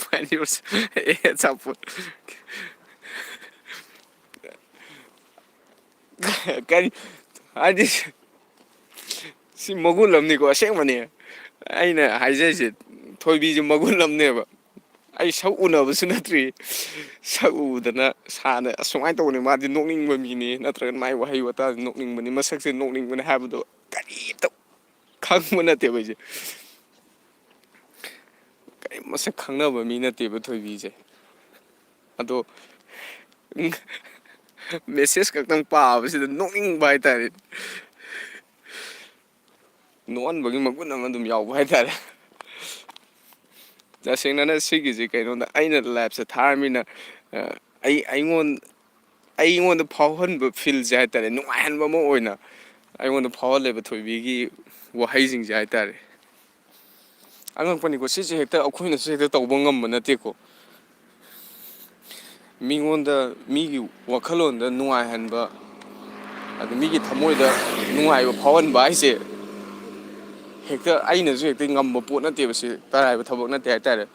ꯐꯥꯏꯟ ꯌꯣꯔꯁꯦꯜꯐ꯫ ꯑꯦ, ꯑꯆꯥꯄꯣꯠ꯫ ꯀꯔꯤ? ꯍꯥꯏꯗꯤ, ꯁꯤ ꯃꯒꯨꯟ ꯑꯃꯅꯤꯀꯣ, ꯑꯁꯦꯡꯕꯅꯤ꯫ ꯑꯩꯅ ꯍꯥꯏꯖꯔꯤꯁꯦ, ꯊꯣꯏꯕꯤꯁꯦ ꯃꯒꯨꯟ ꯑꯃꯅꯦꯕ꯫ ꯑꯩ ꯁꯛ ꯎꯅꯕꯁꯨ ꯅꯠꯇ꯭ꯔꯤ꯫ ꯁꯛ ꯎꯗꯅ ꯁꯥꯅ, "ꯑꯁ, ꯁꯨꯃꯥꯏꯅ ꯇꯧꯕꯅꯤ, ꯃꯥꯗꯤ ꯅꯣꯛꯅꯤꯡꯕ ꯃꯤꯅꯤ, ꯅꯠꯇ꯭ꯔꯒꯅ ꯃꯥꯏ ꯋꯥꯍꯩ ꯋꯥꯇꯥꯁꯦ ꯅꯣꯛꯅꯤꯡꯕꯅꯤ, ꯃꯁꯛꯁꯦ ꯅꯣꯛꯅꯤꯡꯕꯅꯤ" ꯍꯥꯏꯕꯗꯣ ꯀꯔꯤꯝꯇ ꯈꯪꯕ ꯅꯠꯇꯦꯕ ꯑꯩꯁꯦ꯫ ꯀꯔꯤꯝ ꯃꯁꯛ ꯈꯪꯅꯕ ꯃꯤ ꯅꯠꯇꯦꯕ ꯊꯣꯏꯕꯤꯁꯦ꯫ ꯑꯗꯣ ꯃꯦꯁꯦꯖ ꯈꯛꯇꯪ ꯄꯥꯕꯁꯤꯗ ꯅꯣꯛꯅꯤꯡꯕ ꯍꯥꯏꯇꯥꯔꯦ꯫ ꯅꯣꯛꯍꯟꯕꯒꯤ ꯃꯒꯨꯟ ꯑꯃ ꯑꯗꯨꯝ ꯌꯥꯎꯕ ꯍꯥꯏꯇꯥꯔꯦ꯫ ꯇꯁꯦꯡꯅꯅ ꯁꯤꯒꯤꯁꯦ ꯀꯩꯅꯣꯗ ꯑꯩꯅ ꯂꯥꯏꯞꯁꯦ ꯊꯥꯔꯃꯤꯅ, ꯑ, ꯑꯩ ꯑꯩꯉꯣꯟ ꯑꯩꯉꯣꯟꯗ ꯐꯥꯎꯍꯟꯕ ꯐꯤꯜꯁꯦ ꯍꯥꯏꯇꯥꯔꯦ, ꯅꯨꯡꯉꯥꯏꯍꯟꯕ ꯑꯃ ꯑꯣꯏꯅ ꯑꯩꯉꯣꯟꯗ ꯐꯥꯎꯍꯜꯂꯦꯕ ꯊꯣꯏꯕꯤꯒꯤ ꯋꯥꯍꯩꯁꯤꯡꯁꯦ ꯍꯥꯏꯇꯥꯔꯦ꯫ ꯑꯉꯛꯄꯅꯤꯀꯣ, ꯁꯤꯁꯦ ꯍꯦꯛꯇ ꯑꯩꯈꯣꯏꯅꯁꯨ ꯍꯦꯛꯇ ꯇꯧꯕ ꯉꯝꯕ ꯅꯠꯇꯦꯀꯣ꯫ ꯃꯤꯉꯣꯟꯗ, ꯃꯤꯒꯤ ꯋꯥꯈꯜꯂꯣꯟꯗ ꯅꯨꯡꯉꯥꯏꯍꯟꯕ, ꯑꯗ ꯃꯤꯒꯤ ꯊꯃꯣꯏꯗ ꯅꯨꯡꯉꯥꯏꯕ ꯐꯥꯎꯍꯟꯕ ꯍꯥꯏꯁꯦ ꯍꯦꯛꯇ ꯑꯩꯅꯁꯨ ꯍꯦꯛꯇ ꯉꯝꯕ ꯄꯣꯠ ꯅꯠꯇꯦꯕ꯫ ꯁꯤ ꯇꯔꯥꯏꯕ ꯊꯕꯛ ꯅꯠꯇꯦ ꯍꯥꯏꯇꯥꯔꯦ꯫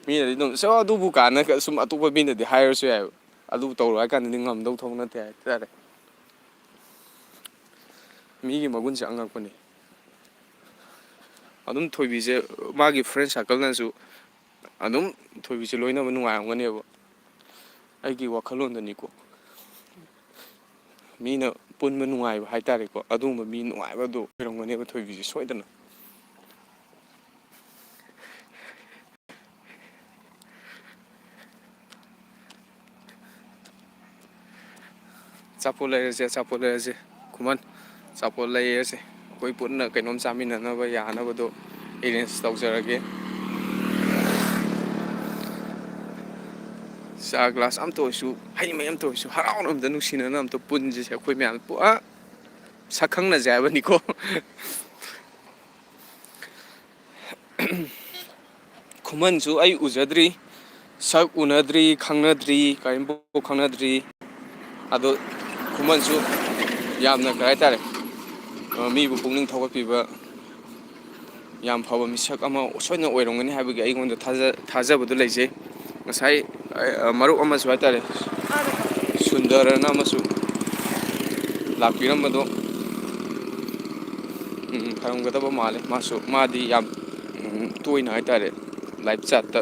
ꯃꯤꯅꯗꯤ ꯑꯗꯨꯝ "ꯁꯦ ꯑꯗꯨꯕꯨ" ꯀꯥꯟꯅ ꯁꯨꯝ ꯑꯇꯣꯞꯄ ꯃꯤꯅꯗꯤ ꯍꯥꯏꯔꯁꯨ ꯌꯥꯏꯑꯕ, ꯑꯗꯨ ꯇꯧꯔꯣ ꯍꯥꯏ ꯀꯥꯟꯗꯗꯤ ꯉꯝꯗꯧ ꯊꯕꯛ ꯅꯠꯇꯦ ꯍꯥꯏꯇꯥꯔꯦ꯫ ꯃꯤꯒꯤ ꯃꯒꯨꯟꯁꯦ ꯑꯉꯛꯄꯅꯤ꯫ ꯑꯗꯨꯝ ꯊꯣꯏꯕꯤꯁꯦ, ꯃꯥꯒꯤ ꯐ꯭ꯔꯦꯟ ꯁꯥꯔꯀꯜꯅꯁꯨ ꯑꯗꯨꯝ ꯊꯣꯏꯕꯤꯁꯦ ꯂꯣꯏꯅꯕ ꯅꯨꯡꯉꯥꯏꯔꯝꯒꯅꯦꯕ꯫ ꯑꯩꯒꯤ ꯋꯥꯈꯜꯂꯣꯟꯗꯅꯤꯀꯣ꯫ ꯃꯤꯅ ꯄꯨꯟꯕ ꯅꯨꯡꯉꯥꯏꯕ ꯍꯥꯏꯇꯥꯔꯦꯀꯣ, ꯑꯗꯨꯒꯨꯝꯕ ꯃꯤ ꯅꯨꯡꯉꯥꯏꯕꯗꯣ ꯑꯣꯏꯔꯝꯒꯅꯦꯕ ꯊꯣꯏꯕꯤꯁꯦ ꯁꯣꯏꯗꯅ꯫ ꯑꯆꯥꯄꯣꯠ ꯂꯩꯔꯁꯦ, ꯑꯆꯥꯄꯣꯠ ꯂꯩꯔꯁꯦ꯫ ꯈꯨꯃꯟ, ꯑꯆꯥꯄꯣꯠ ꯂꯩꯔꯁꯦ꯫ ꯑꯩꯈꯣꯏ ꯄꯨꯟꯅ ꯀꯩꯅꯣꯝ ꯆꯥꯃꯤꯟꯅꯅꯕ ꯌꯥꯅꯕꯗꯣ ꯑꯦꯔꯦꯟꯖ ꯇꯧꯖꯔꯒꯦ꯫ ꯆꯥ ꯒ꯭ꯂꯥꯁ ꯑꯝꯇ ꯑꯣꯏꯔꯁꯨ, ꯍꯩ ꯃꯍꯤ ꯑꯝꯇ ꯑꯣꯏꯔꯁꯨ, ꯍꯔꯥꯎꯅ ꯑꯝꯇ ꯅꯨꯡꯁꯤꯅꯅ ꯑꯝꯇ ꯄꯨꯟꯁꯤꯁꯦ ꯑꯩꯈꯣꯏ ꯃꯌꯥꯝ ꯄꯨ-, ꯑ, ꯁꯛ ꯈꯪꯅꯁꯦ ꯍꯥꯏꯕꯅꯤꯀꯣ꯫ ꯈꯨꯃꯟꯁꯨ ꯑꯩ ꯎꯖꯗ꯭ꯔꯤ, ꯁꯛ ꯎꯅꯗ꯭ꯔꯤ, ꯈꯪꯅꯗ꯭ꯔꯤ, ꯀꯔꯤꯝꯐꯥꯎ ꯈꯪꯅꯗ꯭ꯔꯤ꯫ ꯑꯗꯣ ꯈꯨꯃꯟꯁꯨ ꯌꯥꯝꯅ, ꯀꯩ ꯍꯥꯏꯇꯥꯔꯦ, ꯑ, ꯃꯤꯕꯨ ꯄꯨꯛꯅꯤꯡ ꯊꯧꯒꯠꯄꯤꯕ ꯌꯥꯝ ꯐꯕ ꯃꯤꯁꯛ ꯑꯃ ꯁꯣꯏꯗꯅ ꯑꯣꯏꯔꯝꯒꯅꯤ ꯍꯥꯏꯕꯒꯤ ꯑꯩꯉꯣꯟꯗ ꯊꯥꯖ-, ꯊꯥꯖꯕꯗꯨ ꯂꯩꯖꯩ꯫ ꯉꯁꯥꯏ, ꯑ, ꯃꯔꯨꯞ ꯑꯃꯁꯨ ꯍꯥꯏꯇꯥꯔꯦ, ꯁꯨꯟꯗꯔꯅ ꯑꯃꯁꯨ ꯂꯥꯛꯄꯤꯔꯝꯕꯗꯣ, ꯎꯝ, ꯐꯔꯝꯒꯗꯕ ꯃꯥꯜꯂꯦ꯫ ꯃꯥꯁꯨ, ꯃꯥꯗꯤ ꯌꯥꯝ, ꯎꯝ, ꯇꯣꯏꯅ ꯍꯥꯏꯇꯥꯔꯦ, ꯂꯥꯏꯞ ꯆꯥꯠꯇ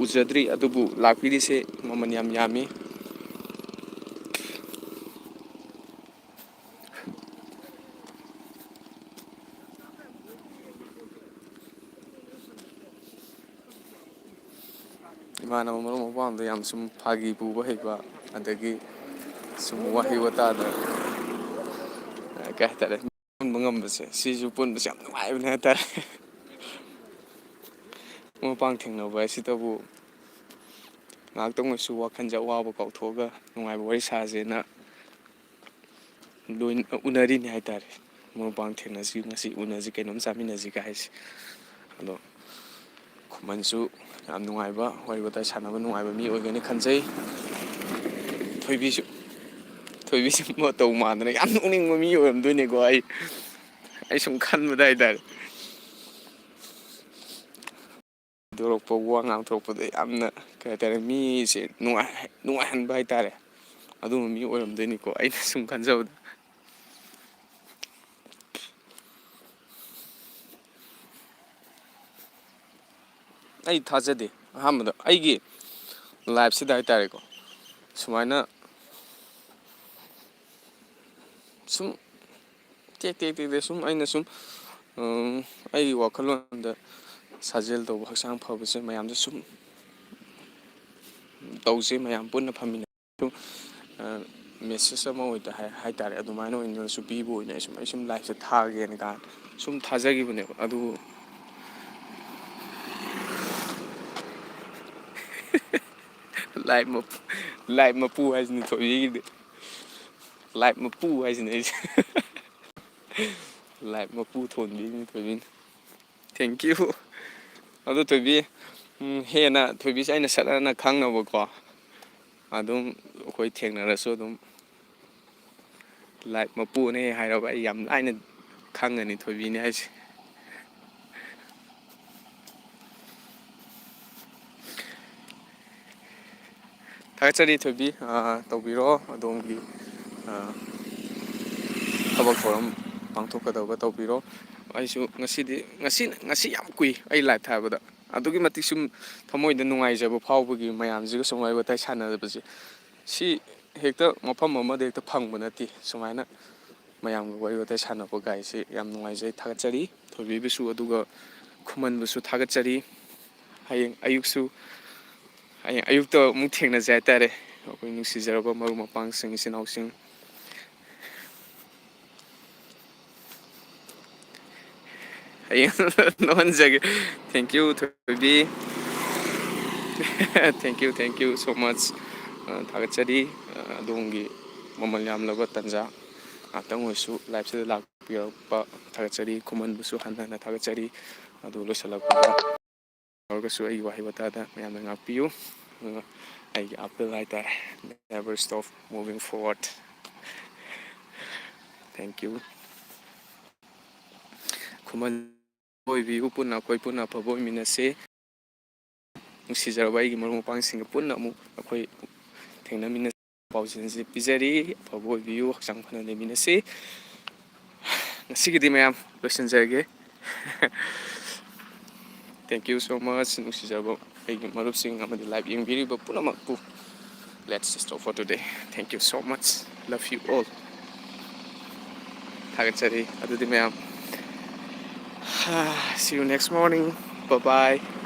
ꯎꯖꯗ꯭ꯔꯤ, ꯑꯗꯨꯕꯨ ꯂꯥꯛꯄꯤꯔꯤꯁꯦ ꯃꯃꯜ ꯌꯥꯝ ꯌꯥꯝꯃꯤ꯫ ꯏꯃꯥꯟꯅꯕ ꯃꯔꯨꯞ ꯃꯄꯥꯡꯗ ꯌꯥꯝ ꯁꯨꯝ ꯐꯥꯒꯤ ꯄꯨꯕ ꯍꯩꯕ, ꯑꯗꯒꯤ ꯁꯨꯝ ꯋꯥꯍꯩ ꯋꯥꯇꯥꯗ, ꯑ, ꯀꯩ ꯍꯥꯏꯇꯥꯔꯦ, ꯄꯨꯟꯕ ꯉꯝꯕꯁꯦ, ꯁꯤꯁꯨ ꯄꯨꯟꯕꯁꯦ ꯌꯥꯝ ꯅꯨꯡꯉꯥꯏꯕꯅꯦ ꯍꯥꯏꯇꯥꯔꯦ꯫ ꯃꯔꯨꯞ ꯃꯄꯥꯡ ꯊꯦꯡꯅꯕ ꯍꯥꯏꯁꯤꯗꯕꯨ ꯉꯥꯏꯍꯥꯛꯇꯪ ꯑꯣꯏꯁꯨ ꯋꯥꯈꯜꯁꯦ ꯑꯋꯥꯕ ꯀꯥꯎꯊꯣꯛꯑꯒ ꯅꯨꯡꯉꯥꯏꯕ ꯋꯥꯔꯤ ꯁꯥꯁꯦꯅ ꯂꯣꯏ-, ꯎꯅꯔꯤꯅꯤ ꯍꯥꯏꯇꯥꯔꯦ꯫ ꯃꯔꯨꯞ ꯃꯄꯥꯡ ꯊꯦꯡꯅꯁꯤ, ꯉꯁꯤ ꯎꯅꯁꯤ, ꯀꯩꯅꯣꯝ ꯆꯥꯃꯤꯟꯅꯁꯤ ꯀꯥꯏꯁꯦ꯫ ꯑꯗꯣ ꯈꯨꯃꯟꯁꯨ ꯌꯥꯝ ꯅꯨꯡꯉꯥꯏꯕ ꯋꯥꯔꯤ ꯋꯥꯇꯥꯏ ꯁꯥꯟꯅꯕ ꯅꯨꯡꯉꯥꯏꯕ ꯃꯤ ꯑꯣꯏꯒꯅꯤ ꯈꯟꯖꯩ꯫ ꯊꯣꯏꯕꯤꯁꯨ, ꯊꯣꯏꯕꯤꯁꯨ ꯃꯇꯧ ꯃꯥꯟꯗꯅ ꯌꯥꯝ ꯅꯣꯛꯅꯤꯡꯕ ꯃꯤ ꯑꯣꯏꯔꯝꯗꯣꯏꯅꯦꯀꯣ꯫ ꯑꯩ, ꯑꯩ ꯁꯨꯝ ꯈꯟꯕꯗ ꯍꯥꯏꯇꯥꯔꯦ꯫ ꯊꯣꯔꯛꯄ, ꯋꯥ ꯉꯥꯡꯊꯣꯔꯛꯄꯗ ꯌꯥꯝꯅ, ꯀꯩ ꯍꯥꯏꯇꯥꯔꯦ, ꯃꯤꯁꯦ ꯅꯨꯡꯉꯥꯏ-, ꯅꯨꯡꯉꯥꯏꯍꯟꯕ ꯍꯥꯏꯇꯥꯔꯦ꯫ ꯑꯗꯨꯝꯕ ꯃꯤ ꯑꯣꯏꯔꯝꯗꯣꯏꯅꯤꯀꯣ, ꯑꯩꯅ ꯁꯨꯝ ꯈꯟꯖꯕꯗ꯫ ꯑꯩ ꯊꯥꯖꯗꯦ꯫ ꯑꯍꯥꯟꯕꯗ ꯑꯩꯒꯤ life ꯁꯤꯗ ꯍꯥꯏꯇꯥꯔꯦꯀꯣ, ꯁꯨꯃꯥꯏꯅ ꯁꯨꯝ ꯇꯦꯛ ꯇꯦꯛ ꯇꯦꯛ ꯇꯦꯛ ꯁꯨꯝ ꯑꯩꯅ ꯁꯨꯝ, ꯎꯝ, ꯑꯩꯒꯤ ꯋꯥꯈꯜꯂꯣꯟꯗ ꯁꯥꯖꯦꯜ ꯇꯧꯕ, ꯍꯛꯆꯥꯡ ꯐꯕꯁꯦ ꯃꯌꯥꯝꯗ ꯁꯨꯝ ꯇꯧꯁꯦ, ꯃꯌꯥꯝ ꯄꯨꯟꯅ ꯐꯝꯃꯤꯟꯅ-, ꯁꯨꯝ, ꯑ, message ꯑꯃ ꯑꯣꯏꯅ ꯍꯥꯏ-, ꯍꯥꯏꯇꯥꯔꯦ, ꯑꯗꯨꯃꯥꯏꯅ ꯑꯣꯏꯅꯁꯨ ꯄꯤꯕ ꯑꯣꯏꯅ ꯑꯩ ꯁꯨꯝ, ꯑꯩ ꯁꯨꯝ live ꯇ ꯊꯥꯒꯦꯅ ꯀꯥꯏꯅ ꯁꯨꯝ ꯊꯥꯖꯈꯤꯕꯅꯦꯕ꯫ ꯑꯗꯨꯕꯨ live ꯃꯄꯨ, live ꯃꯄꯨ ꯍꯥꯏꯁꯤꯅꯤ ꯊꯣꯏꯕꯤꯒꯤꯗꯤ꯫ Live ꯃꯄꯨ ꯍꯥꯏꯁꯤꯅꯦ ꯑꯩꯁꯦ꯫ Live ꯃꯄꯨ ꯊꯣꯟꯕꯤꯅꯤ ꯊꯣꯏꯕꯤꯅ꯫ Thank you꯫ ꯑꯗꯨ ꯊꯣꯏꯕꯤ, ꯎꯝ, ꯍꯦꯟꯅ ꯊꯣꯏꯕꯤꯁꯦ ꯑꯩꯅ ꯁꯠ ꯍꯥꯏꯅ ꯈꯪꯅꯕꯀꯣ, ꯑꯗꯨꯝ ꯑꯩꯈꯣꯏ ꯊꯦꯡꯅꯔꯁꯨ ꯑꯗꯨꯝ live ꯃꯄꯨꯅꯦ ꯍꯥꯏꯔꯕ ꯑꯩ ꯌꯥꯝ ꯂꯥꯏꯅ ꯈꯪꯉꯅꯤ ꯊꯣꯏꯕꯤꯅꯦ ꯍꯥꯏꯁꯦ꯫ ꯊꯥꯒꯠꯆꯔꯤ ꯊꯣꯏꯕꯤ, ꯑ, ꯇꯧꯕꯤꯔꯣ ꯑꯗꯣꯝꯒꯤ, ꯑ, ꯊꯕꯛ ꯊꯧꯔꯝ ꯄꯥꯡꯊꯣꯛꯀꯗꯕ ꯇꯧꯕꯤꯔꯣ꯫ ꯑꯩꯁꯨ ꯉꯁꯤꯗꯤ, ꯉꯁꯤ, ꯉꯁꯤ ꯌꯥꯝ ꯀꯨꯏ ꯑꯩ live ꯊꯥꯕꯗ꯫ ꯑꯗꯨꯛꯀꯤ ꯃꯇꯤꯛ ꯁꯨꯝ ꯊꯃꯣꯏꯗ ꯅꯨꯡꯉꯥꯏꯖꯕ ꯐꯥꯎꯕꯒꯤ ꯃꯌꯥꯝꯁꯤꯒ ꯁꯨꯝ ꯋꯥꯔꯤ ꯋꯥꯇꯥꯏ ꯁꯥꯟꯅꯕꯁꯦ꯫ ꯁꯤ ꯍꯦꯛꯇ ꯃꯐꯝ ꯑꯃꯗ ꯍꯦꯛꯇ ꯐꯪꯕ ꯅꯠꯇꯦ꯫ ꯁꯨꯃꯥꯏꯅ ꯃꯌꯥꯝꯒ ꯋꯥꯔꯤ ꯋꯥꯇꯥꯏ ꯁꯥꯟꯅꯕ ꯀꯥꯏꯁꯦ ꯌꯥꯝ ꯅꯨꯡꯉꯥꯏꯖꯩ꯫ ꯊꯥꯒꯠꯆꯔꯤ ꯊꯣꯏꯕꯤꯕꯨꯁꯨ, ꯑꯗꯨꯒ ꯈꯨꯃꯟꯕꯨꯁꯨ ꯊꯥꯒꯠꯆꯔꯤ꯫ ꯍꯌꯦꯡ ꯑꯌꯨꯛꯁꯨ ꯍꯌꯦꯡ ꯑꯌꯨꯛꯇ ꯑꯃꯨꯛ ꯊꯦꯡꯅꯖꯦ ꯍꯥꯏꯇꯥꯔꯦ, ꯑꯩꯈꯣꯏ ꯅꯨꯡꯁꯤꯖꯔꯕ ꯃꯔꯨꯞ ꯃꯄꯥꯡꯁꯤꯡ, ꯏꯆꯤꯟ ꯏꯅꯥꯎꯁꯤꯡ꯫ ꯍꯌꯦꯡ ꯅꯣꯛꯍꯟꯖꯒꯦ꯫ Thank you, ꯊꯣꯏꯕꯤ꯫ Thank you, thank you so much. ꯑ, ꯊꯥꯒꯠꯆꯔꯤ꯫ ꯑ, ꯑꯗꯣꯝꯒꯤ ꯃꯃꯜ ꯌꯥꯝꯂꯕ ꯇꯥꯟꯖꯥ ꯉꯥꯛꯇꯪ ꯑꯣꯏꯔꯁꯨ live-ꯁꯤꯗ ꯂꯥꯛꯄꯤꯔꯛꯄ ꯊꯥꯒꯠꯆꯔꯤ꯫ ꯈꯨꯃꯟꯕꯨꯁꯨ ꯍꯟꯅ ꯍꯟꯅ ꯊꯥꯒꯠꯆꯔꯤ꯫ ꯑꯗꯨ ꯂꯣꯏꯁꯤꯜꯂꯛꯄꯗ ꯇꯧꯔꯒꯁꯨ ꯑꯩꯒꯤ ꯋꯥꯍꯩ ꯋꯥꯇꯥꯗ ꯃꯌꯥꯝꯅ ꯉꯥꯛꯄꯤꯌꯨ꯫ ꯑꯗꯨꯒ ꯑꯩꯒꯤ ꯑꯥꯄꯤꯜ ꯍꯥꯏꯇꯥꯔꯦ, never stop moving forward. Thank you꯫ ꯈꯨꯃꯟ ꯑꯣꯏꯕꯤꯌꯨ, ꯄꯨꯟꯅ ꯑꯩꯈꯣꯏ ꯄꯨꯟꯅ ꯑꯐꯕ ꯑꯣꯏꯃꯤꯟꯅꯁꯤ꯫ ꯅꯨꯡꯁꯤꯖꯔꯕ ꯑꯩꯒꯤ ꯃꯔꯨꯞ ꯃꯄꯥꯡꯁꯤꯡꯒ ꯄꯨꯟꯅ ꯑꯃꯨꯛ ꯑꯩꯈꯣꯏ ꯊꯦꯡꯅꯃꯤꯟꯅꯁꯤ꯫ ꯄꯥꯎꯖꯦꯜꯁꯤ ꯄꯤꯖꯔꯤ꯫ ꯑꯐꯕ ꯑꯣꯏꯕꯤꯌꯨ, ꯍꯛꯆꯥꯡ ꯐꯅ ꯂꯩꯃꯤꯟꯅꯁꯤ꯫ ꯉꯁꯤꯒꯤꯗꯤ ꯃꯌꯥꯝ ꯂꯣꯏꯁꯤꯟꯖꯔꯒꯦ꯫ Thank you so much, ꯅꯨꯡꯁꯤꯖꯔꯕ ꯑꯩꯒꯤ ꯃꯔꯨꯞꯁꯤꯡ ꯑꯃꯗꯤ live ꯌꯦꯡꯕꯤꯔꯤꯕ ꯄꯨꯝꯅꯃꯛꯄꯨ꯫ Let's stop for today. Thank you so much. Love you all. ꯊꯥꯒꯠꯆꯔꯤ꯫ ꯑꯗꯨꯗꯤ ꯃꯌꯥꯝ, see you next morning. Bye bye.